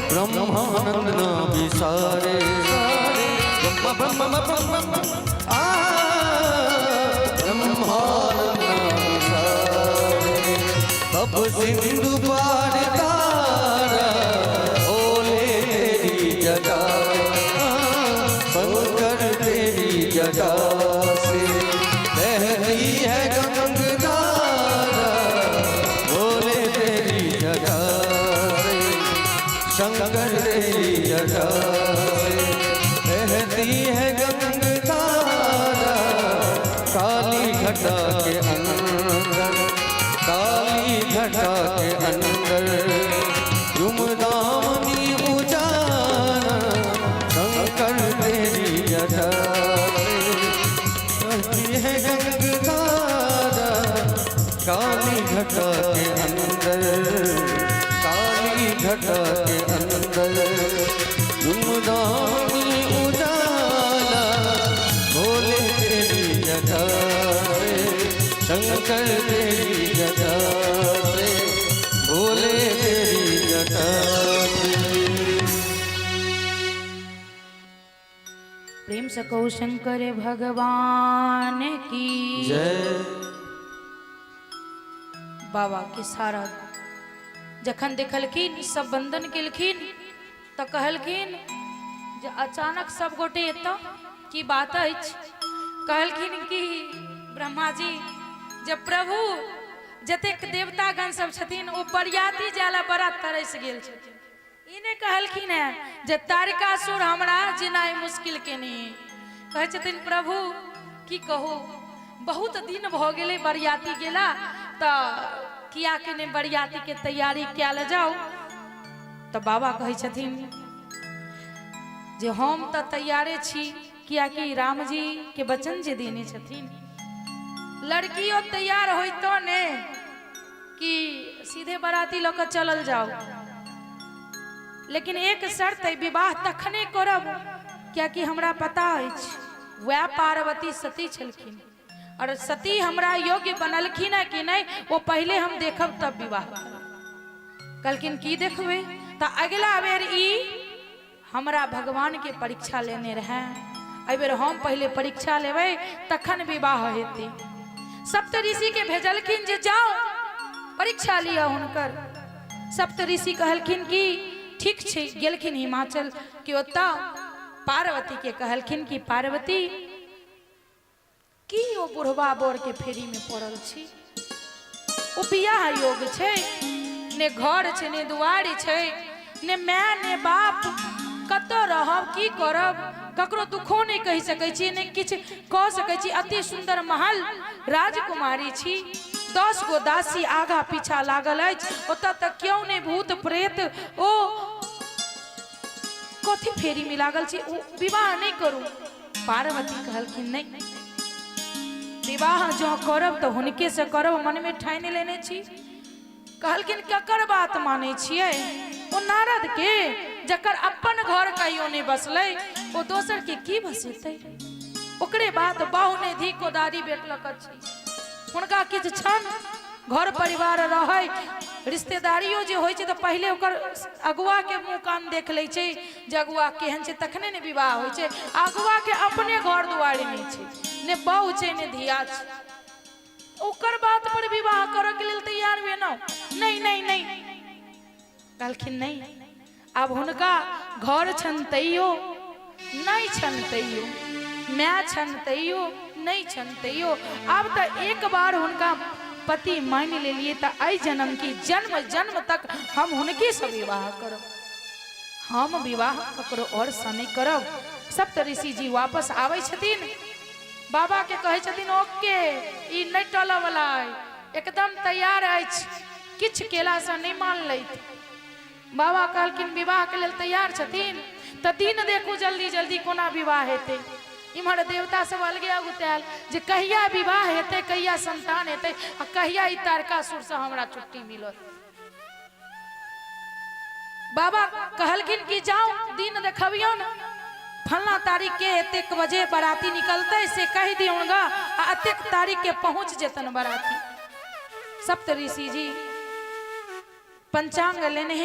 ब्रह्मानंद नाम सारे सारे, ब्रह्म ब्रह्म ब्रह्म ब्रह्म आ, ब्रह्मानंद नाम सारे। तब सिंधु पार तारा, भोले तेरी जटा, शंकर तेरी जटा से बहती है गंगधारा, भोले तेरी जटा से, शंकर तेरी जटा से बहती है गंगधारा, काली घटा के अंदर, काली घटा के अंदर जुमदानी उजाला, शंकर तेरी जटा से बहती है गंगधारा, काली घटा के अंदर, काली घटा के अंदर जुमदानी उजाला, भोले तेरी जटा से, शंकर तेरी जटा से, भोले तेरी जटा से। प्रेम से कहू शंकर भगवान की जय। बाबा के सारा जखन देखलखिन, सब वंदन केलखिन तऽ कहलखिन जे अचानक सब गोटे एतऽ की बात अछि? कहलखिन कि ब्रह्माजी जे प्रभु, जतेक देवतागण सब छथिन ओ बरियाती जाय ला बड़ा तरस गेल छथिन। ई नहि कहलखिन हेँ जे तारकासुर हमरा जिनाइ मुश्किल केने। कहै छथिन, प्रभु की कहू, बहुत दिन भऽ गेलै बरियाती गेला, तऽ किया के नहि बरियातीके तैयारी कयल जाउ? तऽ बाबा कहै छथिन जे हम तऽ तैयारे छी, कियाकि रामजी के वचन जे देने छथिन। लड़कियो तैयार होइतो ने कि सीधे बराती लऽ कऽ चलल जाउ, लेकिन एक शर्त है, विवाह तखने करब, कियाकि हमरा पता अछि वएह पार्वती सती छलखिन और सती हमरा योग्य बनलखिन है कि नहि, ओ पहिले हम देखब तब विवाह करब। कहलखिन, की देखबै? तऽ अगिला बेर ई हमरा भगवान के परीक्षा लेने रहै, एहि बेर हम पहिले परीक्षा लेबै तखन विवाह हेतै। सप्त ऋषि के भेजलखिन जे जाओ परीक्षा लिअ हुनकर। सप्त ऋषि कहलखिन कि ठीक छै। गेलखिन हिमाचल के ओतऽ, पार्वती के कहलखिन कि पार्वती, की ओ बुढ़वा बर के फेरी में पड़ल छी? ओ बियाह योग्य छै? ने घर छै, ने दुआरि छै, ने माय ने बाप। कतऽ रहब, की करब? ककरो दुखो नहि कहि सकै छी, ने किछु कऽ सकै छी। अति सुन्दर महल, राजकुमारी छी, 10 गो दासी आगा पीछा लागल अछि, ओतऽ तऽ केओ नहि, भूत प्रेत। ओ कथी फेरी में लागल छी? ओ विवाह नहि करू। पार्वती कहलखिन, नहि, विवाह जँ करब तऽ हुनके से करब, मनमे ठानि लेने छी। कहलखिन, ककर बात मानै छियै? ओ नारद के, जकर अपन घर कहियो नहि बसलै, ओ दोसर के की बसेतै? ओकरे बात? बाहु ने धी कोदारी भेटलक अछि, हुनका किछु छनि? घर परिवार रहै, रिश्तेदारियो जे होइ छै तऽ पहिले ओकर अगुआ के मुँह कान देख लै छै जे अगुआ केहन छै, तखने ने विवाह होइ छै। अगुआ के अपने घर दुआरि नहि छै, ने बहु छै ने धिया छै, ओकर बात पर विवाह करऽ के लेल तैयार भेलहुँ? नहि नहि नहि। कहलखिन, नहि, आब हुनका घर छनि तैयो, नहि छनि तैयो, माय छनि तैयो, नहि छनि तैयो, आब तऽ एक बार हुनका पति मानि लेलियै तऽ एहि जन्म की जन्म जन्म तक हम हुनके से विवाह करब, हम विवाह ककरो और से नहि करब। सप्त ऋषि जी वापस आबै छथिन, बाबा के कहै छथिन, ओके, ई नहि टलऽ वाला अइ, एकदम तैयार अछि, किछु केलासँ नहि मान लैत। बाबा कहलखिन, विवाहके लेल तैयार छथिन तऽ दिन देखू जल्दी जल्दी, कोना विवाह हेतै? इम्हर देवता सब अलगे अगुतायल जे कहिया विवाह हेतै, कहिया संतान हेतै आ कहिया ई तारकासुरसँ हमरा छुट्टी मिलत? बाबा कहलखिन कि जाउ दिन देखबियौन, फलना तारीख के एतेक बजे बराती निकलतै से कहि दियौन गा आ एतेक तारीख के पहुँच जेतन बराती। सप्त ऋषि जी पंचांग लेने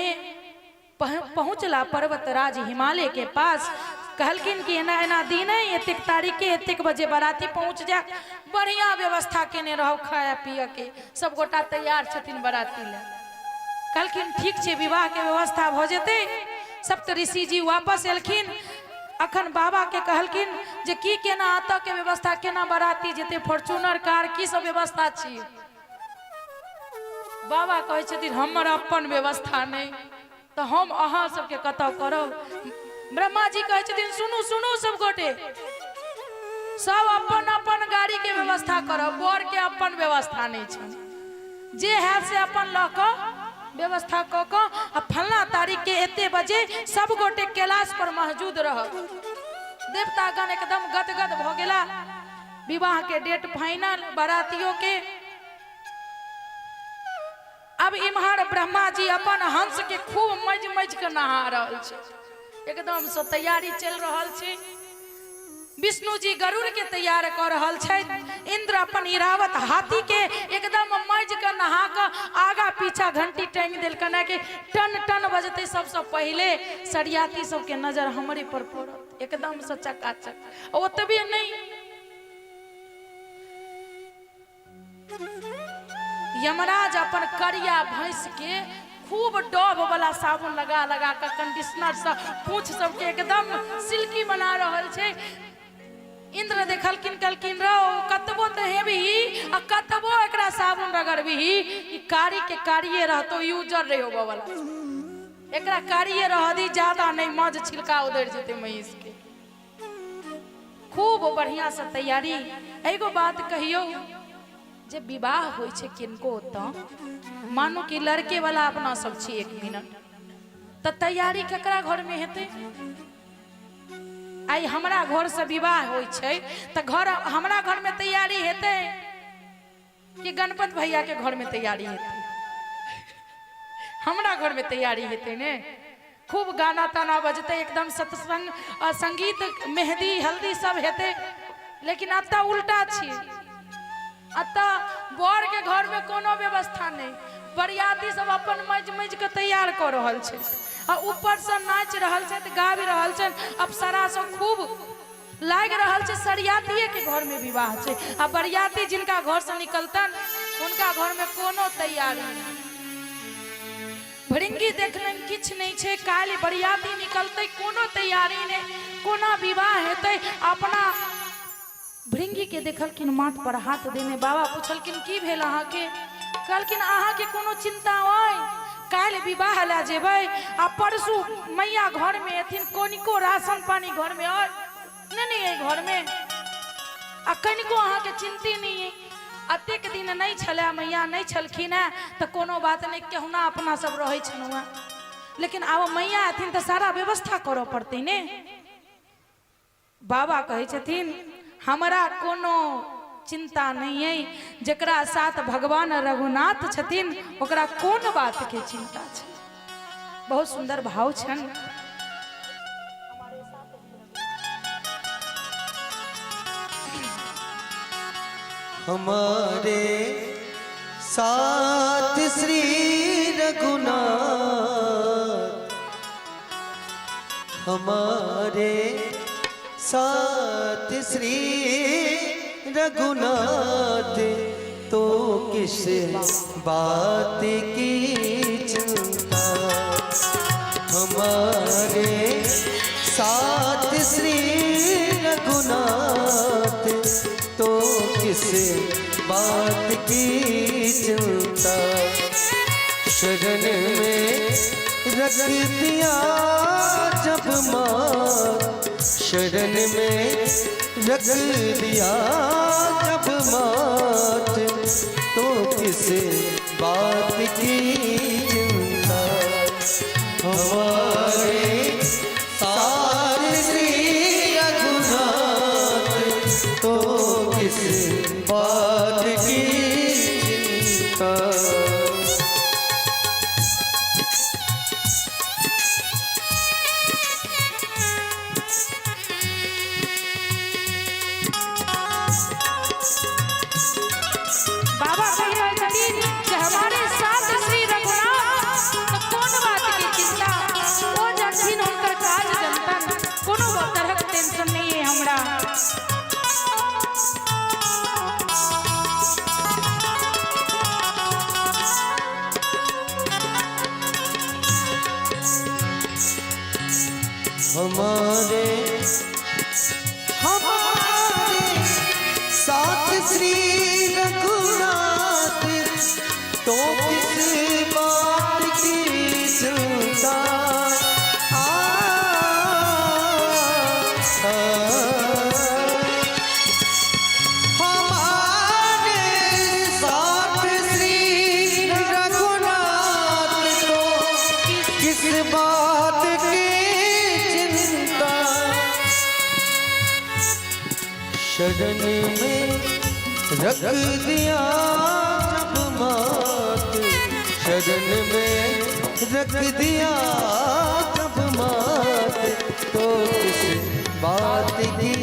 पहुँचला पर्वतराज हिमालय के पास। कहलखिन कि एना एना दिन है, एतेक तारीख के एतेक बजे बराती पहुँच जाए, बढ़िया व्यवस्था केने रहब खाया पिय के, सब गोटा तैयार छथिन बराती लए। कहलखिन, ठीक छै, विवाह के व्यवस्था भऽ जेतै। सप्त ऋषि जी वापस एलखिन। अखन बाबा के कहलखिन जे की केना अतऽ के व्यवस्था, केना बराती जेतै, फॉर्च्यूनर कार की सब व्यवस्था छी? बाबा कहै छथिन, हमर अपन व्यवस्था नहि तऽ हम अहाँ सबके कतऽ करब? ब्रह्मा जी कहै छथिन, सुनू सुनू, सब गोटे सब अपन अपन गाड़ी के व्यवस्था करब, बर के अपन व्यवस्था नहि छनि, जे हैत से अपन लऽ कऽ व्यवस्था कऽ कऽ आ फलना तारीख के एते बजे सब गोटे कैलाश पर मौजूद रहब। देवतागण एकदम गदगद भऽ गेला। विवाह के डेट फाइनल, बारातियों के। अब इम्हर ब्रह्मा जी अपन हंस के खूब मजि मजि के नहा रहल छै, एकदम से तैयारी चलि रहल छै। विष्णु जी गरुड़ के तैयार कऽ रहल छथि। इंद्र अपन इरावत हाथी के एकदम मज के नहा के आगा पीछा घंटी टांगि देलकन कि टन टन बजते। सबसे पहले सरियाती सबके नजर हमरे पर पड़त, एकदम से चकाचक। ओतबे नहीं, यमराज अपन करिया भैंस के खूब डोब वाला साबुन लगा लगा के कंडीशनर से पूछ सबके एकदम सिल्की बना रहल छै। इंद्र देखलखिन, कहलखिन रौ कतबो तऽ हेबही आ कतबो एकरा साबुन रगड़बही, ई कारी के कारिये रहतो, ई उजर रही होबऽ वाला, एकरा कारिये रह दी, ज्यादा नहीं मज छिलका उधर जेतै महींस के। खूब बढ़िया से तैयारी। एगो बात कहियौ, जे विवाह होइ छै किनको ओतऽ, मानू कि लड़के वाला अपना सब छी, एक मिनट, तऽ तैयारी केकरा घर में हेतै? आइ हमरा घर से विवाह होइ छै तऽ घर हमरा घर में तैयारी हेतै कि गणपत भैया के घर में तैयारी हेतै? हमरा घर में तैयारी हेतै ने। खूब गाना ताना बजतै, एकदम सत्संग संगीत मेहंदी हल्दी सब हेतै। लेकिन अतऽ उल्टा छी, अतऽ बर के घर में कोनो व्यवस्था नहीं, बरियाती सब अपन मज मज के तैयार कऽ रहल छै आ ऊपर से नाचि रहल छै, गाबि रहल छै, अप्सरा सब खूब लागि रहल छै। सरियातिये के घर में विवाह छै आ बरियाती जिनका घर से निकलतन उनका घर में कोनो तैयारी नहीं। भृंगी देखने में किछु नहीं छै, काल्हि बरियाती निकलतै, कोनो तैयारी नहीं, कोना विवाह हेतै। अपना भृंगी के देखलखिन माथ पर हाथ देने। बाबा पुछलखिन की भेल अहाँके? कहलखिन अहाँके कोनो चिंता अइ? काल्हि विवाह लए जेबै आ परसू मैया घर में एथिन, कनिको राशन पानी घर में अइ नहीं नहीं अइ घर में, आ कनिको अहाँके चिंते नहीं अइ। अतेक दिन नहीं छलै मैया, नहीं छलखिन हेँ तऽ कोनो बात नहीं, केहुना अपना सब रहै छलहुँ हेँ, लेकिन आब मैया एथिन तऽ सारा व्यवस्था करऽ पड़तै ने। बाबा कहै छथिन हमरा कोनो चिंता नहीं है, जकरा साथ भगवान रघुनाथ छथिन ओकरा कोन बात के चिंता छै। बहुत सुंदर भाव छन। हमारे साथ श्री रघुनाथ, हमारे साथ श्री रघुनाथ, तो किस बात की चिंता। हमारे साथ श्री रघुनाथ, तो किस बात की चिंता। शरण में रख दिया जब माँ, शरण में रख दिया जब मात, तो किस बात की चिंता। हमारे साथ श्री रघुनाथ, तो किस बात की चिंता। बाबा कहि रहल छथिन कि हमारे साथ श्री रघुनाथ, तो कोन बात के चिंता। ओ जनथिन हुनकर काज जनतन, कोनो तरहक टेंशन नहीं है हमरा। हमारे हमारे साथ श्री रघुनाथ, तो किस बात की चिंता। हमारे साथ श्री रघुनाथ, तो किस बात की चिंता। शरण में रख दिया जब मात, शरण में रख दिया जब मात, तो किस बात की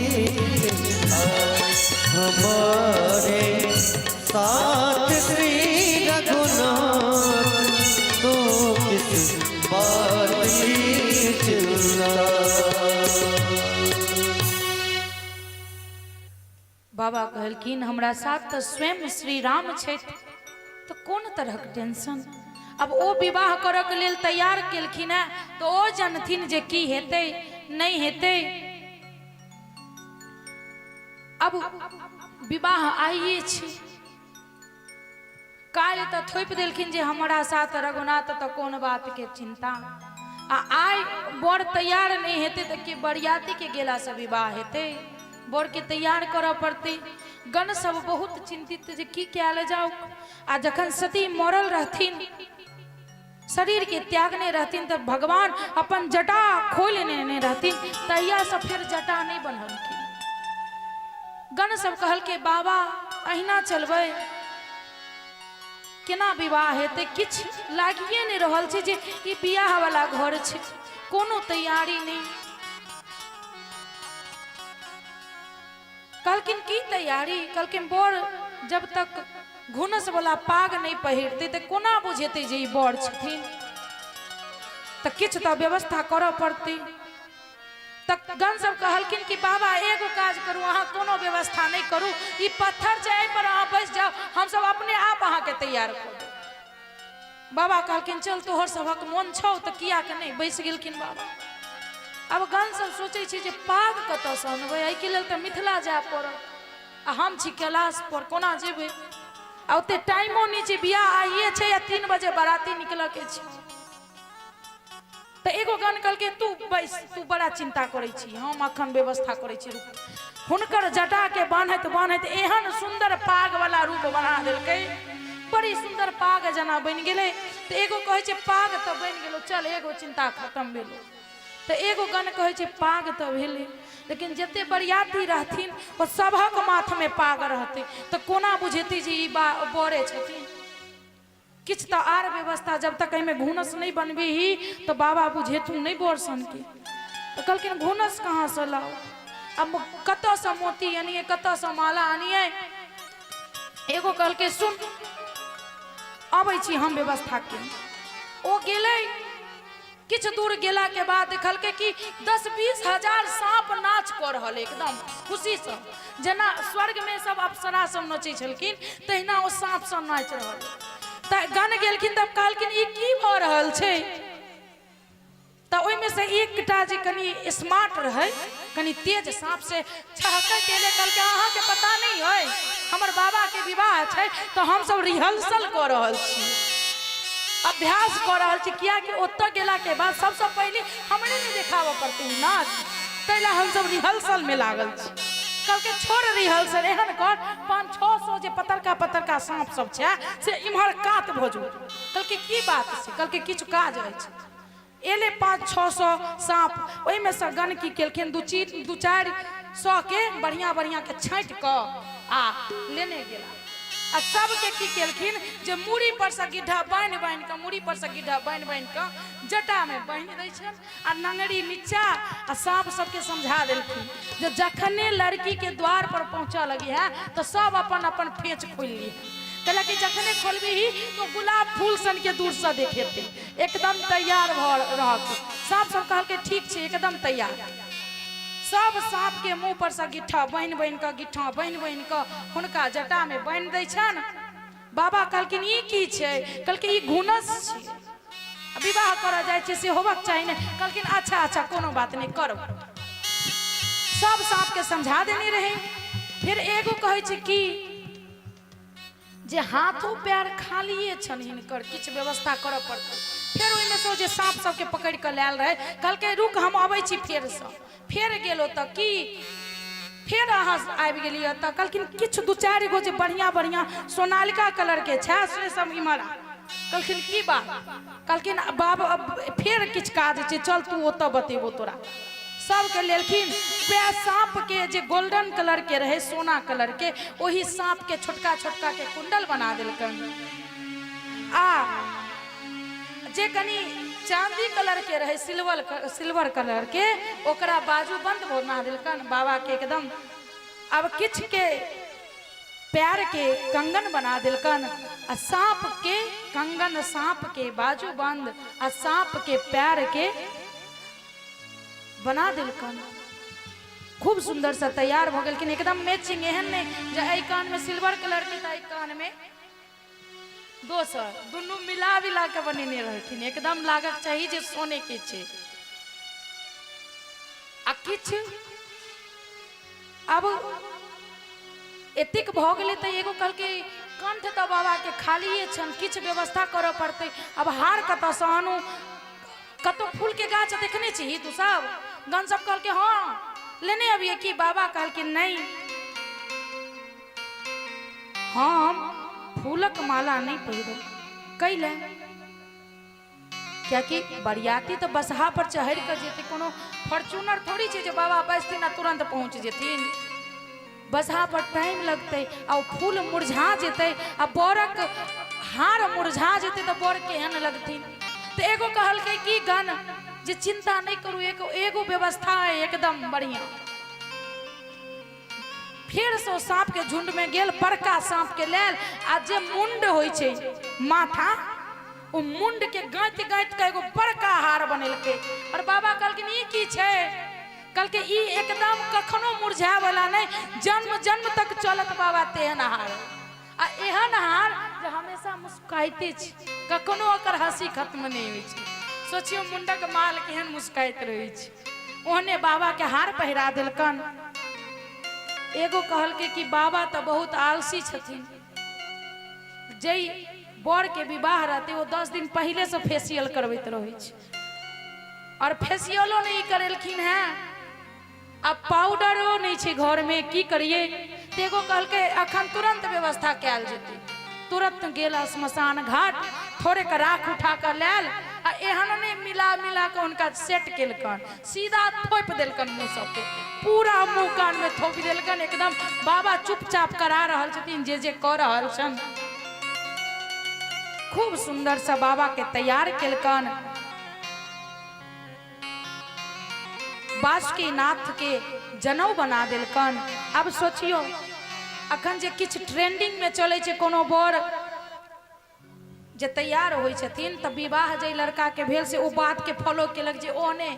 साथ श्री रघुनाथ तो किस बात की चिंता। बाबा कहलखिन हमरा साथ तऽ स्वयं श्री राम छथि, तऽ कोन तरहक टेंशन। अब ओ विवाह करऽ के लेल तैयार केलखिन हेँ तऽ ओ जानथिन जे की हेतै नहि हेतै। अब विवाह आइए छै, काल्हि तऽ थोपि देलखिन जे हमरा साथ रघुनाथ तऽ कोन बातके चिन्ता। आ आइ बर तैयार नहि हेतै तऽ कि बरियातीके गेलासँ विवाह हेतै? बरके तैयार करऽ पड़तै। गण सब बहुत चिन्तित जे की कयल जाउ। आ जखन सती मरल रहथिन, शरीरके त्यागने रहथिन, तऽ भगवान अपन जटा खोलि लेने रहथिन, तहियासँ फेर जटा नहि बन्हलखिन। गण सब कहलकै बाबा अहिना चलबै केना विवाह हेतै? किछु लागिए नहि रहल छै जे ई बियाह वाला घर छै, कोनो तैयारी नहि। कहलखिन की तैयारी? कहलखिन बर जब तक घुनस वाला पाग नहि पहिरतै तऽ कोना बुझेतै जे ई बर छथिन? तऽ किछु तऽ व्यवस्था करऽ पड़तै। तऽ गण सब कहलखिन कि बाबा एगो काज करू, अहाँ कोनो व्यवस्था नहि करू, ई पत्थर छै एहि पर अहाँ बैस जाउ, हमसब अपने आप अहाँके तैयार कऽ देब। बाबा कहलखिन चल तोहर सभक मोन छौ तऽ किया के नहि। बैस गेलखिन बाबा। अब गण सब सोचै छै जे पाग कतऽसँ अनबै, एहिके लेल तऽ मिथिला जाय पड़त, आ हम छी कैलाश पर, कोना जेबै? आ ओते टाइमो नहि छै, बियाह आइए छै आ 3 बजे बाराती निकलऽ के छै। तऽ एगो गण कहलकै तू बैस, तू बड़ा चिंता करै छी, हम अखन व्यवस्था करै छी, रुक। हुनकर जटाके बान्हैत बान्हैत एहन सुन्दर पाग वाला रूप बना देलकै, बड़ी सुन्दर पाग जेना बनि गेलै। तऽ एगो कहै छै पाग तऽ बनि गेलो, चल एगो चिंता खत्म भेलो। तऽ एगो गण कहै छै पाग तऽ भेलै, लेकिन जते बरियाती रहथिन ओ सभक माथमे पाग रहतै, तऽ कोना बुझेतै जे ई बरे छथिन? किछु तऽ आर व्यवस्था, जब तक एहिमे घुनस नहि बनबीही तऽ बाबा बुझेथुन नहि बर सनके। तऽ कहलखिन घुनस कहाँसँ लाउ? आब कतऽसँ मोती अनिए, कतऽसँ माला अनिए? एगो कहलकै सुन अबै छी हम व्यवस्था के। ओ गेलै, किछु दूर गेला के बाद देखलकै कि 10-20 हजार साँप नाच कऽ रहल एकदम खुशीसँ, जेना स्वर्गमे सब अप्सरा सब नचै छलखिन तहिना ओ साँप सब नाचि रहल। तऽ गण गेलखिन तब कहलखिन ई की भऽ रहल छै? तऽ ओहिमे से एकटा जे कनि स्मार्ट रहै, कनि तेज साँप से छहकैत एलै, कहलकै अहाँके पता नहि अइ हमर बाबाके विवाह छै तऽ हमसब रिहर्सल कऽ रहल छी, अभ्यास कऽ रहल छी, कियाकि ओतऽ गेलाके बाद सबसँ पहिले हमरे नहि देखाबऽ पड़तै नाच, ताहि लए हमसब रिहर्सलमे लागल छी। कहलकै छोड़ रिहर्सल, एहन कर 500-600 जे पतरका पतरका साँप सब छै से इम्हर कात भऽ जो। कहलकै की बात छै? कहलकै किछु काज अछि। एलै 500-600 साँप, ओहिमे सँ गण की केलखिन 2-4 सए के बढ़िआँ बढ़िआँ के छाँटि कऽ आ लेने गेला। आ सबके की केलखिन जे मूड़ी पर सँ गिड्ढा बान्हि बान्हि कऽ, मूड़ी पर सँ गिड्ढा बान्हि बान्हि कऽ जटामे बान्हि दै छनि आ नंगरी नीचा। आ साँप सबके समझा देलखिन जे जखने लड़की के द्वार पर पहुँचऽ लगी है तऽ सब अपन अपन फेच खोलि ली, कहलक कि जखने खोलबीही तो गुलाब फूल सन के दूर से देखेते, एकदम तैयार भऽ रहत। साँप सब कहलकै ठीक छै, एकदम तैयार। सब साँप के मुँह पर से गिट्ठा बान्हि बान्हि कऽ, गिट्ठा बान्हि बान्हि कऽ हुनका जटा में बान्हि दै छनि। बाबा कहलखिन ई की छै? कहलकै ई घुनस छै, विवाह करऽ जाइ छै से होबक चाही ने। कहलखिन अच्छा अच्छा कोनो बात नहि करू। सब साँप के समझा देने रहै। फिर एगो कहै छै कि जे हाथो पैर खालिए छनि हिनकर, किछु व्यवस्था करऽ पड़तै। फेर ओहिमे से ओ जे साँप सबके पकड़ि कऽ लायल रहै, कहलकै रुक हम अबै छी फेरसँ। फेर गेल ओतऽ की फेर अहाँ आबि गेलियै ओतऽ? कहलखिन किछु 2-4 गो जे बढ़िआँ बढ़िआँ सोनालिका कलरके छै से सब इम्हर आ। कहलखिन की बात? कहलखिन बाब फेर किछु काज छै, चल तू ओतऽ बतेबो तोरा। सबके लेलखिन, वएह साँपके जे गोल्डन कलरके रहै, सोना कलरके, ओहि साँपके छोटका छोटका के कुंडल बना देलकनि। आ जे कनि चांदी कलर के रहै, सिल्वर कलर के, ओकरा बाजू बंद बना देलकनि बाबा के एकदम। अब किछु के पैर के कंगन बना देलकन आ सांप के कंगन, सांप के बाजू बंद आ सांप के पैर के बना देलकन। खूब सुंदर सा तैयार भ गेलखिन, एकदम मैचिंग। एहन नहीं जे एहि कान में सिल्वर कलर के तऽ एहि कान में दोसर, दुनू मिला मिला के बनेने रहथिन, एकदम लागक चाही जे सोने के छै। आ किछु अब एतेक भऽ गेलै तऽ एगो कहलकै कंठ तऽ बाबा के खालिए छनि, किछु व्यवस्था करऽ पड़तै। अब हार कतऽसँ आनू? कतौ फूल के गाछ देखने छी तू सब? गण सब कहलकै हाँ लेने अबियै की? बाबा कहलखिन नहीं, हम फूलक माला नहीं पहिरब। कैले? कियाकि बरियाती तऽ बसहा पर चढ़ि कऽ जेतै, कोनो फॉर्च्यूनर थोड़ी छै जे बाबा बैसथिन आ तुरंत पहुँच जेथिन। बसहा पर टाइम लगतै आ ओ फूल मुरझा जेतै आ बरक हार मुरझा जेतै तऽ बर केहन लगथिन। तऽ एगो कहलकै कि गण जे चिंता नहीं करू, एगो एगो व्यवस्था है एकदम बढ़िया। फिर से ओ सांप के झुंड में गेल, बड़का सांप के लेल आ जे मुंड होइ छै माथा, ओ मुंड के गाँति गाँति के एगो बड़का हार बनेलकै। और बाबा कहलखिन ई की छै? कहलकै ई एकदम कखनो मुरझाए वाला नहीं, जन्म जन्म तक चलत बाबा तेहन हार। आ एहन हार जे हमेशा मुस्कुराइते छै, कखनो ओकर हंसी खत्म नहीं होइ छै। सोचियो मुंडक माल केहन मुस्कुराइत रहै छै। ओहने बाबा के हार पहिरा देलकन। एगो कहलकै कि बाबा तऽ बहुत आलसी छथिन, जै बर के विवाह रहतै ओ 10 दिन पहिले से फेसियल करबैत रहै छै, और फेसियलो नहीं करेलखिन हैं, आ पाउडरो नहीं छै घर में, की करिए? तऽ एगो कहलकै अखन तुरंत व्यवस्था कयल जेतै। तुरंत गेल श्मशान घाट, थोड़े के राख उठा कऽ लायल आ एहन नहीं मिला मिला कऽ हुनका सेट केलकन, सीधा थोपि देलकन मुँह सबके, पूरा मुँह कान में थोपि देलकन एकदम। बाबा चुपचाप करा रहल छथिन जे जे कऽ रहल छनि। खूब सुंदर से बाबा के तैयार केलकन। बासुकीनाथ के जनऊ बना देलकन। अब सोचियो अखन जे किछु ट्रेंडिंग में चलै छै, कोनो बर जे तैयार होइ छथिन तऽ विवाह जे लड़का के भेल से ओ बात के फॉलो केलक जे ओहने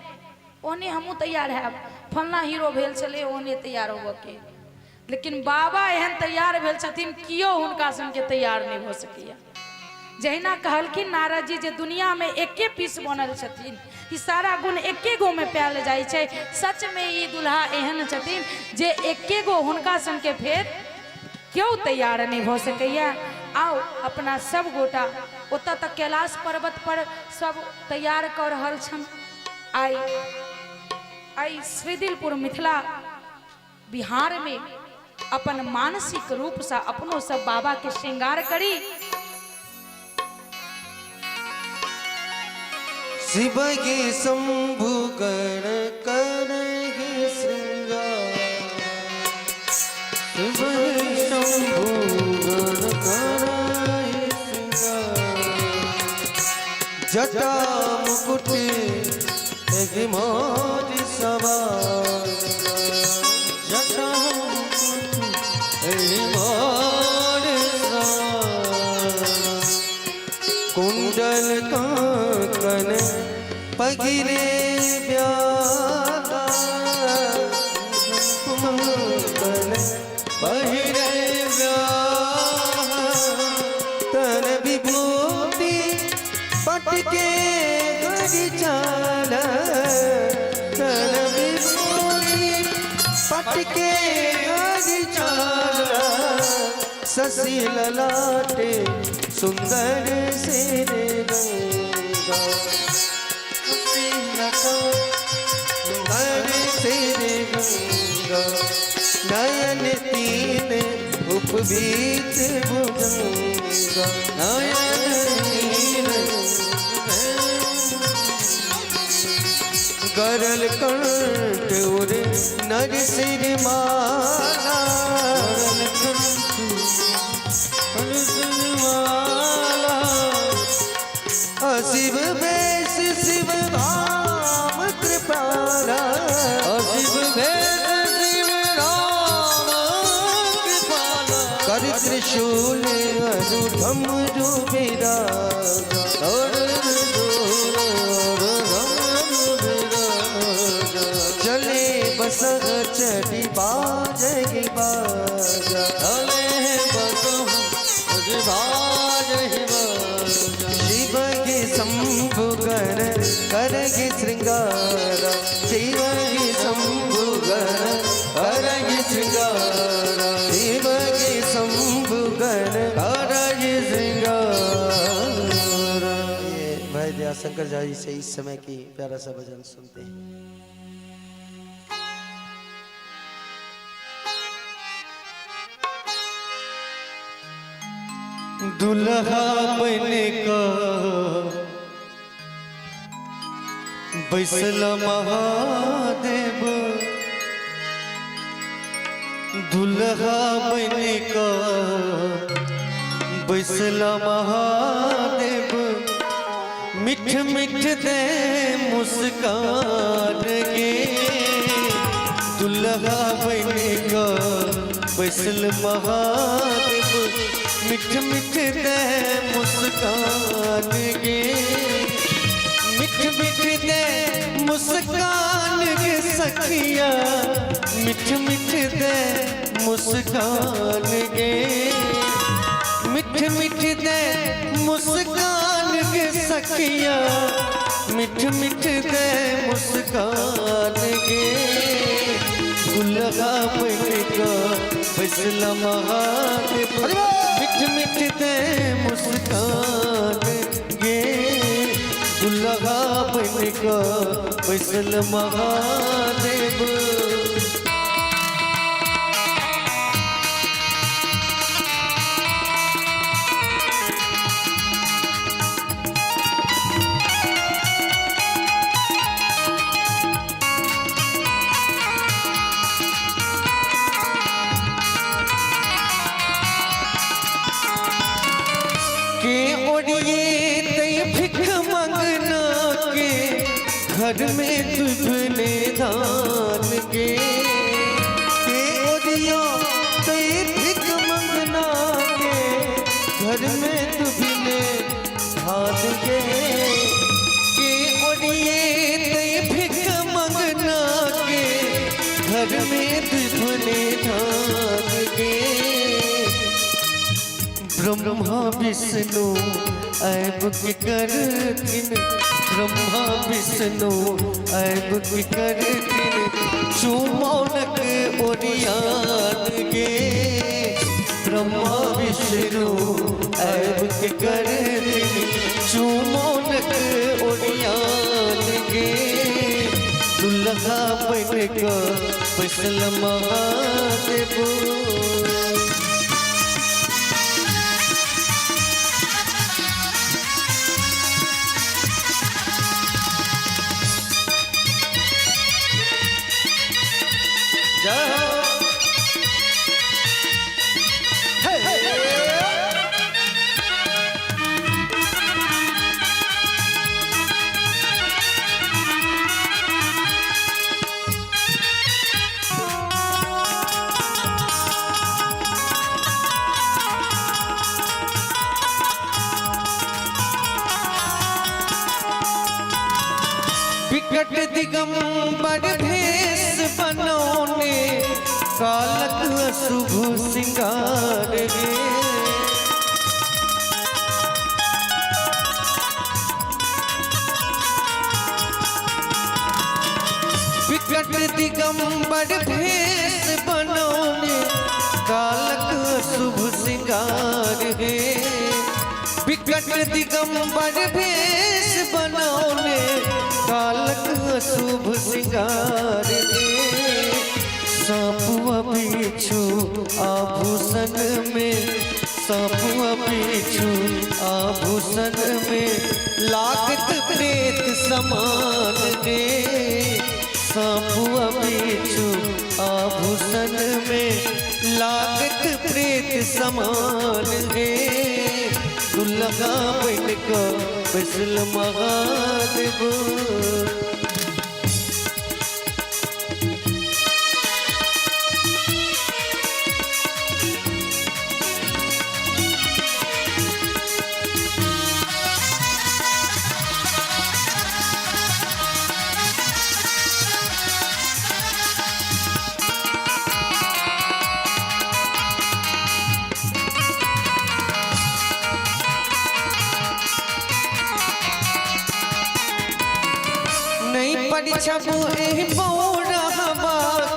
ओहने हमहूँ तैयार हैब, फलना हीरो भेल छलै ओहने तैयार होबऽ के। लेकिन बाबा एहन तैयार भेल छथिन कियो हुनका संगे तैयार नहीं हो सकैया। जहिना कहलखिन नारद जी जे दुनिया में एके पीस बनल छथिन, ई सारा गुण एके गो में पायल जाइ छै, सच में ई दुल्हा एहन छथिन जे एके गो हुनका संगे फेर क्यों तैयार नहीं हो सकैया। आओ अपना सब गोटा ओतऽ तऽ कैलाश पर्वत पर सब तैयार कऽ रहल छन। आइ आइ श्रीदिलपुर मिथिला बिहार में अपन मानसिक रूप से अपनो सब बाबा के श्रृंगार करी। शिव के शंभु गण कर श्रृंगार, शिव शंभु गण कर श्रृंगार, जटा मुकुट एहि मोर सवार, जटा मुकुट एहि मोर सवार, कुंडल कंकन पगिरे ब्याला, कंकन पहिरे ब्याला, तन विभूति पटके गरि चाल, तन विभूति पटके गरि चाल, शशि ललाटे सुंदर सिर गंगा, शशि ललाटे सुंदर सिर गंगा, नयन तीन उपवीत भुजंगा, नयन तीन गरल कंठ उर नर सिर माला, गरल कंठ नर सिर माला, अशिव वेश शिव राम कृपाला, अशिव वेश शिव राम कृपाला, कर त्रिशूल अरु डमरू विराजा, चले बस चढ़ी बाजहि बाजा, चले बस बाजहि बाजा। शिव के शंभु गण करहि श्रृंगार, शिव के शंभु गण करहि श्रृंगार, शिव के शंभु गण करहि श्रृंगार। ये भाई दयाशंकर झा जी से इस समय की प्यारा सा भजन सुनते हैं। दुल्हा बन का बैसल महादेव, दुल्हा बन का बैसल महादेव, मिठ मिठ दे मुस्कान गे। दुल्हा बन का बैसल महादेव, मिठ मिठ दे मुस्कान गे। मिठ मिठ दे मुस्कान गे सखिया, मिठ मिठ दे मुस्कान गे। मिठ मिठ दे मुस्कान गे सखिया, मिठ मिठ दे मुस्कान गे। दुल्हा बन का बैसल महादेव, मिठ मिठ दे मुस्कान गे। दुल्हा बन का बैसल महादेव। के ओरिए तई भिख मंगना के, घर में दुबने धान के। के ओरियो तई भिख मंगना के, घर में दुबने धान के। के ओरिए तई भिख मंगना के, घर में दुबने धान के। ब्रह्मा विष्णु ऐब के करथिन, ब्रह्मा विष्णु ऐब के करथिन, चुमौनक ओरियान गे। ब्रह्मा विष्णु ऐब के करथिन, चुमौनक ओरियान गे। दुल्हा बन का बैसल महादेव। जय हो। विकट दिगंबर भेष बनौने, कालक अशुभ सिंगार गे। विकट दिगंबर भेष बनौने, कालक अशुभ सिंगार गे। विकट दिगंबर भेष बनौने, कालक अशुभ सिंगार गे। सांपुआ बिच्छू आभूषण में, सांपुआ बिच्छू आभूषण में, लागत प्रेत समान गे। सांपुआ बिच्छू आभूषण में, लागत प्रेत समान गे। दुल्हा बन का बैसल महादेव। परिछब एहि बौरहबा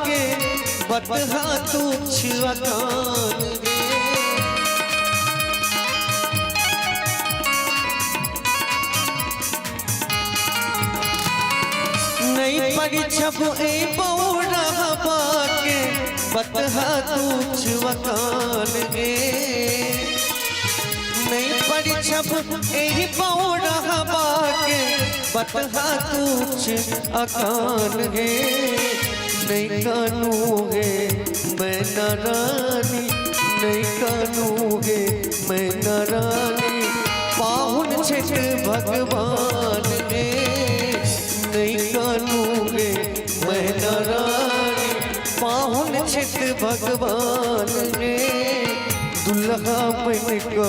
के बतहा तू छुअकान गे। नहीं परिछब ए बौरहबा के बतहा तू छुअकान गे। नहीं परिछब एहि बौरहबा के बतहा तुछ अकान गे। नहीं कानू गे मैं नारानी, नहीं कानू गे मैं नारानी, पाहुन छित भगवान गे। नहीं कानू गे मैं नारानी, पाहुन छित भगवान गे। दुल्हा बन को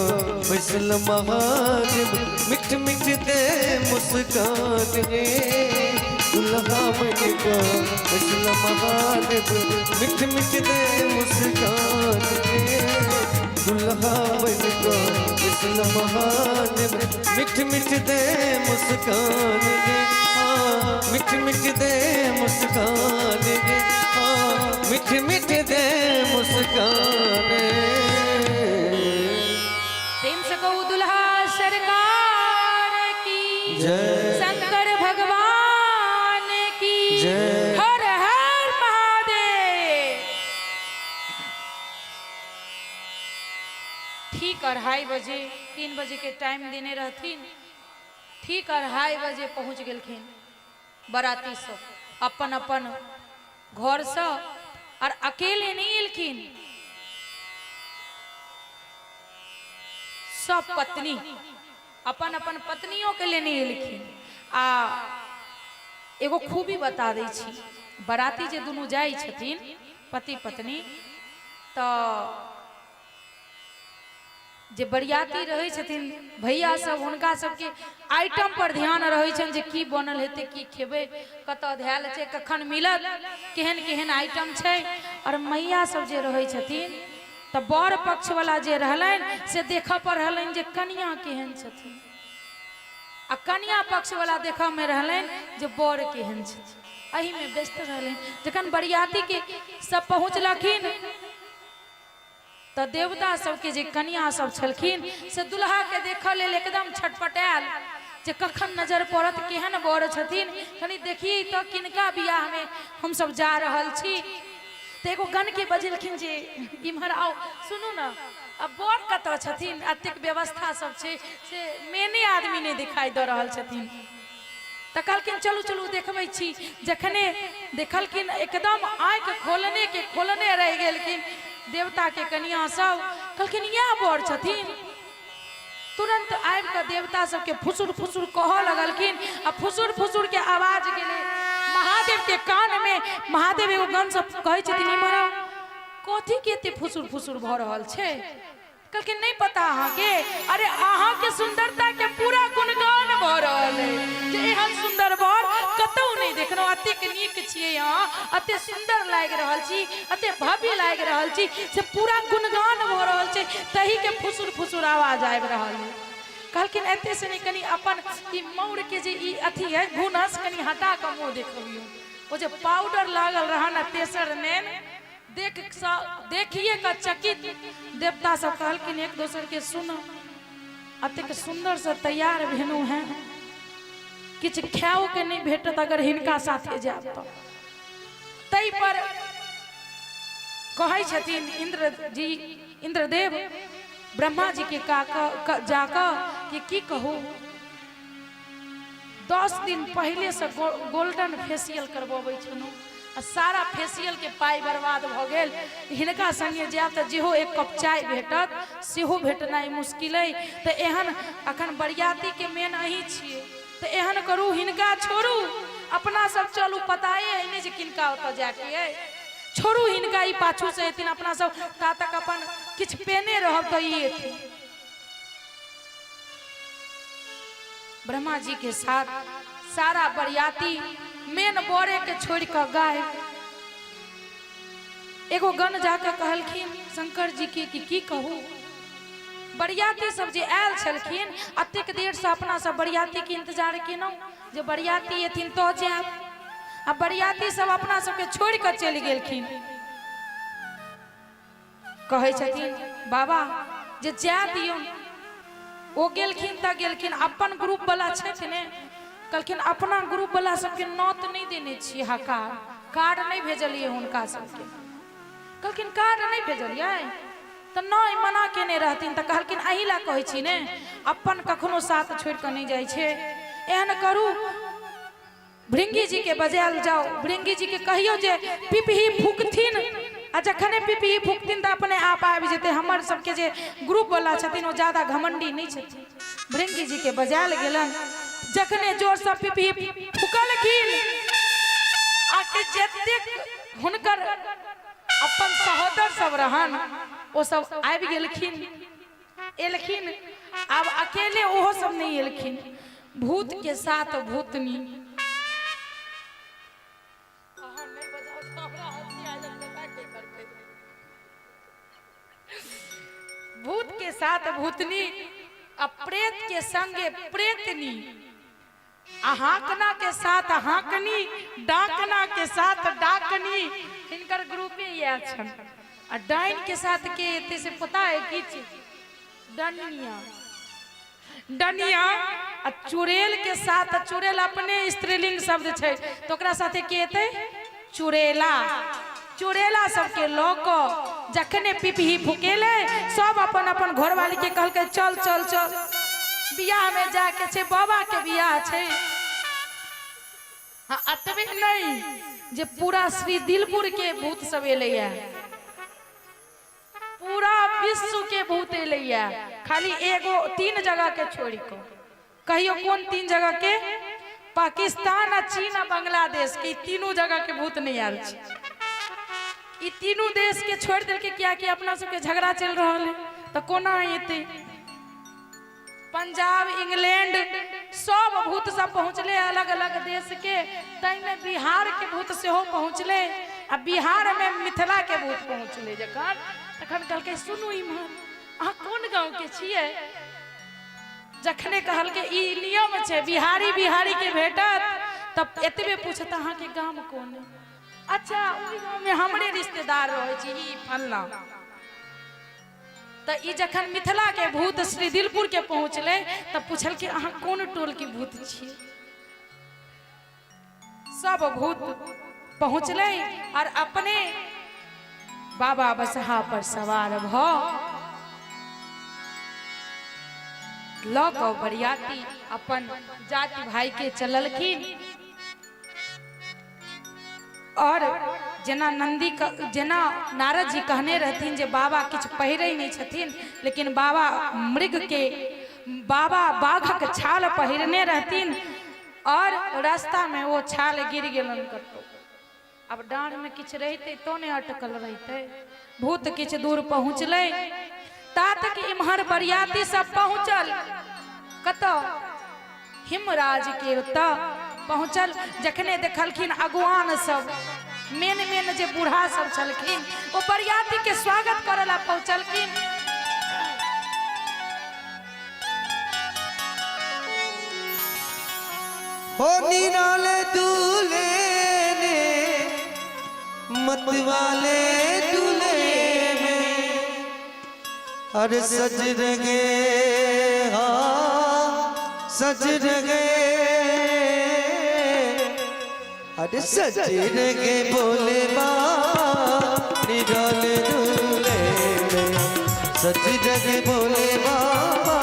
बैसल महादेव, मिठ मिठ दे मुस्कान गे। दुल्हा बन को बैसल महादेव, मिठ मिठ दे मुस्कान गे। दुल्हा बन को बैसल महादेव, मिठ मिठ दे मुस्कान गे। हाँ मिठ मिठ दे मुस्कान गे। हाँ मिठ मिठ दे मुस्कान। प्रेम से कहू दुल्हा सरकार की जय, शंकर भगवान की जय, हर हर महादेव। ठीक 2:30 बजे 3 बजे के टाइम देने रहथिन, ठीक 2:30 बजे पहुंच गेलखिन बराती सब अपन अपन घर से। और अकेले नहीं एलखिन, सब पत्नी अपन अपन पत्नियों के लेने एलखिन। आ एगो खूबी बता दै छी, बराती जे दुनू जाइ छथिन पति पत्नी, तो जे बरियाती रहै छथिन भैया सब, हुनका सबके आइटम पर ध्यान रहै छनि जे की बनल हेतै, की खेबै, कतऽ धयल छै, कखन मिलत, केहन केहन आइटम छै। और मैया सब जे रहै छथिन तऽ बर पक्ष वाला जे रहलनि से देखऽ पर रहलनि जे कनिया केहन छथिन, आ कनिया पक्ष वाला देखऽ में रहलनि जे बर केहन छथिन, एहिमे व्यस्त रहलनि। जखन बरियाती के सब पहुँचलखिन तऽ देवता सबके जे कनिया सब छलखिन से दुल्हा के देखऽ लेल एकदम छटपटायल जे कखन नजर पड़त, केहन बर छथिन, कनि देखिए तऽ किनका बियाह में हमसब जा रहल छी। तऽ एगो गण के बजेलखिन जे इम्हर आउ, सुनू ने, अब बर कतऽ छथिन, एतेक व्यवस्था सब छै से मेने आदमी नहि दिखाई दऽ रहल छथिन। तऽ कहलखिन चलू चलू देखबै छी। जखने देखलखिन एकदम आँखि खोलने के खोलने रहि गेलखिन देवता के कनिया सब। कहलखिन इएह बर छथिन। तुरंत आबि कऽ देवता सबके फुसुर फुसुर कहऽ लगलखिन, आ फुसुर फुसुर के आवाज गेलै महादेव के कान में। महादेव एगो गण सब कहै छथिन इम्हर आउ, कथी के एते फुसुर फुसुर भऽ रहल छै? कहलखिन नहीं पता अहाँके, अरे अहाँके सुंदरता के पूरा गुणगान भऽ रहल है जे एहन सुंदर बर कतौ नहीं देखलहुँ, एतेक नीक छियै अहाँ, एते सुंदर लागि रहल छी, एते भव्य लागि रहल छी, से पूरा गुणगान भऽ रहल छै, तही के फुसुर फुसुर आवाज आबि रहल है। कहलखिन एते से नहीं, कनि अपन ई मौर के जे ई अथी है घुनस कनि हटा कऽ मुँह देखबियौ। ओ जे पाउडर लागल रहन आ तेसर नैन देखिए कऽ चकित देवता सब कहलखिन एक दोसर के, सुन एतेक सुंदर से तैयार भेलहुँ हैं, किछु खाओ के नहीं भेटत अगर हिनका साथे जायब तऽ। ताहि पर कहै छथिन इंद्र जी, इंद्रदेव ब्रह्मा जी के जाकऽ कि की कहू, 10 दिन पहले से गोल्डन फेसियल करबबै छलहुँ आ सारा फेसियल के पाइ बर्बाद भऽ गेल। हिनका संगे जायब तऽ जेहो एक कप चाय भेटत सेहो भेटनाइ मुश्किल अइ। तऽ एहन अखन बरियाती के मेन अहीं छियै, तऽ एहन करू हिनका छोड़ू, अपना सब चलू, पताए अइ नहि जे किनका ओतऽ जायके अइ, छोड़ू हिनका, ई पाछू से एथिन, अपना सब ता तक अपन किछु पेने रहब तऽ ई एथिन। ब्रह्मा जी के साथ सारा बरियाती मेन बोरे के छोड़ कऽ गायब। एगो गण जाके कहलखिन शंकर जी के कि की कहू, बरियाती सब जे आयल छलखिन अतेक देर से अपना सब बरियाती के इंतजार केलहुँ जे बरियाती एथिन तो जायब, आ बरियाती सब अपना सबके छोड़ि कऽ चलि गेलखिन। कहै छथिन बाबा जे जाय दियौ, ओ गेलखिन तऽ गेलखिन, अपन ग्रुप वाला छथि ने। कहलखिन अपना ग्रुप वाला सबके नौत नहि देने छियै, हकार कार्ड नहि भेजलियै हुनका सबके। कहलखिन कार्ड नहि भेजलियै तऽ नहि मना केने रहथिन। तऽ कहलखिन अही लए कहै छी ने, अपन कखनो साथ छोड़ि कऽ नहि जाइ छै। एहन करू, भृंगी जी के बजायल जाओ, भृंगी जी के कहियो जे पिपही फूकथिन, आ जखने पिपही फूकथिन तऽ अपने आप आबि जेतै। हमर सबके जे ग्रुप वाला छथिन ओ ज्यादा घमंडी नहि छथिन। भृंगी जी के बजायल गेलन, जखने जोरसँ पिपही फूकलखिन आ कि जतेक हुनकर अपन सहोदर सब रहन ओ सब आबि गेलखिन, एलखिन। आब अकेले ओहो सब नहि एलखिन, भूत के साथ भूतनी। भूत के साथ भूतनी आ प्रेत के संगे प्रेतनी, आ हाँकना के साथ हाँकनी, डाकना के साथ डाकनी, हिनकर ग्रुपे इएह छनि। आ डाइन के साथ के एते से पता है किछु? डनिया, डनिया। आ चुड़ैल के साथ, चुड़ैल अपने स्त्रीलिंग शब्द छै, तऽ ओकरा साथे के एतै? चुड़ैला। चुड़ैला सबके लऽ कऽ जखने पिपही फुकेलै, सब अपन अपन घरवाली के कहलकै चल चल चल, बियाह में जाके छै, बाबा के बियाह छै। हाँ, अतबे नहीं जे पूरा श्री दिलपुर के भूत सब एलैया, पूरा विश्व के भूत एलैया, खाली एगो 3 जगह के छोड़ के। कहियो कोन 3 जगह के? पाकिस्तान आ चीन आ बांग्लादेश के तीनों जगह के भूत नहीं आयल छै। ई तीनों देश के छोड़ देलकै कियाकि अपना सबके झगड़ा चलि रहल है, तऽ कोना एतै? पंजाब, इंग्लैंड सब भूत सब पहुँचले अलग अलग देश के, ताहिमे बिहार के भूत सेहो पहुँचले आ बिहार में मिथिला के भूत पहुँचले। जखन तखन कहलकै सुनू इम्हर, अहाँ कोन गाँव के छियै? जखने कहलकै ई नियम छै, बिहारी बिहारी के भेटत तब एतबे पूछत अहाँके गाम कोन है? अच्छा, ओहि गाँव में हमरे रिश्तेदार रहै छी ई फलना। तऽ ई जखन मिथिला के भूत श्री दिलपुर के पहुँचले तऽ पूछलकै अहाँ कोन टोल के भूत छियै? सब भूत पहुँचले और अपने बाबा बसहा पर सवार भ लऽ कऽ बरियाती अपन जाति भाई के चललखिन। और जेना नंदी जेना नारद जी कहने रहथिन जे बाबा किछु पहिरै नहि छथिन, लेकिन बाबा मृग के, बाबा बाघक छाल पहिरने रहथिन और रास्ता में वो छाल गिर गेलन कतौ। अब डाँढ़ में किछु रहितै तो ने अटकल रहितै। भूत किछु दूर पहुँचलै, ता तक इम्हर बरियाती सब पहुँचल कतऽ? हिमराज के ओतऽ पहुँचल। जखने देखलखिन अगुआन सब, मेन मेन जे बूढ़ा सब छलखिन ओ बरियाती के स्वागत करे ला पहुँचलखिन। हो निराले दूल्हे ने मत वाले दूल्हे में अरे सज रगे, हाँ सज रगे, अरे सज रगे बोले बाबा निराले दूल्हे में, सज रगे बोले बाबा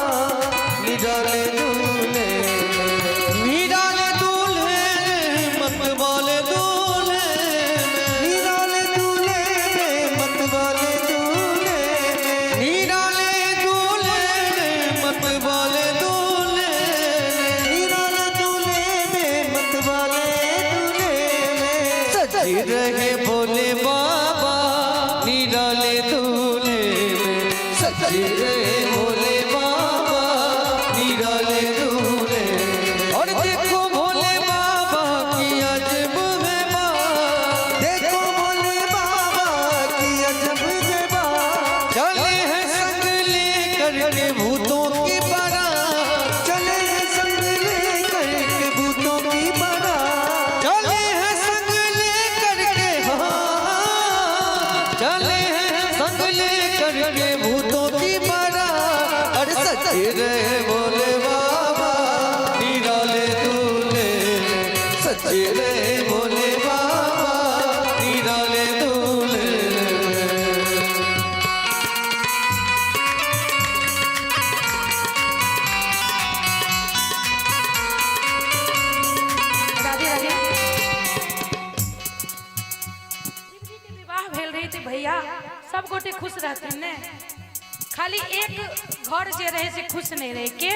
निराले दूल्हे में, निराले दूल्हे मत वाले दूल्हे में, निराले दूल्हे मत वाले दूल्हे में, निराले दूल्हे मत वाले दूल्हे में, निराले दूल्हे में मत वाले दूल्हे में, सज रहे भोले बाबा निराले दूल्हे में, सज रहे भोले बाबा निराले दूल्हे। और देखो भोले बाबा की अजब है बात, देखो भोले बाबा की अजब है बात, चले हैं संग लेकर के भूतों की बारात, चले हैं संग लेकर के भूतों की बारात, चले हैं संग रहे भोले बाबा निराले दूल्हे में, सच्चे रहे भोले बाबा निराले दूल्हे में। राधे राधे। शिवजी के विवाह भेल रही थी भैया, सब गोटे खुश रहथिन ने, खाली एक घर जे रहे से खुश नहीं रहे के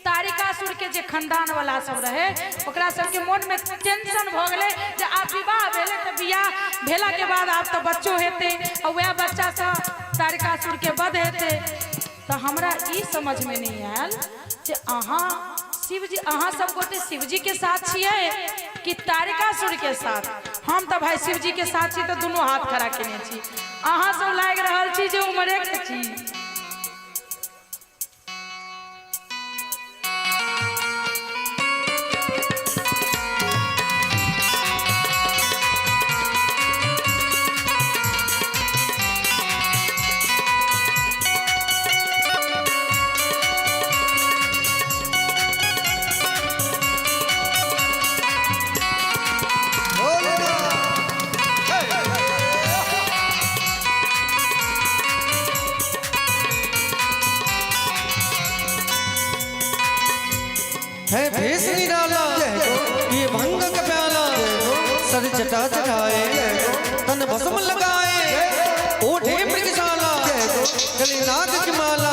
तारिकासुर के जे खानदान वाला सब रहे ओकरा सबके मन में टेंशन भ गेलै जे आब विवाह भेलै तऽ बियाह भेला के बाद आब तऽ बच्चो हेतै आ वएह बच्चा से तारिकासुर के वध हेतै। तऽ हमरा ई समझ में नहीं आयल जे अहाँ शिवजी, अहाँ सब गोटे शिवजी के साथ छियै कि तारिकासुर के साथ? हम तऽ भाई शिवजी के साथ छी तऽ दुनू हाथ खड़ा केने छी, अहाँ सब लागि रहल छी जे उमरे के छी। है भेष निराला ये भंग का प्याला, सर चटा चढ़ाए तन भस्म लगाए, ओठे मृगशाला गले नाग की माला,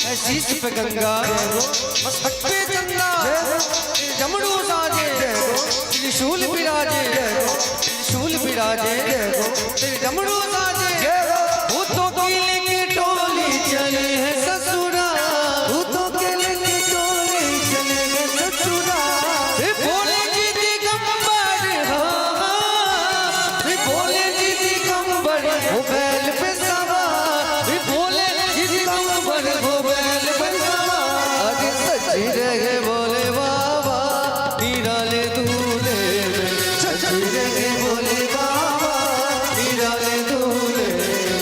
है शीश पे गंगा मस्तक पे चंदा, जमड़ू साजे त्रिशूल विराजे, त्रिशूल विराजे तेरे जमड़ू साजे। भूतों की लेके टोली चले है ससुरा, भूतों के लेके टोली चले गए ससुरा। भोले जी दिगंबर, हाँ भोले जी दिगंबर हो बैल पे सवार, भोले जी दिगंबर हो बैल पे सवार। अरे सच्ची रहे भोले बाबा निराले दूल्हे में, सच्ची रहे भोले बाबा निराले दूल्हे,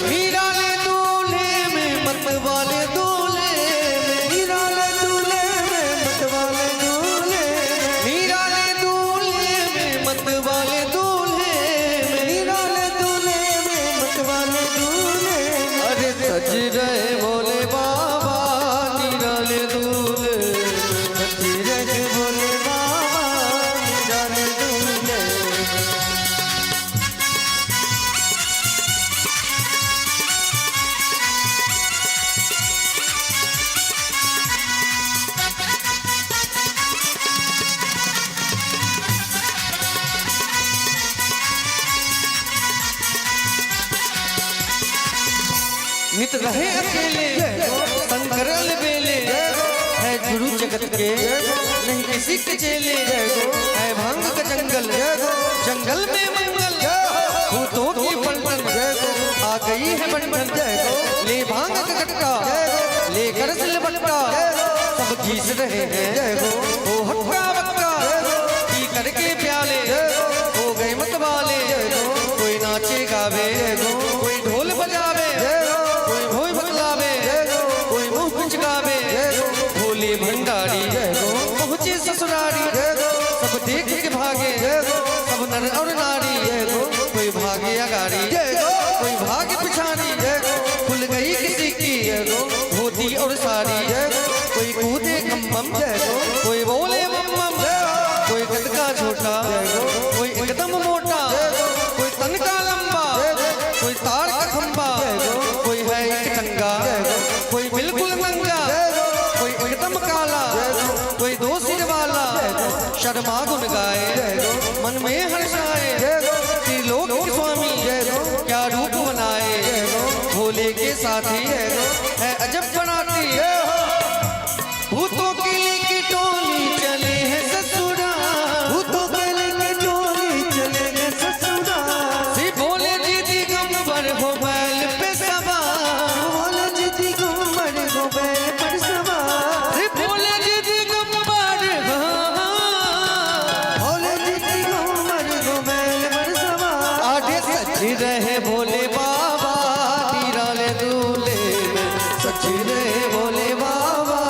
निराले दूल्हे में मत वाले दूल्हे में, निराले दूल्हे में मत वाले दूल्हे में, निराले दूल्हे में मत वाले दूल्हे में, निराले दूल्हे में मत वाले दूल्हे में। अरे सच रहे भोले बाबा निराले दूल्हे, सच्ची रहे भोले बाबा निराले दूल्हे। नित रहे अकेले शंकर अलबेले, है गुरु जगत के नहीं किसी के चेले, है भांग का जंगल जंगल में मंगल, भूतों की पलटन आ गई है बंधन, ले भांग का गट्टा लेकर सिलबट्टा, सब घीस रहे हैं ओ हक्का बक्का, पी करके प्याले हो गए मतवाले, कोई नाचे गावे कोई ढोल बजावे, कोई भोई बतलावे कोई मुंह पिचकावे। भोले भंडारी पहुँचे ससुरारी, सब देख के भागे सब नर और नारी, कोई भागे अगाड़ी कोई भागे पिछाड़ी, खुल गई किसी की धोती और साड़ी, कोई कूदे खम्बम कोई बोले बम बम, कोई कद का छोटा कोई एकदम मोटा, कोई तन का लंबा कोई तार का खंबा, कोई है एक टंगा कोई बिल्कुल नंगा, कोई एकदम काला कोई दो सिर वाला, शर्मा गुन गाए मन में हर्षाए, त्रिलोक के स्वामी क्या रूप बनाए, भोले के साथी है अजब बनाती। भूतों के लेके टोली चले है ससुरा, भूतों के लेके टोली चले गए ससुरा। श्री भोले जी दिगंबर हो बैल पे सवार, भोले जी दिगंबर हो बैल पर सवार, श्री भोले जी दिगंबर, भोले जी दिगंबर हो बैल पर सवार। आगे सच्ची रहे भोले बाबा निराले दूल्हे में, सच्ची रहे भोले बाबा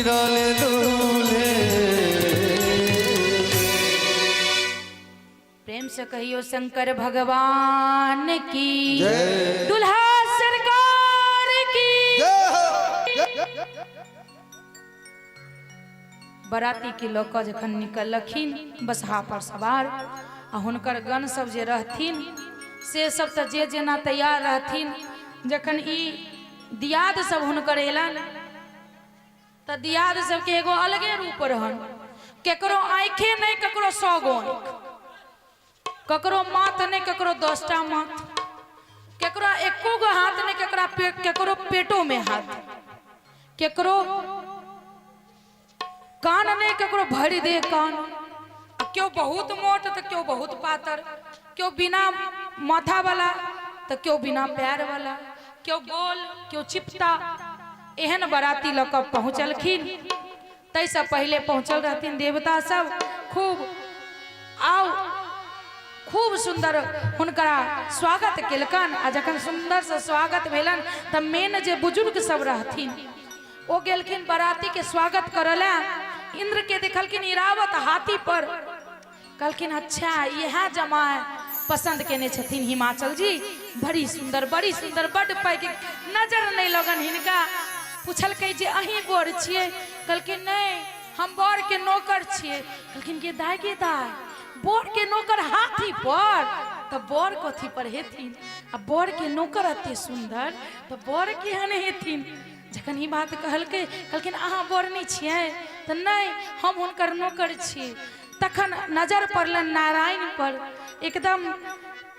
निराले दूल्हे। प्रेम से कहियो शंकर भगवान की, दुल्हा सरकार की। बराती के लऽ कऽ जखन निकललखिन बसहा पर सवार, आ हुनकर गण सब जे रहथिन से सब तऽ जे जेना तैयार रहथिन। जखन ई दियाद सब हुनकर एलन तऽ दियाद सबके एगो अलगे रूप रहन, केकरो आँखे नहि, ककरो 100 गो आँखि, ककरो माथ नहि, ककरो 10टा माथ, केकरो एको गो हाथ नहि, केकरा केकरो पेटो में हाथ, केकरो कान नहीं, केकरो भरि दे कान, आ केओ बहुत मोट तऽ केओ बहुत पातर, केओ बिना माथा वाला तऽ केओ बिना पैर वाला, केओ गोल केओ चिपटा। एहन बराती लऽ कऽ पहुँचलखिन। ताहिसँ पहिले पहुँचल रहथिन देवता सब, खूब आउ खूब सुंदर हुनकरा स्वागत केलकन। आ जखन सुंदरसँ स्वागत भेलन तऽ मेन जे बुजुर्ग सब रहथिन ओ गेलखिन बराती के स्वागत करऽ लए। इंद्र के देखलखिन इरावत हाथी पर, कहलखिन अच्छा इएह जमाय पसंद केने छथिन हिमाचल जी, बड़ी सुंदर बड़ी सुंदर, बड पैघ, नजर नहीं लगन हिनका। पूछलकै जे अहीं बर छियै? कहलखिन नहीं, हम बर के नौकर छियै। कहलखिन गे दाय गे दाय, बर के नौकर हाथी पर, तऽ बर कथी पर हेथिन? आ बर के नौकर एते सुंदर तऽ बर केहन हेथिन? जखन ई बात कहलकै, कहलखिन अहाँ बर नहि छियै? तऽ नहि, हम हुनकर नौकर छी। तखन नजर पड़लनि नारायण पर, एकदम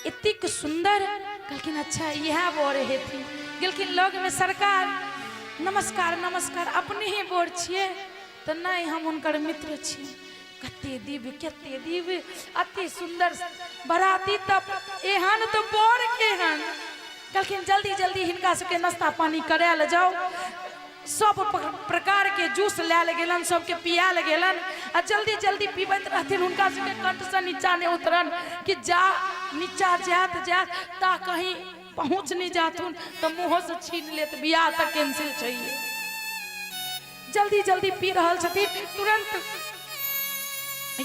एतेक सुंदर। कहलखिन अच्छा इएह बर हेथिन। गेलखिन लगमे, सरकार नमस्कार नमस्कार, अपने ही बर छियै? तऽ नहि, हम हुनकर मित्र छी। कते दिव्य कते दिव्य, अति सुंदर बराती तऽ एहन तऽ बर केहन। कहलखिन जल्दी जल्दी हिनका सबके नाश्ता पानी करायल जाओ। सब प्रकार के जूस लायल गेलन, सबके पियाल गेलन, आ जल्दी जल्दी पीबैत रहथिन। हुनका सबके कंठ से नीचा नहीं उतरन कि जा नीचा जात जात ता कहीं पहुँच नहीं जाथुन तो मुँहो से छीन लेत, बियाह तक कैंसिल चाहिए। जल्दी जल्दी पी रहल छथिन। तुरंत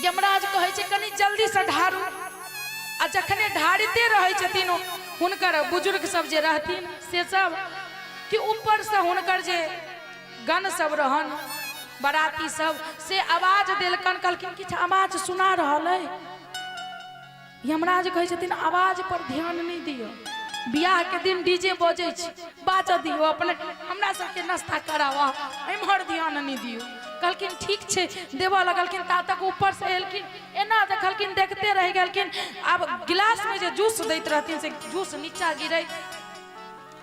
यमराज कहै छै कनि जल्दी से ढारू। आ जखने ढारिते रहै छथिन हुनकर बुजुर्ग सब जे रहथिन से सब कि ऊपर से हुनकर जे गण सब रहन बराती सब से आवाज देलकन। कहलखिन किछु आवाज सुना रहल अइ। यमराज कहै छथिन आवाज पर ध्यान नहीं दियौ, बियाह के दिन डीजे बजै छै, बाजऽ दियौ, अपने हमरा सबके नाश्ता कराबऽ, एम्हर ध्यान नहीं दियौ। कहलखिन ठीक छै। देबऽ लगलखिन, ता तक ऊपर से एलखिन, एना देखलखिन, देखते रहि गेलखिन। आब गिलास में जे जूस दैत रहथिन से जूस नीचा गिरै।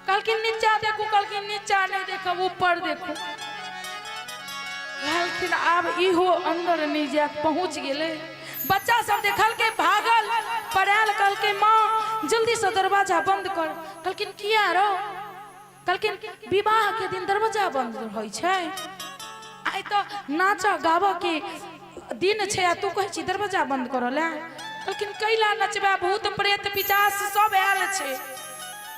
कहलखिन नीचा देखू। कहलखिन नीचा नहीं देखब, ऊपर देखू। कहलखिन आब इहो अंदर नहीं जायत। पहुँच गेलै। बच्चा सब देखलकै, भागल पड़ायल। कहलकै माँ जल्दी से दरवाजा बंद कर। कहलखिन किया रो? कहलखिन विवाह के दिन दरवाजा बंद होइ छै? आइ तऽ नाचऽ गाबऽ के दिन छै आ तू कहै छी दरवाजा बंद करऽ लए। कहलखिन कैला नचबै, भूत प्रेत पिचास सब आयल छै।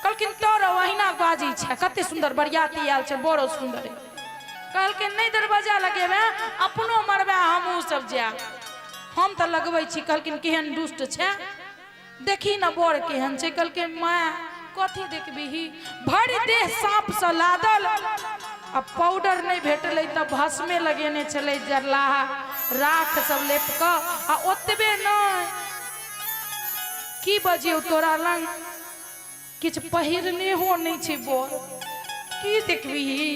कहलखिन तोर अहिना बाजै छै, कते सुंदर बरियाती आयल छै, बड़ो सुंदर। कहलखिन नहीं दरवाजा लगेबै, अपनो मरबै, हमहूँ सब जायब, हम तऽ लगबै छी। कहलखिन केहन दुष्ट छै, देखी न बर केहन छै। कहलखिन माय कथी देखबिही, भरि देह साँप से लादल, आ पाउडर नहीं भेटलै तऽ भस्मे लगेने छलै, जरलाहा राख सब लेप कऽ। आ ओतबे नहि, की बजियौ तोरा लग, किछु पहिरने हो नहि छै बर, की देखबिही?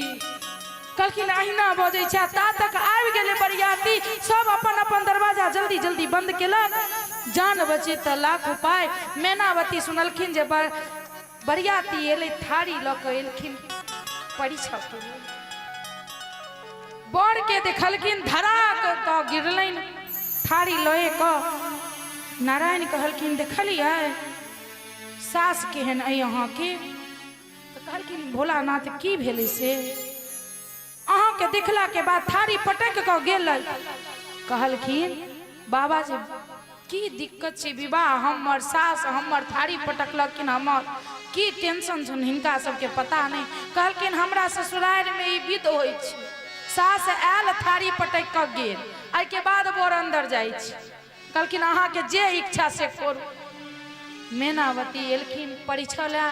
कहलखिन अहिना बजै छै। ता तक आबि गेलै बरियाती सब, अपन अपन दरवाजा जल्दी जल्दी बंद केलक। जान बचे तऽ लाख उपाय। मैनावती सुनलखिन जे बरियाती एलै, थारी लऽ कऽ एलखिन परीक्षा के लेल। बर के देखलखिन धराक तऽ गिरलनि थारी लए कऽ। नारायण कहलखिन देखलियै सास केहन अइ अहाँके? तऽ कहलखिन भोलानाथ की भेलै से? अहाँके देखला के बाद थारी पटक कऽ गेलै। कहलखिन बाबा जी की दिक्कत छै, विवाह हमर सास हमर थारी पटकलखिन, हमर की टेंशन छनि हिनका सबके पता नहि। कहलखिन हमरा ससुरारिमे ई विध होइ छै, सास आयल थारी पटकि कऽ गेल, एहिके बाद बर अंदर जाइ छै। कहलखिन अहाँके जे इच्छा से करू। मैनावती एलखिन परीक्षा लए,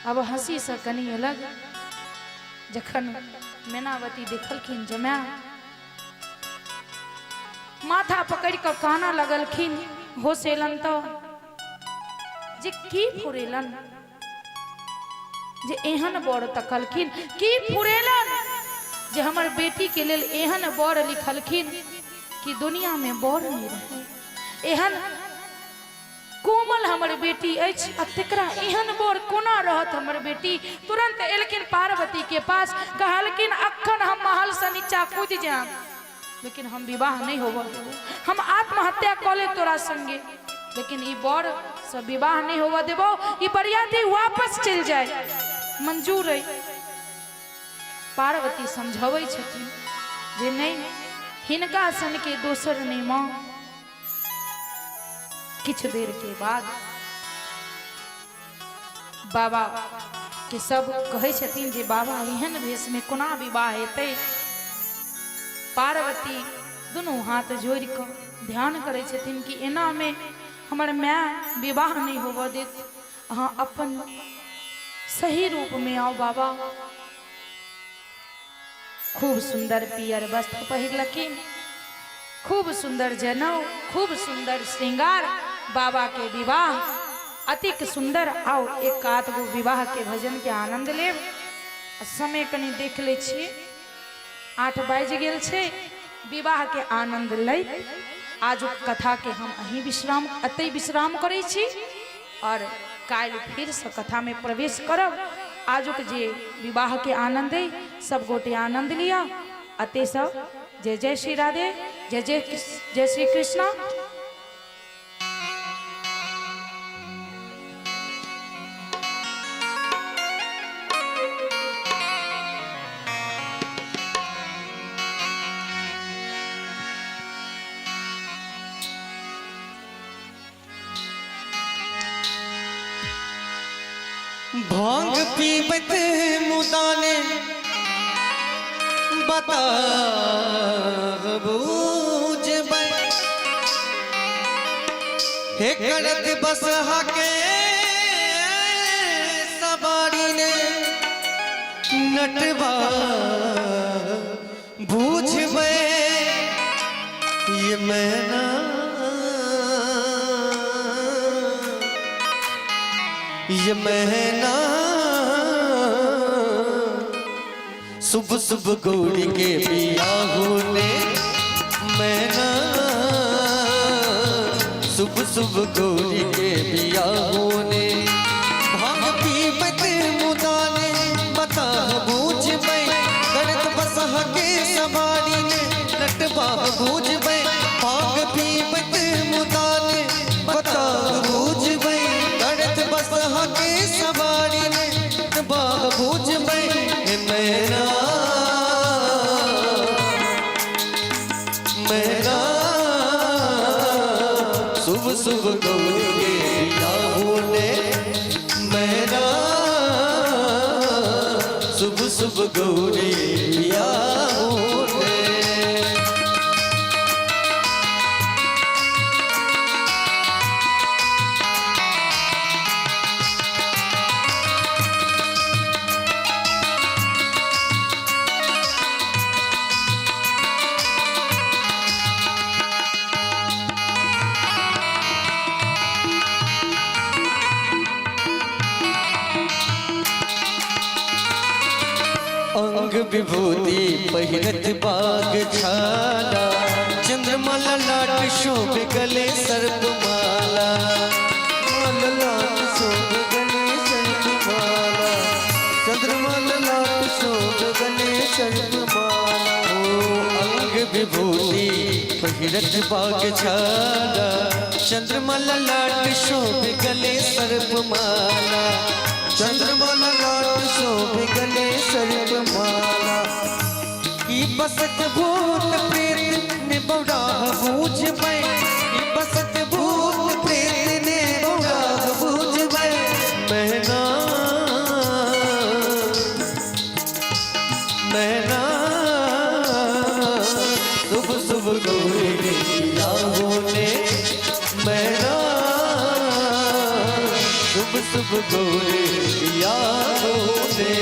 अब हंसी से कनी अलग। जखन मैनावती देखलखिन जमाय, माथा पकड़ि कऽ कानऽ लगलखिन। होश एलन तऽ जे की फुरेलन जे एहन बर तकलखिन, की फुरेलन जे हमर बेटी के लेल एहन बर लिखलखिन कि दुनिया में बर नहीं रहे। एहन कोमल हमर बेटी अछि आ तेकरा एहन बर कोना रहत हमर बेटी। तुरंत एलखिन पार्वती के पास, कहलखिन अखन हम महल से नीचा कूद जायब, लेकिन हम विवाह नहीं होबऽ देबो, हम आत्महत्या कऽ लेब तोरा संगे, लेकिन ई बर से विवाह नहीं होबऽ देबो, ई बरियाती वापस चलि जाए, मंजूर अइ। पार्वती समझाबै छथिन जे नहीं, हिनका सन के दोसर नहीं माँ। किछु देर के बाद बाबा के सब कहै छथिन जे बाबा एहन भेष में कोना विवाह हेतै। पार्वती दुनू हाथ जोड़ि कऽ ध्यान करै छथिन कि एना में हमर माय विवाह नहीं होबऽ देत, अहाँ अपन सही रूप में आउ बाबा। खूब सुंदर पियर वस्त्र पहिरलखिन, खूब सुंदर जनौ, खूब सुंदर श्रृंगार, बाबा के विवाह अतिक सुंदर। आओ एक आध गो विवाह के भजन के आनंद लेब। समय कनी देख लै छियै, 8 बाजि गेल छै। विवाह के आनंद लैत आजुक कथा के हम अहीं विश्राम अतै विश्राम करै छी और काल्हि फिरसँ कथा में प्रवेश करब। आजुक जे विवाह के आनंद अइ सब गोटे आनंद लिअ। अते सब जय जय श्री राधे, जय जय जय श्री कृष्ण। भांग पीबत मुदाने बता बूझबै, हे करत बस हके सवारी ने नटवा बूझबै, ये मैना ये मैना सुबह सुबह गौरी के बिया होने, मैना सुबह सुबह गौरी के बिया होने। भांग पीबत मुदाने बता बूझबै, करत बसह के सवारी ने नटबा बूझबै। भांग पीबत मुदाने बता बूझबै, करत बसह के सवारी ने नटबा बूझबै। मैना मैना सुबह सुबह गौरी के बिया होने, मैना सुबह सुबह गौरी बिया होने। अंग विभूति पहिरत बाग छाला, चंद्रमा ललाट शोभ गले सर्प माला, ललाट शोभ गले सर्प माला, चंद्रमा ललाट शोभ गले सर्प माला। ओ अंग विभूति पहिरत बाग छाला, चंद्रमा ललाट शोभ गले सर्प माला, चंद्रमा ललाट शोभ गले सर्प माला। की बसत भूत प्रेत ने बौरा बूझबै, की बसत भूत प्रेत ने बौरा बूझबै। मैना मैना शुभ शुभ गौरी होने मैना शुभ शुभ गौरी होने।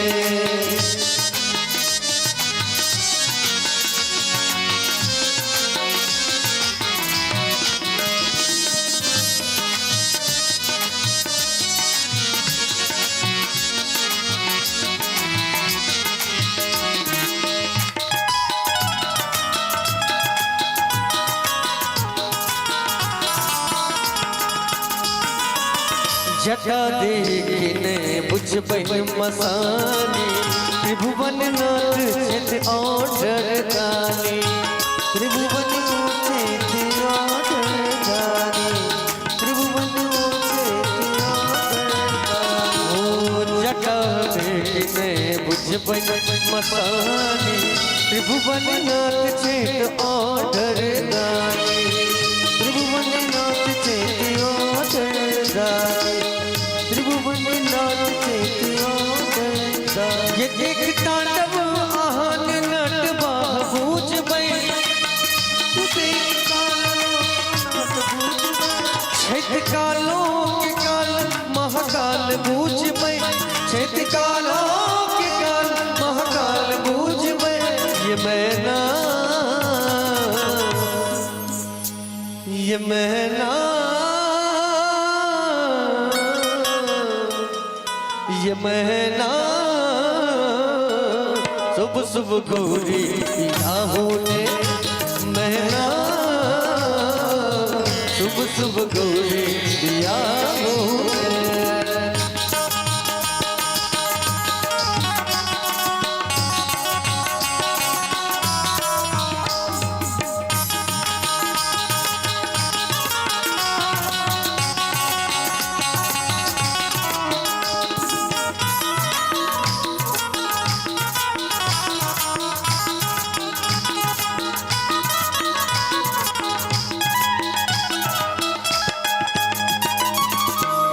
जटा देखने बुझबै मसानी, त्रिभुवन नाथ चित ऑर्डर दानी, त्रिभुवन चेत ऑर्डर दानी, त्रिभुवन चेत ऑर्डर दानी। ओ जटा देखने बुझबै मसानी, त्रिभुवन नाथ चित ऑर्डर दानी, त्रिभुवन नाथ चेत ऑर्डर दानी, त्रिभुवन नाथ चेत ऑर्डर दानी। ये देख तांडव आहान नट बाह बुझबै, तू देख कालो नाथ बुझबै, छैत कालो के काल महाकाल बूझबै, छैत कालो के काल महाकाल बूझबै। ये मैना, ये मैना, ये मैना शुभ शुभ गौरी होने मैना शुभ शुभ गौरी होने।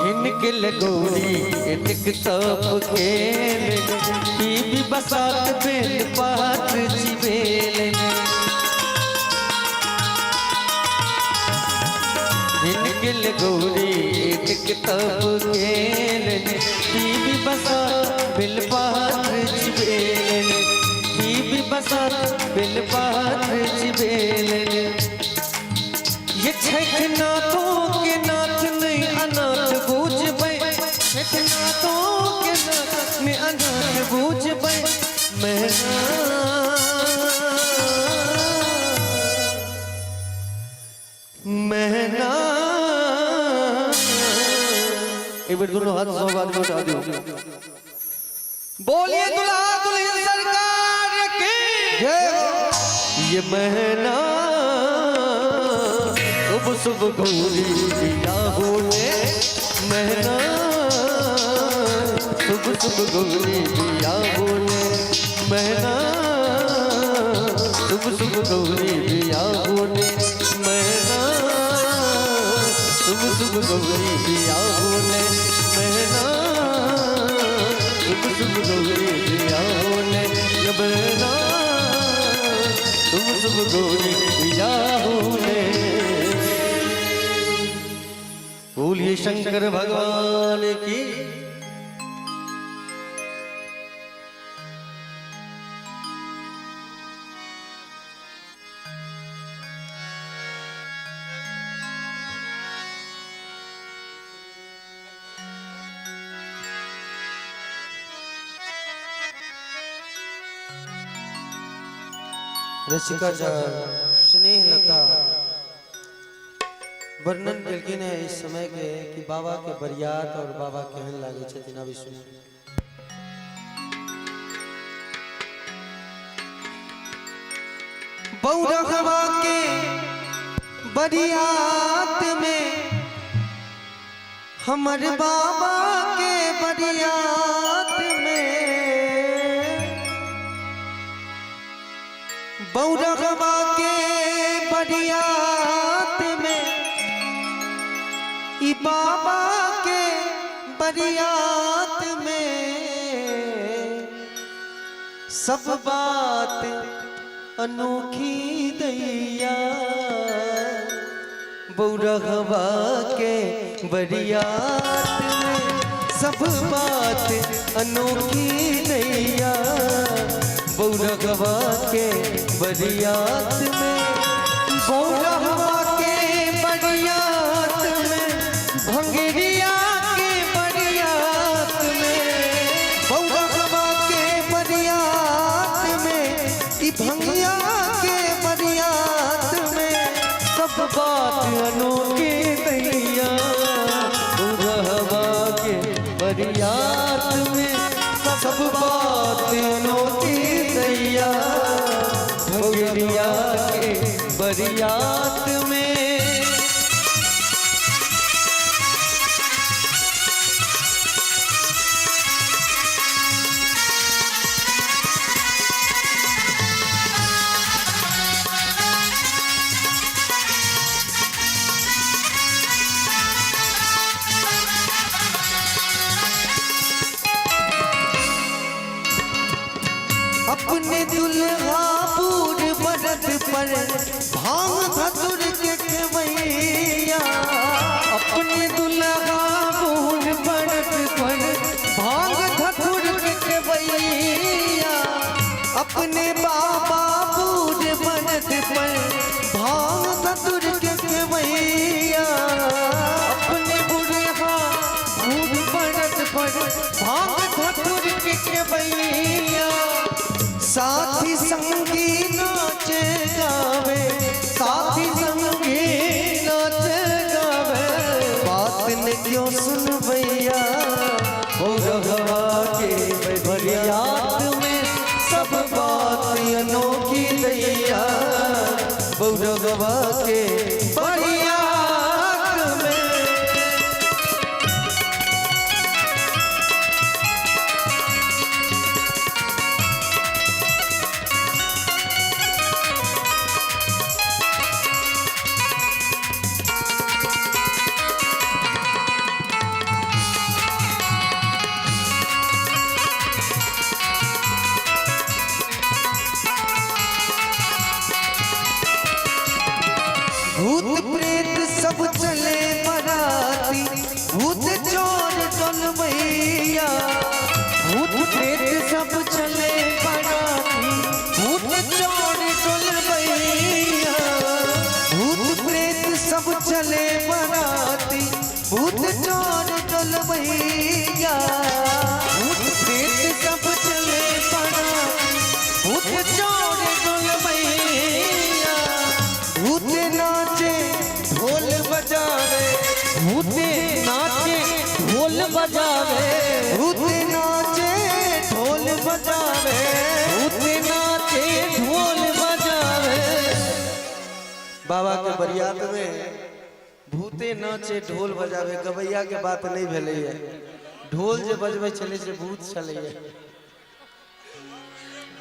इनके लगोरी इनक तप खेल, पीबी बसात बेल पात्र जिबेल। इनके लगोरी इनक तप खेल, पीबी बसात बेल पात्र जिबेल, पीबी बसात बेल पात्र जिबेल। ये छठ नाथों के नाथ नहीं अनाथ बूझबै, छठ नाथों के नाथ नहीं अनाथ बूझबै। मैना मैना, एक बार दोनों हाथ सब आदमी उठा दियो। बोलिए दुल्हा दुल्हन सरकार की जय हो। ये मैना शुभ शुभ गौरी होने मैना शुभ शुभ गौरी होने मैना शुभ शुभ गौरी होने मैना शुभ शुभ गौरी होने मैना शुभ शुभ गौरी होने मैना शुभ शुभ गौरी होने। बोलिए शंकर भगवान की। रसिका झा स्नेह लता वर्णन केलखिन है इस समय के कि बाबा के बरियात और बाबा केहन लागे छथिन। अभी सुन बौरहवा के बरियात में, हमर बाबा के बरियात में, बौरहवा के बरियात में, ई बाबा के बरियात में सब बात अनोखी दैया, बौरहवा के बरियात में सब बात अनोखी दैया, बौरहवा के बरियात में, बौरहवा के बरियात में, भंगरिया के बरियात में, बौरहवा के बरियात में, ई भंगिया के बरियात में सब बात अनोखी दैया, बौरहवा के बरियात में सब बात अनोखी दैया, भंगरिया के बरियात में। अपने दुल्हा बूढ़ बरद पर भांग धतुर के खेवैया, अपने दुल्हा बूढ़ बरद पर भांग धतुर के खेवैया, अपने बाबा बूढ़ बरद पर भांग धतुर के खेवैया, अपने बुढ़हा बूढ़ बरद पर भांग धतुर के खेवैया, साथी संगी नाचे गावे, साथी संगी नाचे गावे, बात ने क्यों सुन भैया, बौरहवा के बरियात में सब बात अनोखी दैया, बौरहवा के बरियात में। भूत प्रेत सब चले बराती, भूत चोर डोलवैया, भूत प्रेत सब चले बराती, भूत चोर डोलवैया, भूत प्रेत सब चले बराती, भूत चोर डोलवैया, भूत प्रेत सब चले बराती, भूत चोर डोलवैया, भूत नाचे ढोल बजावे, भूत नाचे ढोल बजावे, भूत नाचे ढोल बजावे, भूत नाचे ढोल बजावे। बाबा के बरियात में भूते नाचे ढोल बजावे, गवैया के बात नहीं भेलैया, ढोल जे बजबै छलै से भूत छलैया,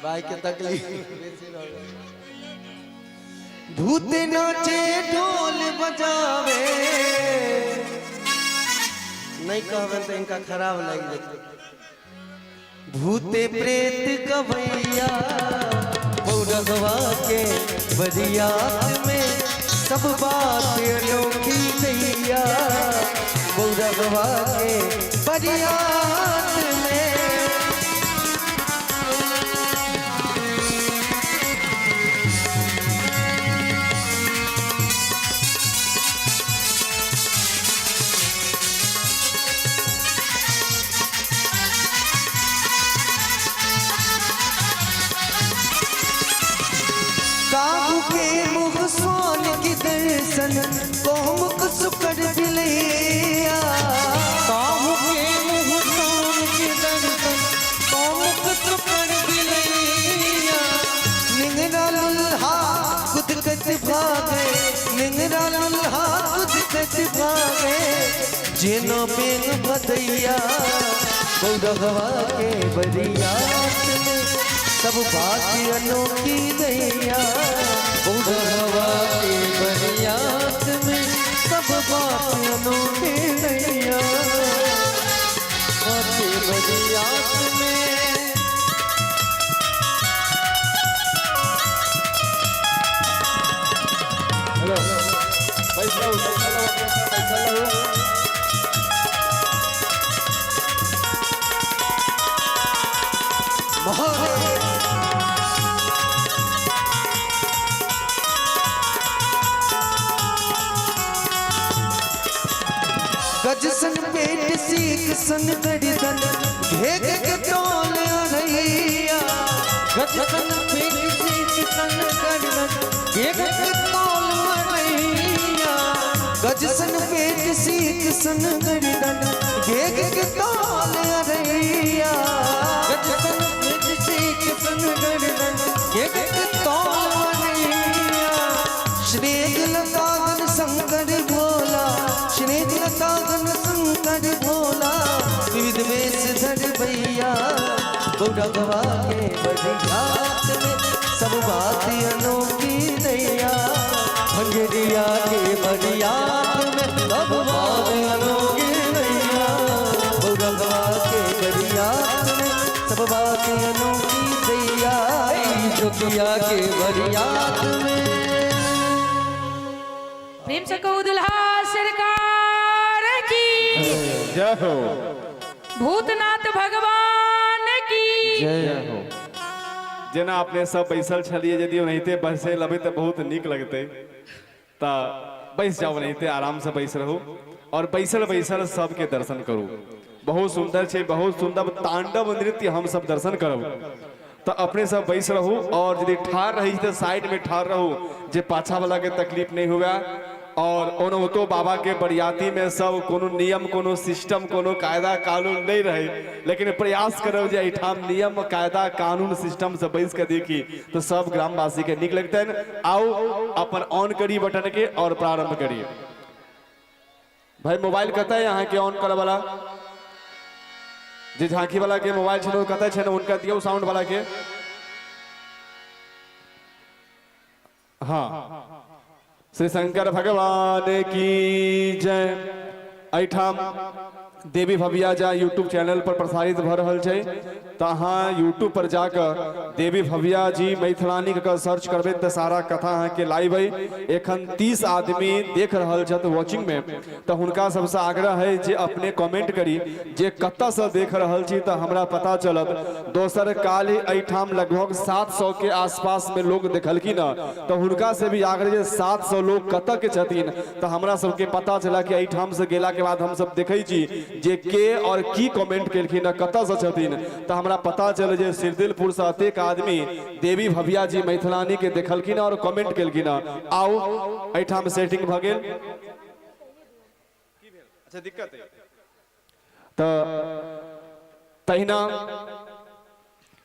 भाई के तकलीफ बेसी भऽ गेल। भूत नाचे ढोल बजावे, नहीं कहबनि तऽ हिनका खराब लागि जेतै। भूते प्रेत गवैया, बौरहवा के बरियात में सब बात अनोखी दैया, बौरहवा के बरियात में। काबू के मुख सोन की दर्शन, कोमुख सुकर बिलैया, काबू के मुख सोन की दर्शन, कोमुख सुकर बिलैया, निंगरा लुल्हा कुदकत भागे, निंगरा लुल्हा कुदकत भागे, जेना बेन भदैया, बौरहवा के बरियात में सब बात अनोखी दैया, बौरहवा के बरियात में सब बात अनोखी दैया, बात बरियात में। सीख सन गर्दन घेग के तोल अरैया। गज सन पेट सीख सन गर्दन घेग के तोल अरैया। गज सन पेट सीख सन गर्दन घेग के तोल अरैया। गज सन पेट सीख सन गर्दन घेग के तोल अरैया। श्रेय लतागन शंकर भोला, श्रेय लतागन शंकर भोला, विविध वेश धर भैया। गौरवा के बरियात में सब बात अनोखी दैया। भंगरिया के बरियात में सब बात अनोखी दैया। गौरवा के बरियात में सब बात अनोखी दैया। जोगिया के बरियात में। प्रेम से कहू दुल्हा सरकार की जय हो, भूतनाथ भगवान की जय हो। जेना अपने सब बैसल छलिए, यदि ओनाहिते बैसे लेबै तऽ बहुत नीक लगतै। तऽ बैस जाउ, ओनाहिते आराम से बैस रहू और बैसल बैसल सबके दर्शन करू। बहुत सुंदर छै, बहुत सुंदर तांडव नृत्य हम सब दर्शन करब। तऽ अपने सब बैस रहू और यदि ठाढ़ रही तऽ साइड में ठाढ़ रहू, जे पाछा वाला के तकलीफ नहीं हुए। और ओनाहितो बाबा के बरियाती में सब कोनो नियम, कोनो सिस्टम, कोनो कायदा कानून नहीं रहे, लेकिन प्रयास करब जे एहिठाम नियम कायदा कानून सिस्टम से बैस के देखी तो सब ग्रामवासी के नीक लगतनि। आउ अपन ऑन करी बटन के और प्रारंभ करी। भाई मोबाइल कतऽ है अहाँके ऑन करऽ वाला? जे झांकी वाला के मोबाइल छै ओ कतऽ छै, हुनका दियौ साउंड वाला के। हाँ, श्री शंकर भगवान की जय। एहिठाम देवी भविया जा यूट्यूब चैनल पर प्रसारित भऽ रहल छै, तऽ अहाँ यूट्यूब पर जाकऽ देवी भविया जी मैथिलानी के सर्च करबै तऽ सारा कथा अहाँके लाइव अइ। एखन 30 आदमी देख रहल छथि वॉचिंग में, तऽ हुनका सबसँ आग्रह है जे अपने कमेंट करी जे कतऽसँ देख रहल छी, तऽ हमरा पता चलत। दोसर काल्हि एहिठाम लगभग 700 के आसपास में लोग देखलखिन हँ, तऽ हुनका से भी आग्रह जे 700 लोग कतऽ के छथिन, तऽ हमरा सबके पता चला कि एहिठाम से गेला के बाद हमसब देखै छी जे के और की कमेंट केलखिन हँ, कतऽसँ छथिन। तऽ हमरा पता चल जे सिरदिलपुर से अतेक आदमी देवी भविया जी मैथिलानी के देखलखिन और कमेंट केलखिन हँ। आउ एहिठाम सेटिंग भऽ गेल। अच्छा दिक्कत है तऽ तहिना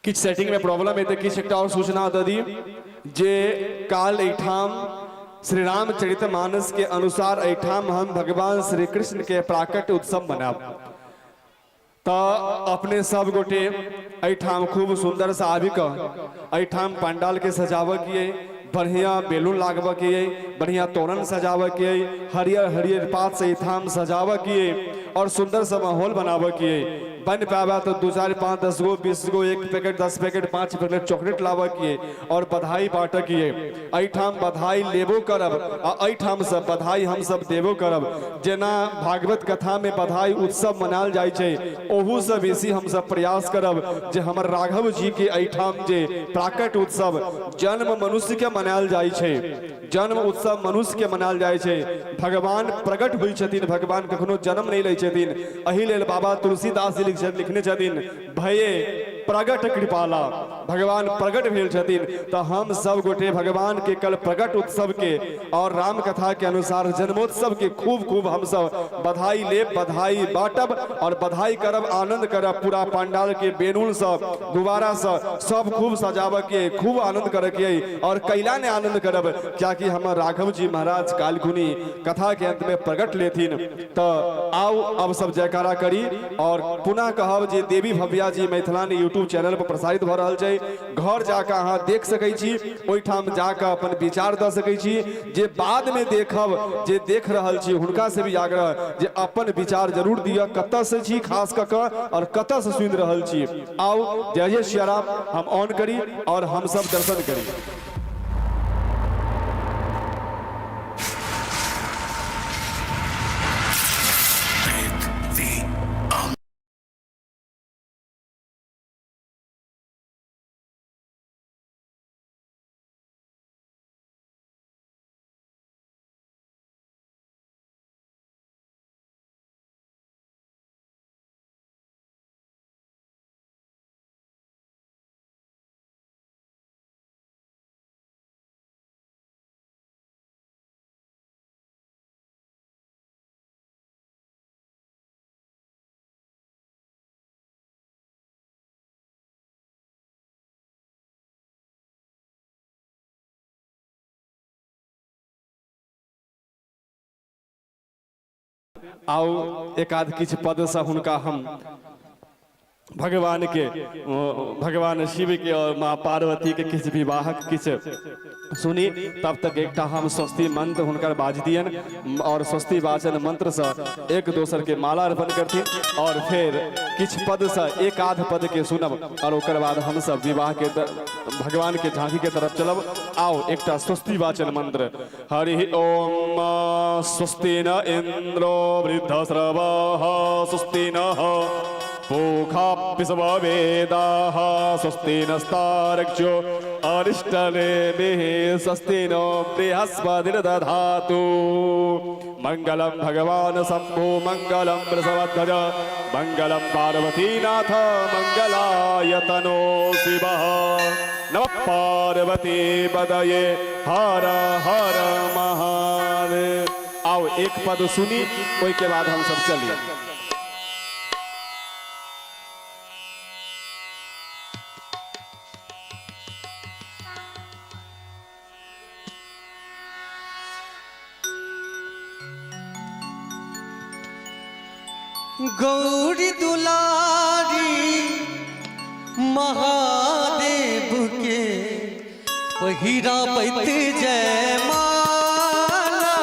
किछु सेटिंग में प्रॉब्लम है, तऽ किछु एकटा और सूचना दऽ दी जे काल एहिठाम श्री रामचरित मानस के अनुसार एहिठाम हम भगवान श्री कृष्ण के प्राकट्य उत्सव मनायब। तऽ अपने सब गोटे एहिठाम खूब सुंदर से आबि कऽ एहिठाम पंडाल के सजाबऽ के अइ, बढ़िया बैलून लागबऽ के अइ, बढ़िया तोरण सजाबऽ के अइ, हरियर हरियर पात से एहिठाम सजाबऽ के अइ और सुंदर सा माहौल बनाबऽ के अइ। बन पाबा तो 2 4 5 10 गो 20 गो 1 पैकेट 10 पैकेट 5 पैकेट चॉकलेट लाबऽ के अइ और बधाई बांटऽ के अइ। एहिठाम बधाई लेबो करब आ एहिठाम से बधाई हमसब देबो करब। जेना भागवत कथा में बधाई उत्सव मनायल जाइ छै, ओहू से बेसी हमसब प्रयास करब जे हमर राघव जी के एहिठाम जे प्राकट उत्सव जन्म मनुष्य के मनायल जाइ छै, जन्म उत्सव मनुष्य के मनायल जाइ छै, भगवान प्रकट होइ छथिन, भगवान कखनो जन्म नहि लै छथिन। एहि लेल बाबा तुलसीदास जी लिखने छथिन भये प्रगट कृपाला, भगवान प्रगट भेल छथिन। तऽ हम सब गोटे भगवान के कल प्रगट उत्सव के और राम कथा के अनुसार जन्मोत्सव के खूब खूब हम सब बधाई लेब, बधाई बांटब और बधाई करब, आनंद करब। पूरा पंडाल के बैलून सब गुब्बारा सब सब खूब सजाबऽ के, खूब आनंद करऽ के और कैला ने आनंद करब, कियाकि हमर राघव जी महाराज कालखुनी कथा के अंत में प्रगट लेथिन। तऽ आउ अब सब जयकारा करी और पुनः कहब जे देवी भव्या जी मैथिलानी यूट्यूब चैनल पर प्रसारित भऽ रहल छै, घर जाकऽ अहाँ देख सकै छी, ओहिठाम जाकऽ अपन विचार दऽ सकै छी। जे बाद में देखब, जे देख रहल छी हुनका से भी आग्रह जे अपन विचार जरूर दिअ, कतऽ से छी खास कऽ कऽ और कतऽ से सुनि रहल छी। आउ जय जय सियाराम, हम ऑन करी और हम सब दर्शन करी। आउ एक आध किछु पदसँ हुनका हम भगवान के, भगवान शिव के और माँ पार्वती के किछु विवाहक किछु सुनी। तब तक एकटा हम स्वस्ति मंत्र हुनकर बाज दियन और स्वस्ति वाचन मंत्र से एक दोसर के माला अर्पण करथिन और फिर किछु पद से एक आध पद के सुनब और ओकर बाद हम सब विवाह के भगवान के झांकी के तरफ चलब। आओ एकटा स्वस्ति वाचन मंत्र। हरि ओम। स्वस्ति न इंद्रो वृद्धश्रवः स्वस्ति नः पूषा विश्ववेदाः स्वस्ति नस्तार्क्ष्यो अरिष्टनेमिः स्वस्ति नो बृहस्पतिर्दधातु। मंगलम भगवान शंभु मंगलम वृषभध्वज मंगलम पार्वतीनाथ मंगलाय तनो शिवः। नमः पार्वती पदये हर हर महादेव। आओ एक पद सुनी, ओहि के बाद हम सब चलिए। गौरी दुलारी महादेव के पहिराबैत जय माला,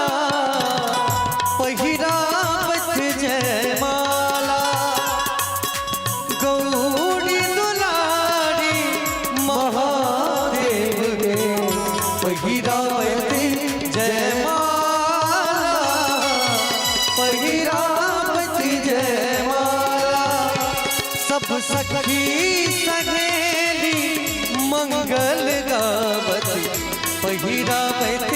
पहिराबैत जय माला। गौरी दुलारी महादेव के पहिराबैत जय माला, पहिराबैत जय माला। सब सखी सहेली मंगल गावत पहिराबैत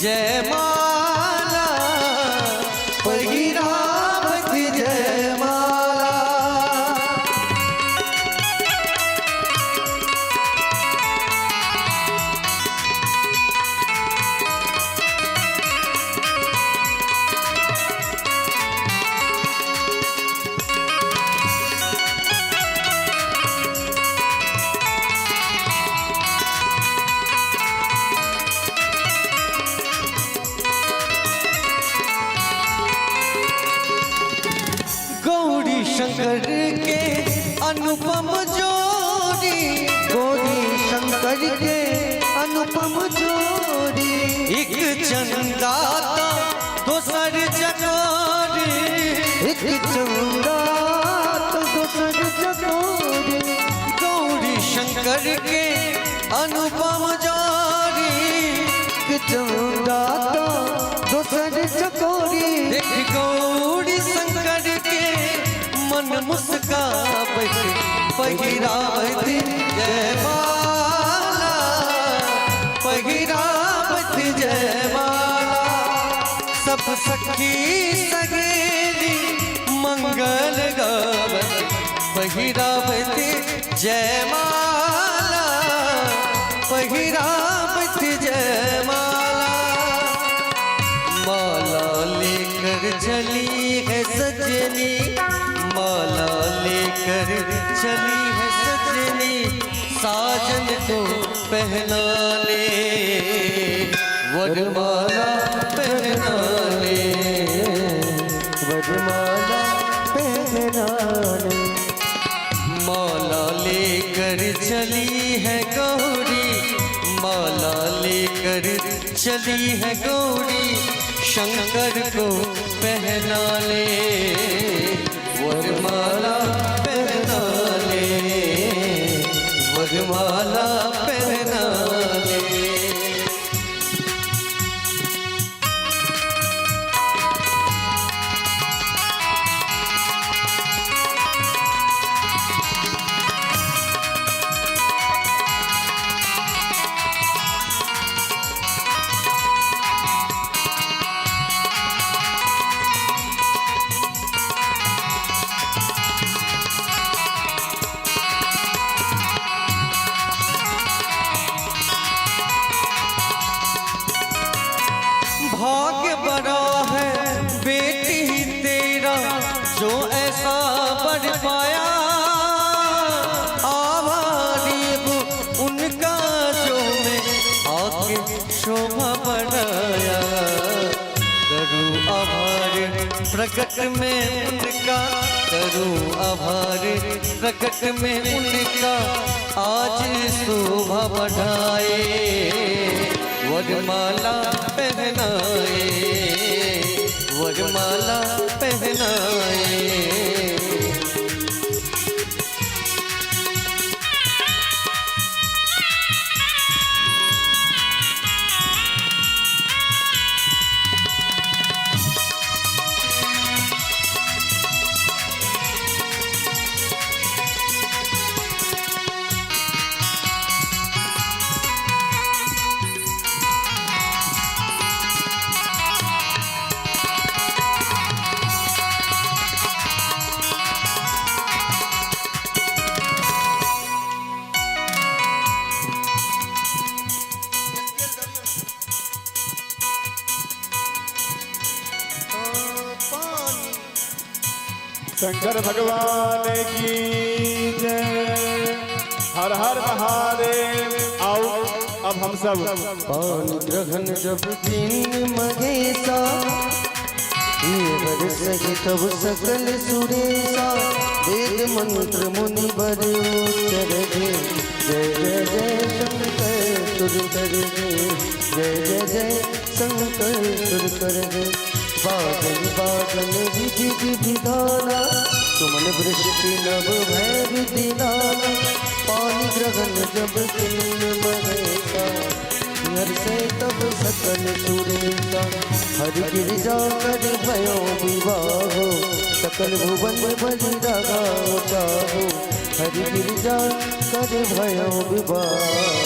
जय माला, पहिराबैत जय माला। गौरी शंकर के अनुपम जोड़ी, गौरी शंकर के अनुपम जोड़ी। एक चंदा ता दोसर चकोरी, एक चंदा तो दोसर चकोरी। गौरी शंकर के अनुपम जोड़ी, एक चंदा तो दोसर चकोरी। देख गौरी शंकर के मन मुस्काबैत पहिराबैत जय माला, पहिराबैत जय माला। सब सखी सहेली मंगल गावत पहिराबैत जय माला, पहिराबैत जय माला। माला लेकर चली है सजनी, माला लेकर चली है सजनी, साजन को पहना ले, वरमाला पहना ले, वरमाला पहना ले। माला लेकर चली है गौरी, माला लेकर चली है गौरी, शंकर को पहना ले, वरमाला पहना ले, वरमाला पहना ले। प्रकट में उनका करूं आभार, प्रकट में उनका आज शोभा बढ़ाए, वरमाला पहनाए, वरमाला पहनाए। शंकर भगवान की जय, हर हर महादेव। आओ अब हम सब पान ग्रहण जब दिन महेशा, ये तब सकल सुरेशा, वेद मंत्र मुनि बर उच्चर गे, जय जय जय शंकर सुर कर गे, जय जय जय शंकर सुर कर गे। बादल बादल विधि विधाना, सुमन वृष्टि नभ भय दिलाना, पानी ग्रहण जब दिन महेशा, हर से तब सकल सुरेशा। हर गिरिजा कर भयो विवाहो, सकल भुवन भरि रागाओ चाहो, हर गिरिजा कर भयो विवाह।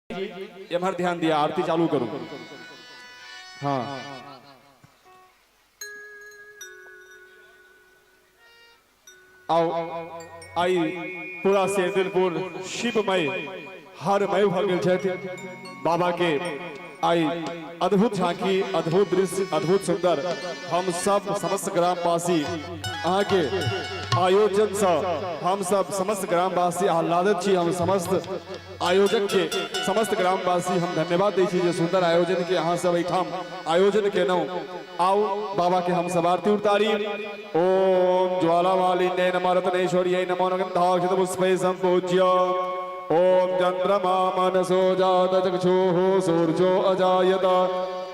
एम्हर ध्यान दिया, आरती चालू करू। हाँ आओ आई पूरा शेरदिलपुर शिवमय हरमय भऽ गेल छथि बाबा के। आई अद्भुत झांकी, अद्भुत दृश्य, अद्भुत सुंदर। हम सब समस्त ग्रामवासी अहाँ के आयोजन से हम सब समस्त ग्रामवासी आह्लादित छी। हम समस्त आयोजक के समस्त ग्रामवासी हम धन्यवाद दै छी जे सुंदर आयोजन के अहाँ सब एहिठाम आयोजन केलहुँ। आओ बाबा के हम सब आरती उतारी। ओम ज्वालामालिन्यै नमः रत्नेश्वर्यै नमो गन्धाक्षत पुष्पै संपूज्य। ओम चंद्रमा मनसो जात चक्षुः सूर्यो अजायत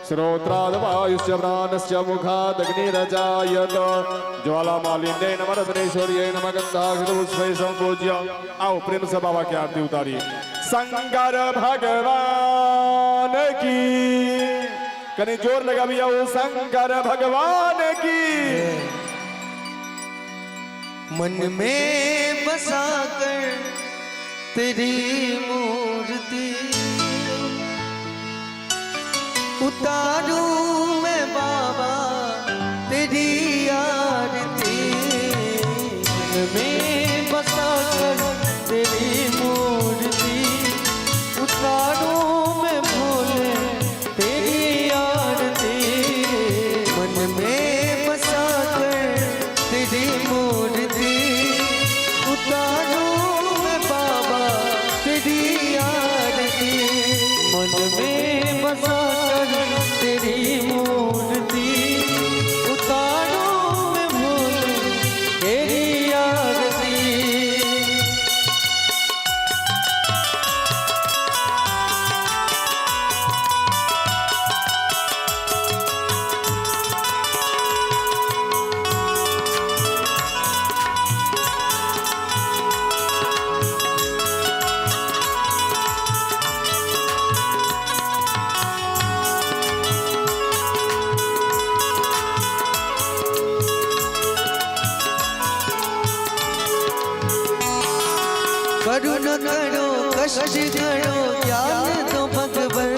श्रोत्राद वायुश्च प्राणश्च मुखादग्निरजायत। ज्वालामालिन्यै नमः रत्नेश्वर्यै नमः गन्धाक्षत पुष्पै संपूज्य। आओ प्रेम से बाबा की आरती उतारी। शंकर भगवान की, कनी जोर लगा भी आओ, शंकर भगवान की। मन में बसा कर तेरी मूर्ति उतारूं मैं बाबा तेरी आरती। मन में बसा कर तेरी मूर्ति उतारूं मैं भोले तेरी आरती। मन में बसा कर तेरी मूर्ति उतारूं मैं बाबा तेरी आरती। मन में बसा कर तेरी मूर्ति उतारूं मैं भोले तेरी आरती। करुणा करो कष्ट करो ज्ञान दो भगवन,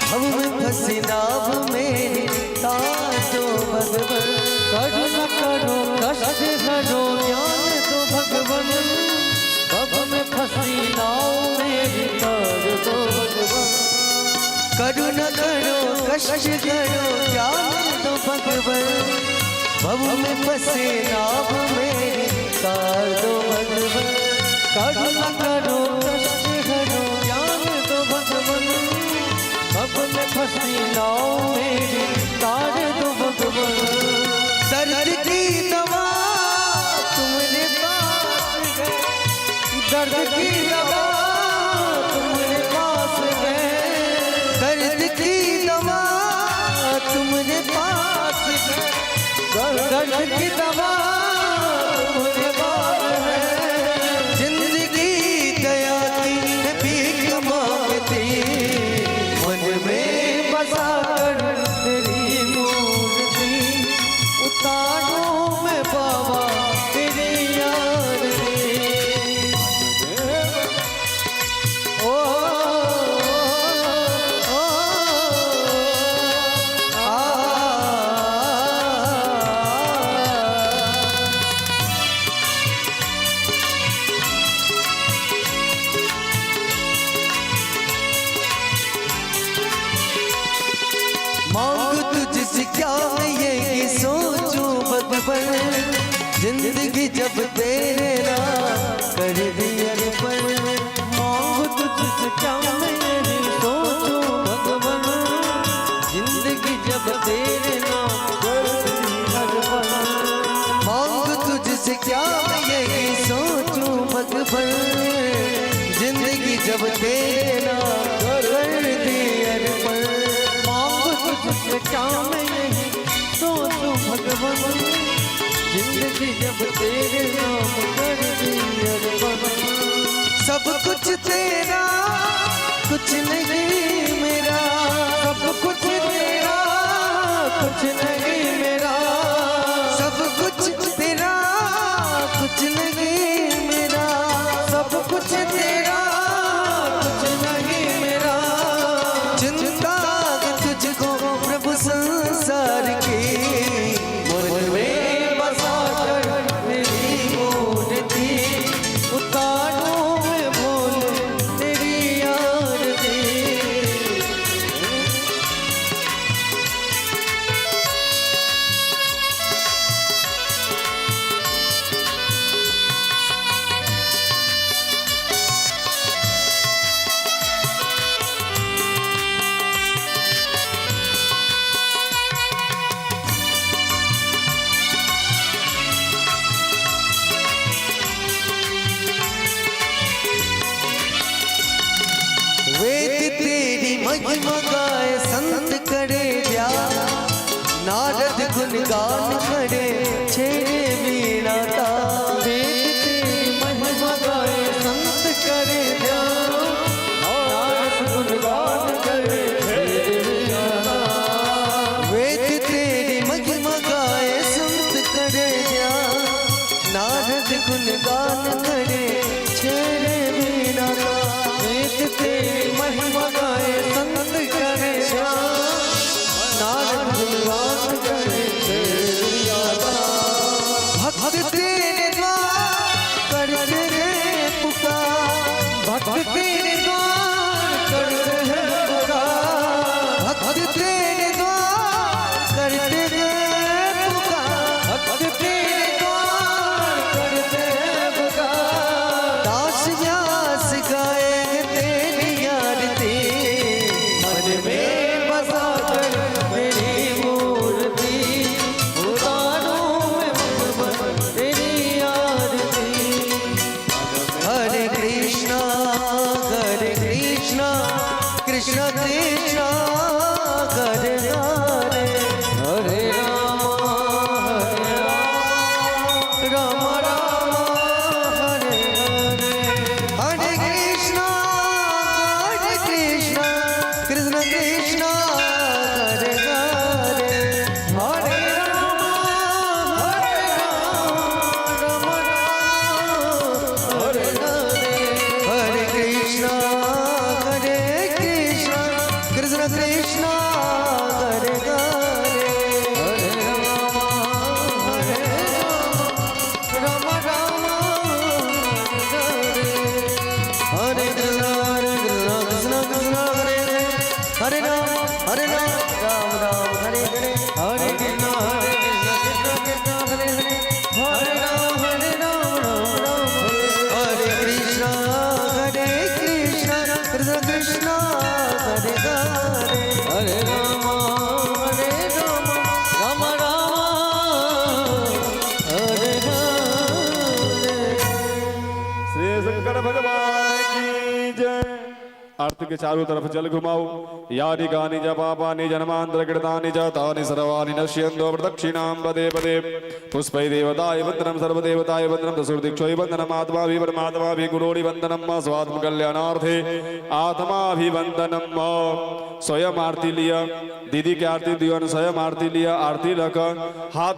भव में फंसी नाव मेरी तार दो भगवन। करुणा करो कष्ट करो ज्ञान दो भगवन, भव में फंसी नाव मेरी तार दो भगवन। करुणा करो कष्ट करो ज्ञान दो भगवन, भव में फंसी नाव मेरी तार दो भगवन। करुणा करो कष्ट हरो ज्ञान दो भगवन, भव में फंसी नाव मेरी तार दो भगवन। दर्द की दवा तुम्हारे पास है, दर्द की दवा तुम्हारे पास है, दर्द की दवा तुम्हारे पास है, दर्द की दवा तुम्हारे पास है। जिंदगी दया की है भीख मांगती, मन में बसा कर तेरी मूर्ति उतारूं मैं बाबा तेरी आरती। ओ ओ आ मांग तुझसे क्या मैं ये सोचूं भगवन, जिंदगी जब तेरे नाम कर दी अर्पण। मांग तुझसे क्या मैं ये सोचूं भगवन, जिंदगी जब तेरे नाम कर दी अर्पण। मांग तुझसे क्या मैं ये सोचूं भगवन, जिंदगी जब तेरे नाम कर दी अर्पण। तुझसे क्या मैं यही सोचूं भगवन, जिंदगी जब तेरे नाम कर दी अर्पण। सब कुछ तेरा कुछ नहीं मेरा, सब कुछ तेरा कुछ नहीं मेरा, सब कुछ तेरा कुछ नहीं मेरा, सब कुछ तेरा कुछ नहीं महिमा गाए संत करे ध्यान, नारद गुणगान करे छेड़े वीणा तान। वेद तेरी महिमा गाए संत करे ध्यान, नारद गुणगान करे छेड़े वीणा तान। वेद तेरी महिमा गाए संत करे ध्यान, नारद गुणगान करे छेड़े वीणा तान। वेद तेरी महिमा गाए संत करे ध्यान, नारद गुणगान करे छेड़े वीणा तान। भक्त तेरे द्वार करते हैं पुकार, भक्त तेरे द्वार करते हैं पुकार, भक्त तेरे द्वार करते हैं पुकार, भक्त तेरे द्वार करते हैं पुकार। दास व्यास गाए तेरी आरती, मन में बसा कर तेरी मूर्ति, उतारूं मैं मन तेरी आरती। हरे कृष्णा हरे कृष्णा कृष्ण कृष्णा हरे हरे, हरे राम हरे राम राम राम हरे हरे। हरे कृष्णा हरे कृष्णा कृष्ण कृष्णा हरे हरे, हरे राम हरे राम राम राम हरे हरे। हरे कृष्णा हरे कृष्णा कृष्ण कृष्णा हरे हरे, हरे राम हरे राम राम राम हरे हरे कृष्णा हरे कृष्णा कृष्ण कृष्ण हरे हरे, हरे राम हरे राम राम राम हरे हरे, हरे कृष्णा हरे कृष्णा कृष्ण कृष्ण हरे हरे, हरे राम हरे राम राम राम हरे हरे कृष्णा हरे कृष्णा कृष्ण कृष्ण हरे हरे, हरे राम हरे राम राम राम हरे हरे। श्री शंकर भगवान की जय। आरती के चारों तरफ जल घुमाओ। यानि गानि च पापानि जन्मांतर कृतानि च तानि सर्वाणि नश्यन्तो प्रदक्षिणां पदे पदे। पुष्पै देवताय वन्दनं सर्वदेवताय वन्दनं दशुर्दीक्षोय वन्दनम् आत्माभि परमात्माभि गुरोरि वन्दनं मा स्वात्म कल्याणार्थे आत्माभिवंदनम मा। स्वयं आरती लिया, दीदी के आरती दियो, स्वयं आरती लिया, आरती लकर हाथ